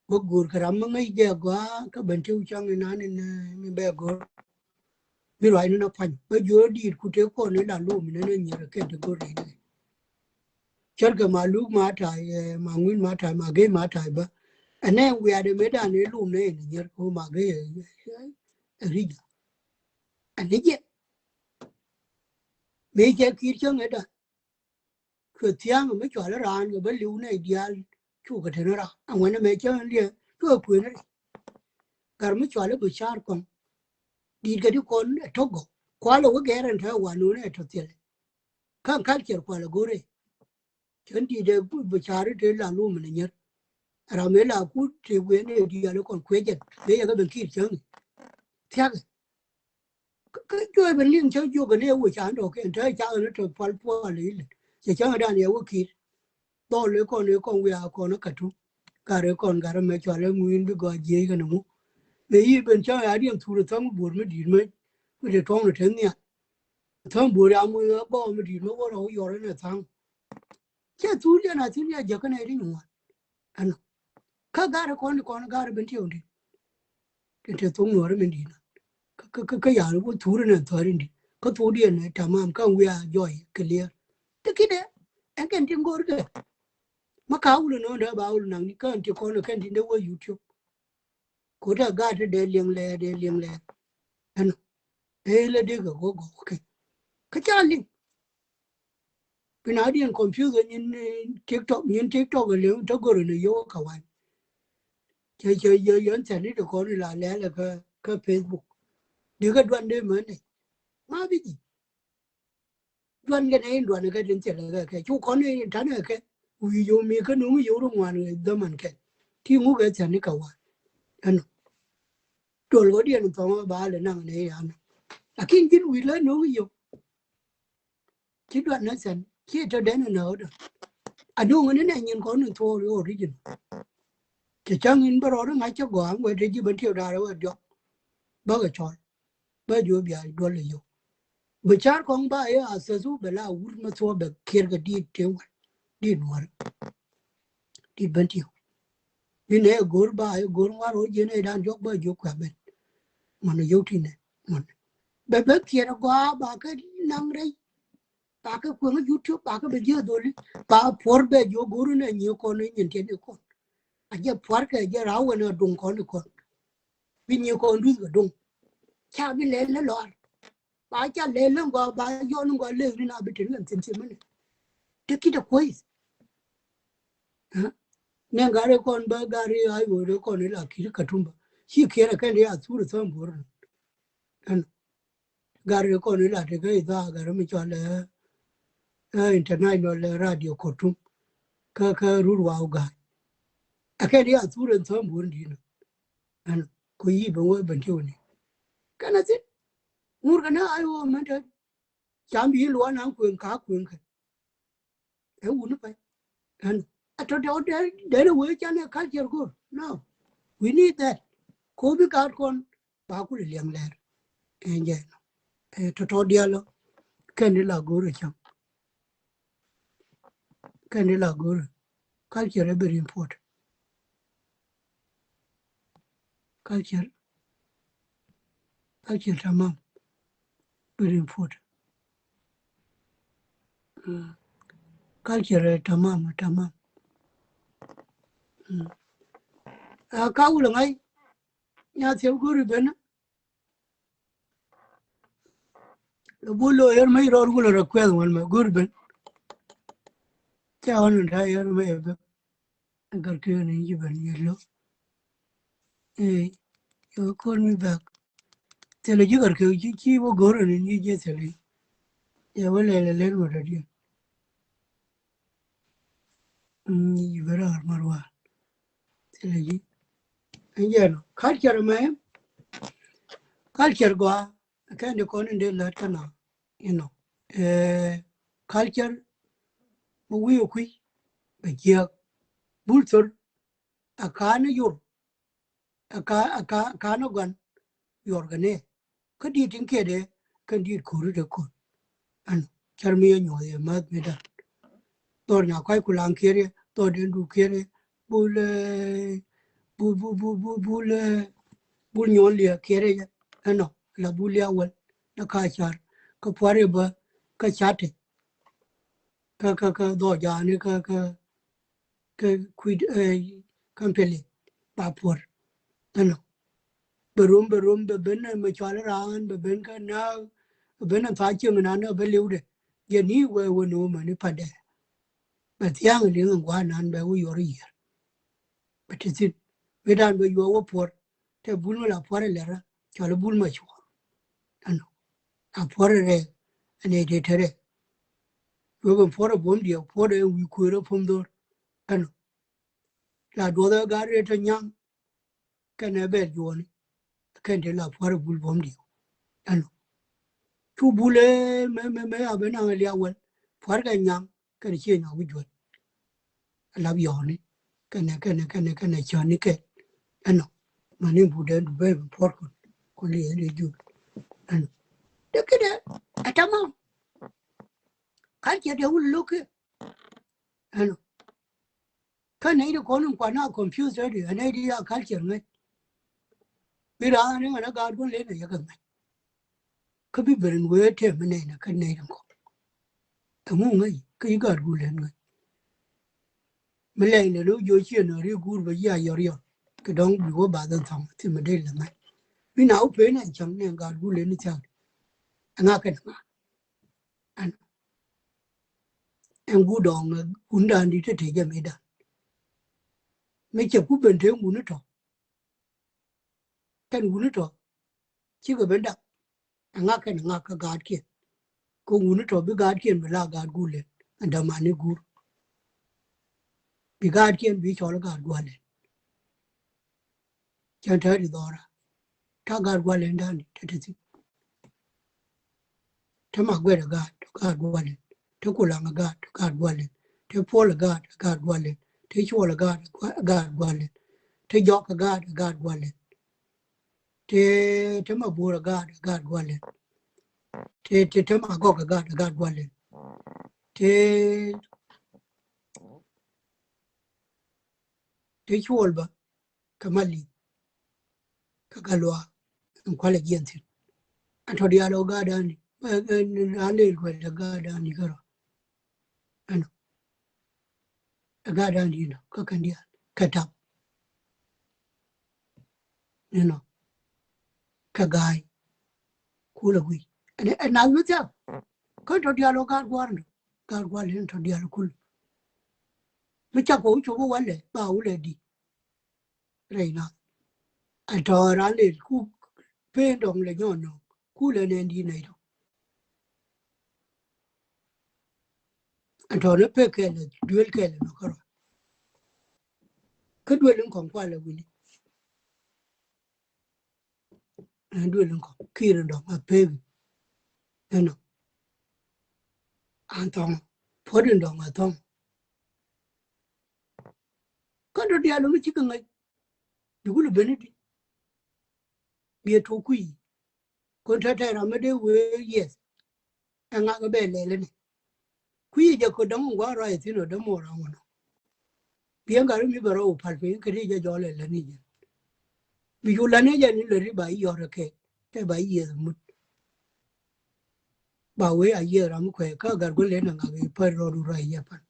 Bä go̱o̱r kɛ ram mi ŋäc jɛ gɔaa kä ben tiɛw cäŋ inan in mi bɛ go̱o̱r. Mi ruacni na pa̱ny bä jiöör di̱i̱t ku tëë kɔn i̱ la lo̱o̱m inɛn ɛ nyier kɛn ti go̱r rɛy ni. Cärkɛ ma luk ma ta̱a̱, eh, ma ŋui̱n ma ta̱a̱, ma gey ma ta̱a̱ bä. Ɛnɛ wiaadɛ mëëdan ëë lo̱o̱m nɛ in nyier kɛ ma gey ɛ ri̱c. Ɛn ni jɛ mëë cɛ ki̱i̱r cäŋ ëëdan. Cuɛ thia̱a̱ŋ mi cual raan kɛ bä li̱w nɛy diaal cukɛ te ni raar. Ɛŋuɛn ɛmɛ cä ɛn liɛ cukɛ kuëën ri. Gat mi cual i̱ bi ca̱r kɔŋ di̱i̱t kɛ ti kɔn ɛ tɔ̱ gɔk. Kualɛ wä gɛɛr ɛn tɔ̱ ɛ wanun ɛ tɔ̱ thilɛ. Kä ɛn culture kualɛ go̱r ɛ. Cän di̱i̱t ɛ bi ca̱r i̱ te la lum ni nyier. Ram ëë la ku te guiɛn ëë diaal i̱ kɔn kuecɛn mëë yɛ kɛ ben ki̱i̱t cäŋ i̱ thia̱kɛ. Kä, kä juɔc ben liŋ cä jiök ni ɛ wec an dɔ̱k kɛn te ca ɣän tɔ pual pual ilɛ cɛ cäŋ dan yɛ wä ki̱i̱t. Dhɔl ëë kɔn ëë kɔn wiaa kɔn kä tum. Gat ëë kɔn gat ɛmɛ cual ëë ŋui̱n bi gɔaa jiëc kɛn ɛŋu. Mëë yi ben cäŋ ya diɛn thur ɛ tha̱ŋ buɔ̱r mi di̱i̱t mɛ. Mi te tuɔ̱ŋ ni te nhial. Tha̱ŋ buɔ̱r ya muc ɛ gɔɔk mi di̱i̱t mɛ wä rɔ wä yɔr ɛn ɛ tha̱ŋ. Cɛ thur jɛn a thil ni a jäk kɛn ɛ ri nyuɔ̱ɔ̱n. Ɛnɔ. Kä gat ɛ kɔn kɔn gat ɛ ben tiɛw di. Tin te thok nuɔɔri min di̱i̱t na. Kä, kä, kä, kä yal wä thuri nɛ thɔri in di̱i̱t. Kä thokdiɛn ɛ tamam, kä wiaa jɔy clear. Ti kidɛ ɛn kɛn tin go̱o̱rkɛ. Ma ka wul nɔ dee ba wul naŋ ni kɛn ti kɔn kɛn tin dee wä YouTube. Kotɛ gaat ti dee liɛŋ lɛɛr, dee liɛŋ lɛɛr. Ɛnɔ. Ëë lɛ dee kɛ go̱o̱k gɔw kɛ. Kä ca liŋ. Bi na diɛn confuse nyin, eh, TikTok, nyin TikTok ɛ liŋ te go̱r ni yio̱w kä wan. Cɛ, cɛ, cɛ yɛn thɛn ni ti kɔn la lɛl kä, kä Facebook. Di kä duan dee män ni. Ma bi ji̱. Duan kɛ nɛ in duan kɛ tin thilɛ kɛ kɛ. Cu kɔn in ta̱n kɛ kɛ. Wi̱i̱ yio̱w mi kä nuŋ yio̱w ri ŋuan kɛ dhaman kɛ. Ti ŋuk ɛ thɛn ni kä wan. Ɛnɔ. Duɔl kɔ diɛn thɔŋ ba lɛ naŋ nɛ yan. Lakin ji̱n wi̱i̱ lä nuŋ yio̱w. Ci duan nä thɛn, ci tɔ den in ɣöö dɔ. Aduŋ ni nɛ nyin kɔn in thuɔɔk ri original. Cɛ cäŋ in bä rɔɔd in ŋa̱c cä gɔaa in wee te ji̱ ben tiɛw da̱a̱r wee diɔk. Bä kɛ cɔl. Bä jiö bia duɔl in yio̱w. Bɛ car kɔŋ ba yɛ a thäthu bɛ la wur mä thuɔɔk bɛ kiɛr kɛ diit tiɛw wal. Diit nuɔr. Diit ben tiɛw. Bi nɛ go̱r ba yɛ go̱r ŋuar wä jiɛn ɛ dan diɔk bä jiö kuɛ ben. Mɔn yio̱w ti nɛ. Mɔn. Bɛ bɛ kiɛr gɔaa ba kɛ naŋ rɛy. Ba kɛ kueŋ YouTube, ba kɛ bɛ jiɛ dholi. Ba puɔr bɛ jiɔ go̱o̱r ni nyi kɔn ni nyin tiɛn ni kɔn. A jɛ puɔr kɛ jɛ raw wɛn a duŋ kɔn ni kɔn. Bi nyi kɔn duth kɛ duŋ. Ca bi lɛl ni lɔr. Ba ca lɛl ni gɔaa, ba yɔn ni gɔaa lɛl ni na bi tin kɛn thin thin mini. Te kit a kueeth. Nɛ gari kɔn bä gari a yuɔr kɔn ila kiri Katumba. Ci kiɛrɛ kɛn ri a thur thɔn buɔr. Ɛn gari kɔn ila te kä idha gari mi cɔl ɛ, ɛ international radio Khartoum. Kä, kä rur wa u gai. Ɛ kɛn ri a thur thɔn buɔr di na. Ɛn ko yi ben wä ben ti wä ni. Kɛn a thin. Ŋur kɛn a yuɔr mɛn tɛ. Cam bi luɔn an kueŋ ka kueŋ kɛ. Ɛ wuni pay. Ɛn a tɔ dɛ wä dɛ dɛ wee can ɛ culture go̱r. No. We need that. Ko bi gaat kɔn ba kul liɛŋ lɛr. Ɛn jɛ nɔ. Ɛ tɔ tɔ dialɔ. Kɛn di la go̱r ɛ cam. Kɛn di la go̱r ɛ. Culture ɛ very important. Culture. Culture tamam. Very important. Mm. Culture ɛ tamam, tamam. Mm. A ka wul ŋa̱c. Nya thiɛp go̱ri ben. Lɛ bul lo yer mec rɔɔd wul rɔ kuɛth ŋuɛn mɛ go̱ri ben. Ca ɣɔn in ta̱ yer mec ɛ ben. Gɔr kɛ ni ji̱ ben yɛ lo. Ee, you call me back. Thilɛ ji̱ gɔr kɛ ji̱ ci wä go̱r ni ji̱ ji̱ thilɛ. Yɛ wä lɛl lɛl wä dɔ̱diɛn. Mm, ji̱ ben rɔɔd mar wa. Thilɛ ji̱. Ɛn jɛ nɔ. Culture mɛ. Culture gɔaa. Kɛn di kɔn in dee lät kä na. You know. Eh, culture. Mɛ wi̱i̱ ɔ kui̱. Bɛ jiäk. Bul thor. A ka̱n ni yor. A ka, a ka, a ka̱n ni gua̱n. Yor kɛ nɛ. Kä diit tin kiɛt ɛ kɛn diit ko̱ri te ko̱r. Ɛn cär mi yɛ nyuɔth yɛ mäth mi da̱t. Dhɔr nya kua̱c ku laŋ kiɛt yɛ, dhɔr den du kiɛt yɛ, bul, eh, bul, bul, bul, bul, bul, eh, bul nyuɔn liɛ kiɛt yɛ. Ɛnɔ, la bul liɛ wäl, la ka car, kä pua̱r yɛ bä, kä cat te. Kä, kä, kä dhɔr jaani, kä, kä, kä kui̱d, eh, kampeli, ba puɔ̱r. Ɛnɔ. Bɛ rom, bɛ rom, bɛ ben mɛ cual raan, bɛ ben kä na̱a̱k, bɛ ben a tha̱a̱ŋ cieŋ nan bɛ liwdɛ. Jɛ ni wee wee ni wee mɛ ni pandɛ. Bɛ thia̱a̱ŋ liŋ in gua̱a̱r nan bɛ wee yuɔr yiër. Bɛ ti thi̱n. Mëë dan bɛ yuɔr wä puɔ̱r. Tɛ bul mi la puɔ̱r ilɛrä. Cual bul ma cuɔr. Ɛnɔ. A puɔ̱r rɛ. Ɛn ɛ dee tɛ rɛ. Wee ben puɔ̱r ɛ buɔ̱m diɛ, puɔ̱r ɛ wi̱i̱ kueer ɛ puɔ̱m dho̱r. Ɛnɔ. La duɔth ɛ gar rɛ tɛ nyaŋ. Kɛn ɛ bɛl juɔni. Kɛn te la pua̱r ɛ bul buɔ̱m diɛ. Ɛnɔ. Cu bul ɛ mɛ, mɛ, mɛ a ben naŋ ɛ liak wɛl. Pua̱r kɛ nyaŋ kɛn ciɛ nyaŋ wi̱c juɔt. Ɛ lap yɔɔni. Kɛn ɛ, kɛn ɛ, kɛn ɛ, kɛn ɛ cäni kɛn. Ɛnɔ. Mani bul dee du bɛ puɔ̱r kɔn. Kɔn li ɛ li jul. Ɛnɔ. Dee kidɛ. Ɛ tamam. Ka̱n cɛ dee wul lo̱k kɛ. Ɛnɔ. Kä nɛy ti kɔn in kuan a confuse tɔ̱ di, ɛ nɛy ti a culture ŋäc. Bi raan ni ŋän a gaat kun len a yɛ kɛ ŋäc. kä bi ben wee tɛm mi nɛy na kä nɛy rin kɔn. Ɛŋu ŋäc kä yi gaat guul lɛn ŋäc. Mi lɛy lɛ lo jiɔ ciɛ nɔ ri guur bɛ yi a yɔr yɔr kɛ dɔŋ bi wä ba dhɛ thɔŋ thi mi dee lɛ ŋäc. Bi na wä pen ɛn cäŋ nɛ gaat guul lɛn ni thiak. Ɛŋa kɛn ŋa. Ɛn ɛn guur dɔŋ ɛ gundan di te te jɛ mi dan. Mi cɛ ku ben te ŋuni tɔ. Kɛn wuni tɔ cikɛ ben dak. Ɛŋa kɛn ŋa kä gaatkiɛn. Kä wuni tɔ bi gaatkiɛn bi la gaat guul lɛn ɛn dämani guur. Bi gaatkiɛn bi cɔl gaat gual lɛn. Cɛn tɛ di dhɔra ta gaat gual lɛn dani tɛ tɛ thin. Te ma guɛt a gaat, a gaat gualɛn. Te kulaŋ a gaat, a gaat gualɛn. Te puɔl a gaat, a gaat gualɛn. Te cuɔl a gaat, a gaat gualɛn. Te jɔk a gaat, a gaat gualɛn. Te, te ma buur a gaat, a gaat gualɛn. Te, te, te ma gɔk a gaat, a gaat gualɛn. Te, te cuɔl ba kɛ ma li̱th kɛ ka luaak in kualɛ jiɛn thin. Ɛn tɔ diaal ɔ gaat dani an leel kuɛl ɛ gaat dani kärɔ. Ɛnɔ ɛ gaat dani inɔ kä kɛn diaal kɛ tap. Inɔ kɛ ga̱a̱y kulɛ guic ɛn ɛn nath mi thiak. Kä tɔ diaal ɔ gaat gua̱a̱r inɔ gaat gua̱a̱r in tɔ diaal kul. Mi cak kɔ wi̱c cop wä walɛ ba wulɛ di. Rɛy nath. Ɛn tɔ ran lel ku pen dɔŋ lɛ nyɔn nɔ ku lɛ nɛn di nɛy dɔŋ. Ɛn tɔ ni pek kɛlɛ duel kɛlɛ nɔ kärɔ. Kä duel in kɔŋ kualɛ wini. Ɛn duel in kɔŋ kir in dɔŋ a pek. Ɛnɔ an thɔŋ puɔt in dɔŋ a thɔŋ. Kä dɔ diaal mi cikɛ ŋäc. Bi kul ben di. Bi ɛ tok kui̱. Kun tɛtɛ ram mi dee wee yes. Ɛŋa kɛ bɛ lɛl ni. Kui̱ jɛ kɔ dɔŋ ŋuan rɔ ithin ɔ dee mɔ ram wunɔ. Bi ɛn gat mi bɛ rɔ wä pal piny kɛ ri jɛ jɔl ɛ lɛ ni jɛ. Bi cu lɛ ni jɛ ni lɛ ri ba i̱ yɔr kɛ tɛ ba i̱ yes mut. Ba wee a yiëë ram mi kuɛ kä gat gua̱n lɛn a ŋak i̱ pär rɔɔdu rɔ i̱ yɛ pan.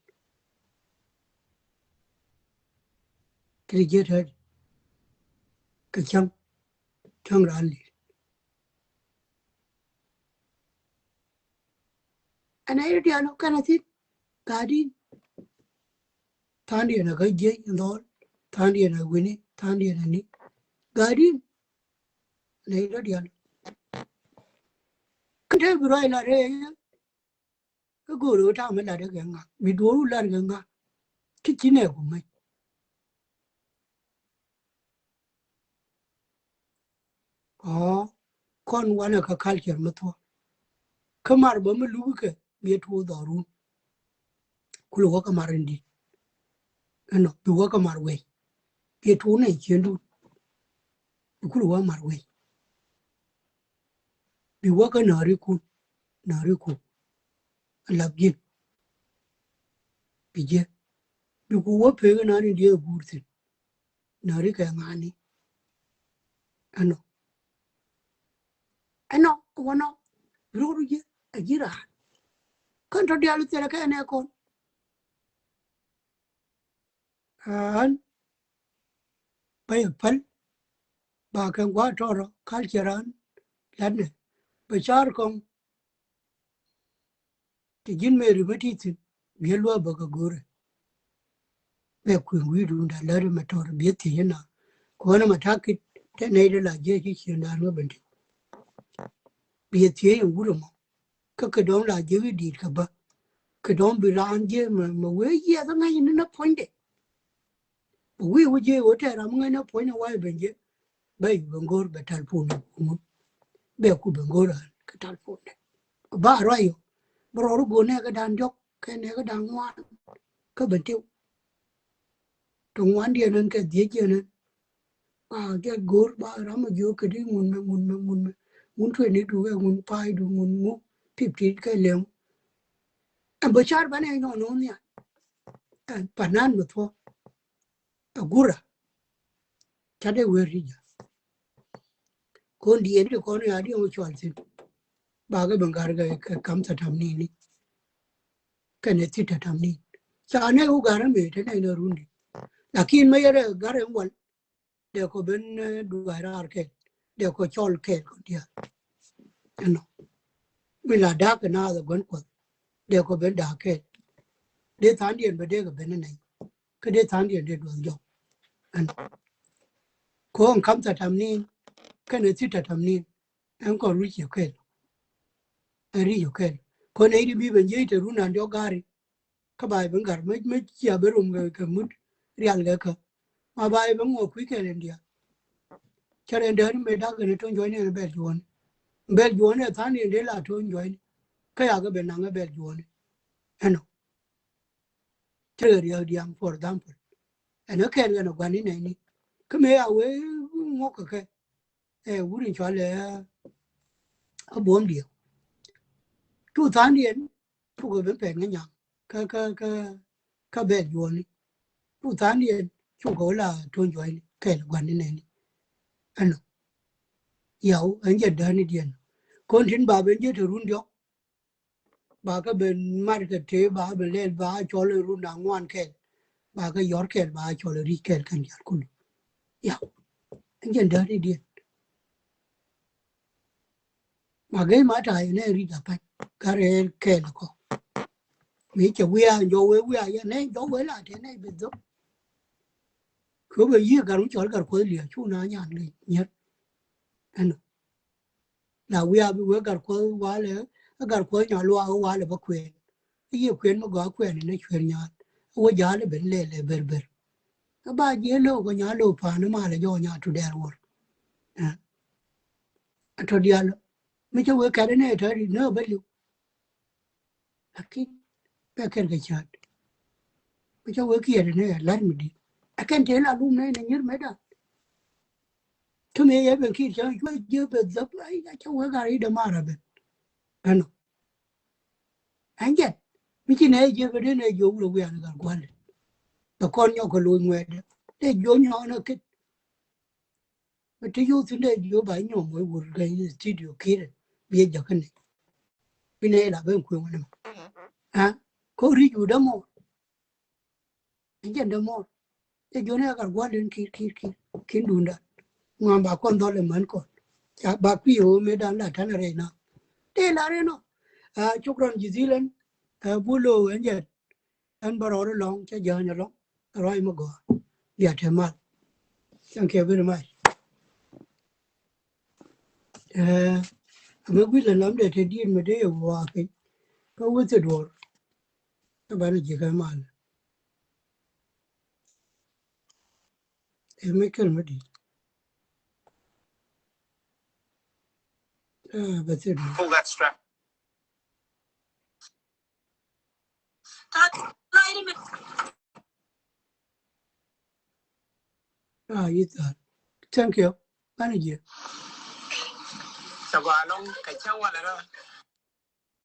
Kiri jiet ɣä kɛ cäŋ cäŋ raan li̱i̱t. Ɛn a yɛ diaal ɔ kɛn a thi̱n ga̱a̱di̱n. Tha̱a̱ŋdiɛn a kä jiec in dhɔl tha̱a̱ŋdiɛn a wi̱ni tha̱a̱ŋdiɛn a ni ga̱a̱di̱n. Nɛy rɔ diaal. Kä te bi ruac lat rɛy kä go̱o̱r ɣöö ta̱a̱ mi lat rɛ kɛ ŋa mi duɔ̱ɔ̱r wä lat kɛ ŋa. Kä ci nɛ ku ŋäc. Ɔ kɔn wanɛ kä culture mi thuɔ̱k. Kä mar bä mi luk kɛ bi ɛ tuɔɔk dhɔrun. Kulɛ wä kä mar in di̱t. Ɛnɔ bi wä kä mar wec. Bi ɛ tuɔɔk nɛ ciendun. Bi kulɛ wä mar wec. Bi wä kä nääri kun nääri kun. Lap ji̱n bi jiɛ bi ku wä pek in an in diɛ guur thin. Nääri kɛ ŋa̱ni. Ɛnɔ ɛnɔ wanɔ bi rɔɔdu jiɛ a ji̱ raan. Kän tɔ diaal thilɛ kɛ ɛnɛ kɔn. An bä yɛ päl ba kɛn gua̱a̱th tɔɔrɔ culture an latnɛ bɛ car kɔŋ. Ti ji̱n meri bä ti thi̱n biɛ luaak bä kɛ go̱rɛ. Bɛ kui̱n wi̱i̱dun da lät mɛ tɔɔrɔ biɛ thiec na kuɔnɛ mɛ ta̱kit tɛ nɛy dee la jiɛ ci cien daan wä ben ti. Biɛ thiec in wut ɛmɔ. Kä kɛ dɔ̱ŋ la jiäk i̱ di̱i̱t kɛ bä kɛ dɔ̱ŋ bi raan jiäk mɛ wee yiɛth ŋäc ni nä puɔ̱nydɛ. Bi wi̱i̱ wä jiäk wä tɛɛr ram ŋäc nä puɔ̱nydɛ wa̱i̱ ben jiäk. Bɛ yu ben go̱o̱r bɛ tal puɔ̱nydɛ ŋun bɛ ku ben go̱o̱r raan kɛ tal puɔ̱nydɛ. Ba ruac yɔ bi rɔɔr i̱ go̱o̱r nɛɛkä da̱a̱n diɔ̱k kɛ nɛɛkä da̱a̱n ŋuan. Kä ben tiw ti ŋuandiɛn ɛn kɛ dhiec jiɛn ɛn. Ba jɛ go̱r ba ram a jiök kɛ di ŋun mɛ ŋun mɛ ŋun mɛ ŋun twenty du kɛ ŋun five du ŋun ŋu fifty kɛ lɛŋ. Ɛn bä car banɛ nyɔn nɔn nhial. Ɛn panan mi thuɔ a gura. Ca dee wer ri ja. Kon diɛn ti kɔn ya di ŋu cual thin. Bakɛ ben gat kɛ, kɛ kamsa tamnin ni. Kɛnɛ sita tamnin. Ca nɛ wä gat mi te nɛ nɛ run di. Lakin mɛ yɛrɛ gat ɛn wal. Dee kɔ ben, eh, duay raar kɛl. Dee kɔ cɔl kɛl kɔ diaal. Ɛnɔ. Mi la da̱a̱k kɛ naath ɛ gua̱n kuɔth. Dee kɔ ben da̱a̱k kɛl. Dee tha̱a̱ŋdiɛn bɛ dee kɛ ben ɛ nɛy. Kä dee tha̱a̱ŋdiɛn dee duɔth jɔk. Ɛnɔ. Kɔn kamsa tamnin. Kɛnɛ sita tamnin. Ɛn kɔn ri̱c yɛ kɛl. Ɛn ri̱c yɛ kɛl. Kɔn nɛy di bi ben jiec te run an diɔk gari. Kä ba ben gat mɛ, mɛ cia ben rom kɛ, kɛ mut rial kɛ kä. Ma ba ben ŋuɔ kui̱ kɛl in diaal. Cɛ rɛn dääri mɛ dak kɛn Tony Juɔ̱ny ni ɛn bɛl juɔ̱ɔ̱ni. Bɛl juɔ̱ɔ̱ni ɛ tha̱a̱ŋdiɛn dee la Tony Juɔ̱ny ni. Kä yakɛ ben naŋ ɛ bɛl juɔ̱ɔ̱ni. Ɛnɔ. Cɛ kɛ riäk diaŋ, for example. Ɛn ɛ kɛl kɛn ɛ gua̱n ni nɛy ni. Kä mëë a wee ŋuɔk kɛ kɛ. Ɛ wut in cɔal ɛ, ɛ buɔ̱m diɛw. Cu tha̱a̱ŋdiɛn cukɛ ben pɛn kä nyaŋ kä, kä, kä, kä bɛl juɔ̱ɔ̱ni. Cu tha̱a̱ŋdiɛn cukɛ wä la Tony Juɔ̱ny ni kɛl gua̱n ni nɛy ni. Ɛnɔ. Yaw ɛn jɛ dääni diɛn. Kɔn tin ba ben jiec te run diɔk. Ba kɛ ben mat kɛ tëë ba ben lɛl ba cɔl in run na ŋuan kɛl. Ba kɛ yɔr kɛl ba cɔl in ri̱c kɛl kɛn diaal kulu. Yaw. Ɛn jɛ dääni diɛn. Ma gee ma ta̱a̱ yɛ nɛ ri̱c a pa̱ny. Gat rɛɛl kɛɛl kɔ. Mi cɛ wiaa jɔw wee wiaa yɛ nɛ jɔw wee la tɛ nɛ bi dhok. Kɛ wee yiëë gat mi cɔl gat kuɔth liɛ cu na nyan kɛ nyier. Ɛnɔ. La wiaa bi wee gat kuɔth walɛ, gat kuɔth nyɔl luaak walɛ bä kuɛɛn. Yiëë kuɛɛn mi gɔaa kuɛɛn inɛ cuɛɛr nyaal. Wä ja̱a̱l ben lɛl ɛ ber ber. Kä ba jiɛ lo̱o̱k kɛ nyaal lo̱o̱k pa̱a̱n malɛ jɔw nyaal tu dɛɛr wor. Ɛ. Ɛ tɔ diaal. Mi cä wee kɛt inɛ tɔ ri nä bä liw. Lakin bɛ kɛn kɛ cäät. Mi cä wee kiɛt inɛ lar mi di̱t. Ɛ kɛn tëë la lum nɛ inɛ nyier mɛtda. Kä mi yɛ ben kiɛt cä juɔc jiɛ bɛ dhäp, ay, cä wee gat ri dämaar a ben. Ɛnɔ. Ɛn jɛn mi ci nɛ jiɛ bɛ dee nɛ jiɛ wurɛ wian gat gua̱l. Bɛ kɔn nyɔk kɛ lo̱c ŋuɛɛdɛ. Dee jiɔ nyɔk nɛ ket. Bɛ ti yo̱o̱ thin dee jiɔ ba nyɔk mɔ wur gɛ in studio kiɛt. Biɛ jäk kä nɛ. Bi nɛ la ben kueŋ wä nɛ mɔ. Ha? Ko ri̱c wut dämɔ. Ɛn jɛn dämɔ. Ɛ jiɔni a gat gua̱l in ki̱i̱r ki̱i̱r ki̱i̱r ki̱n duundan. Ŋuan ba kɔn dhɔl ɛ män kɔn ca ba kui̱ ɛ ɣöö mëëdan la ta̱n ɛ rɛy na. Tëë la rɛn ɔ. Ɛ, cukran jizilan. Ɛ, bulo ɛn jɛn. Ɛn bä rɔɔd ɛlɔ̱ŋ cä jäny ɛlɔ̱ŋ. Ruac mi gɔaa. Bia te mal. Thank you very much. Ɛ, amɛ gui̱c lɛ lamdɛ te diet mi dee yɛ waak piny. Kä weth ɛ duɔ̱ɔ̱r. Kä banɛ ji̱ kɛ mal. Ɛ mi kɛl mi di̱i̱t. Ɛ bɛ thil mi. Pull that strap. Ah, yi thal. Thank you. Banɛ ji̱. Cɛ gɔaa lɔŋ kɛ cä walɛ rɔ.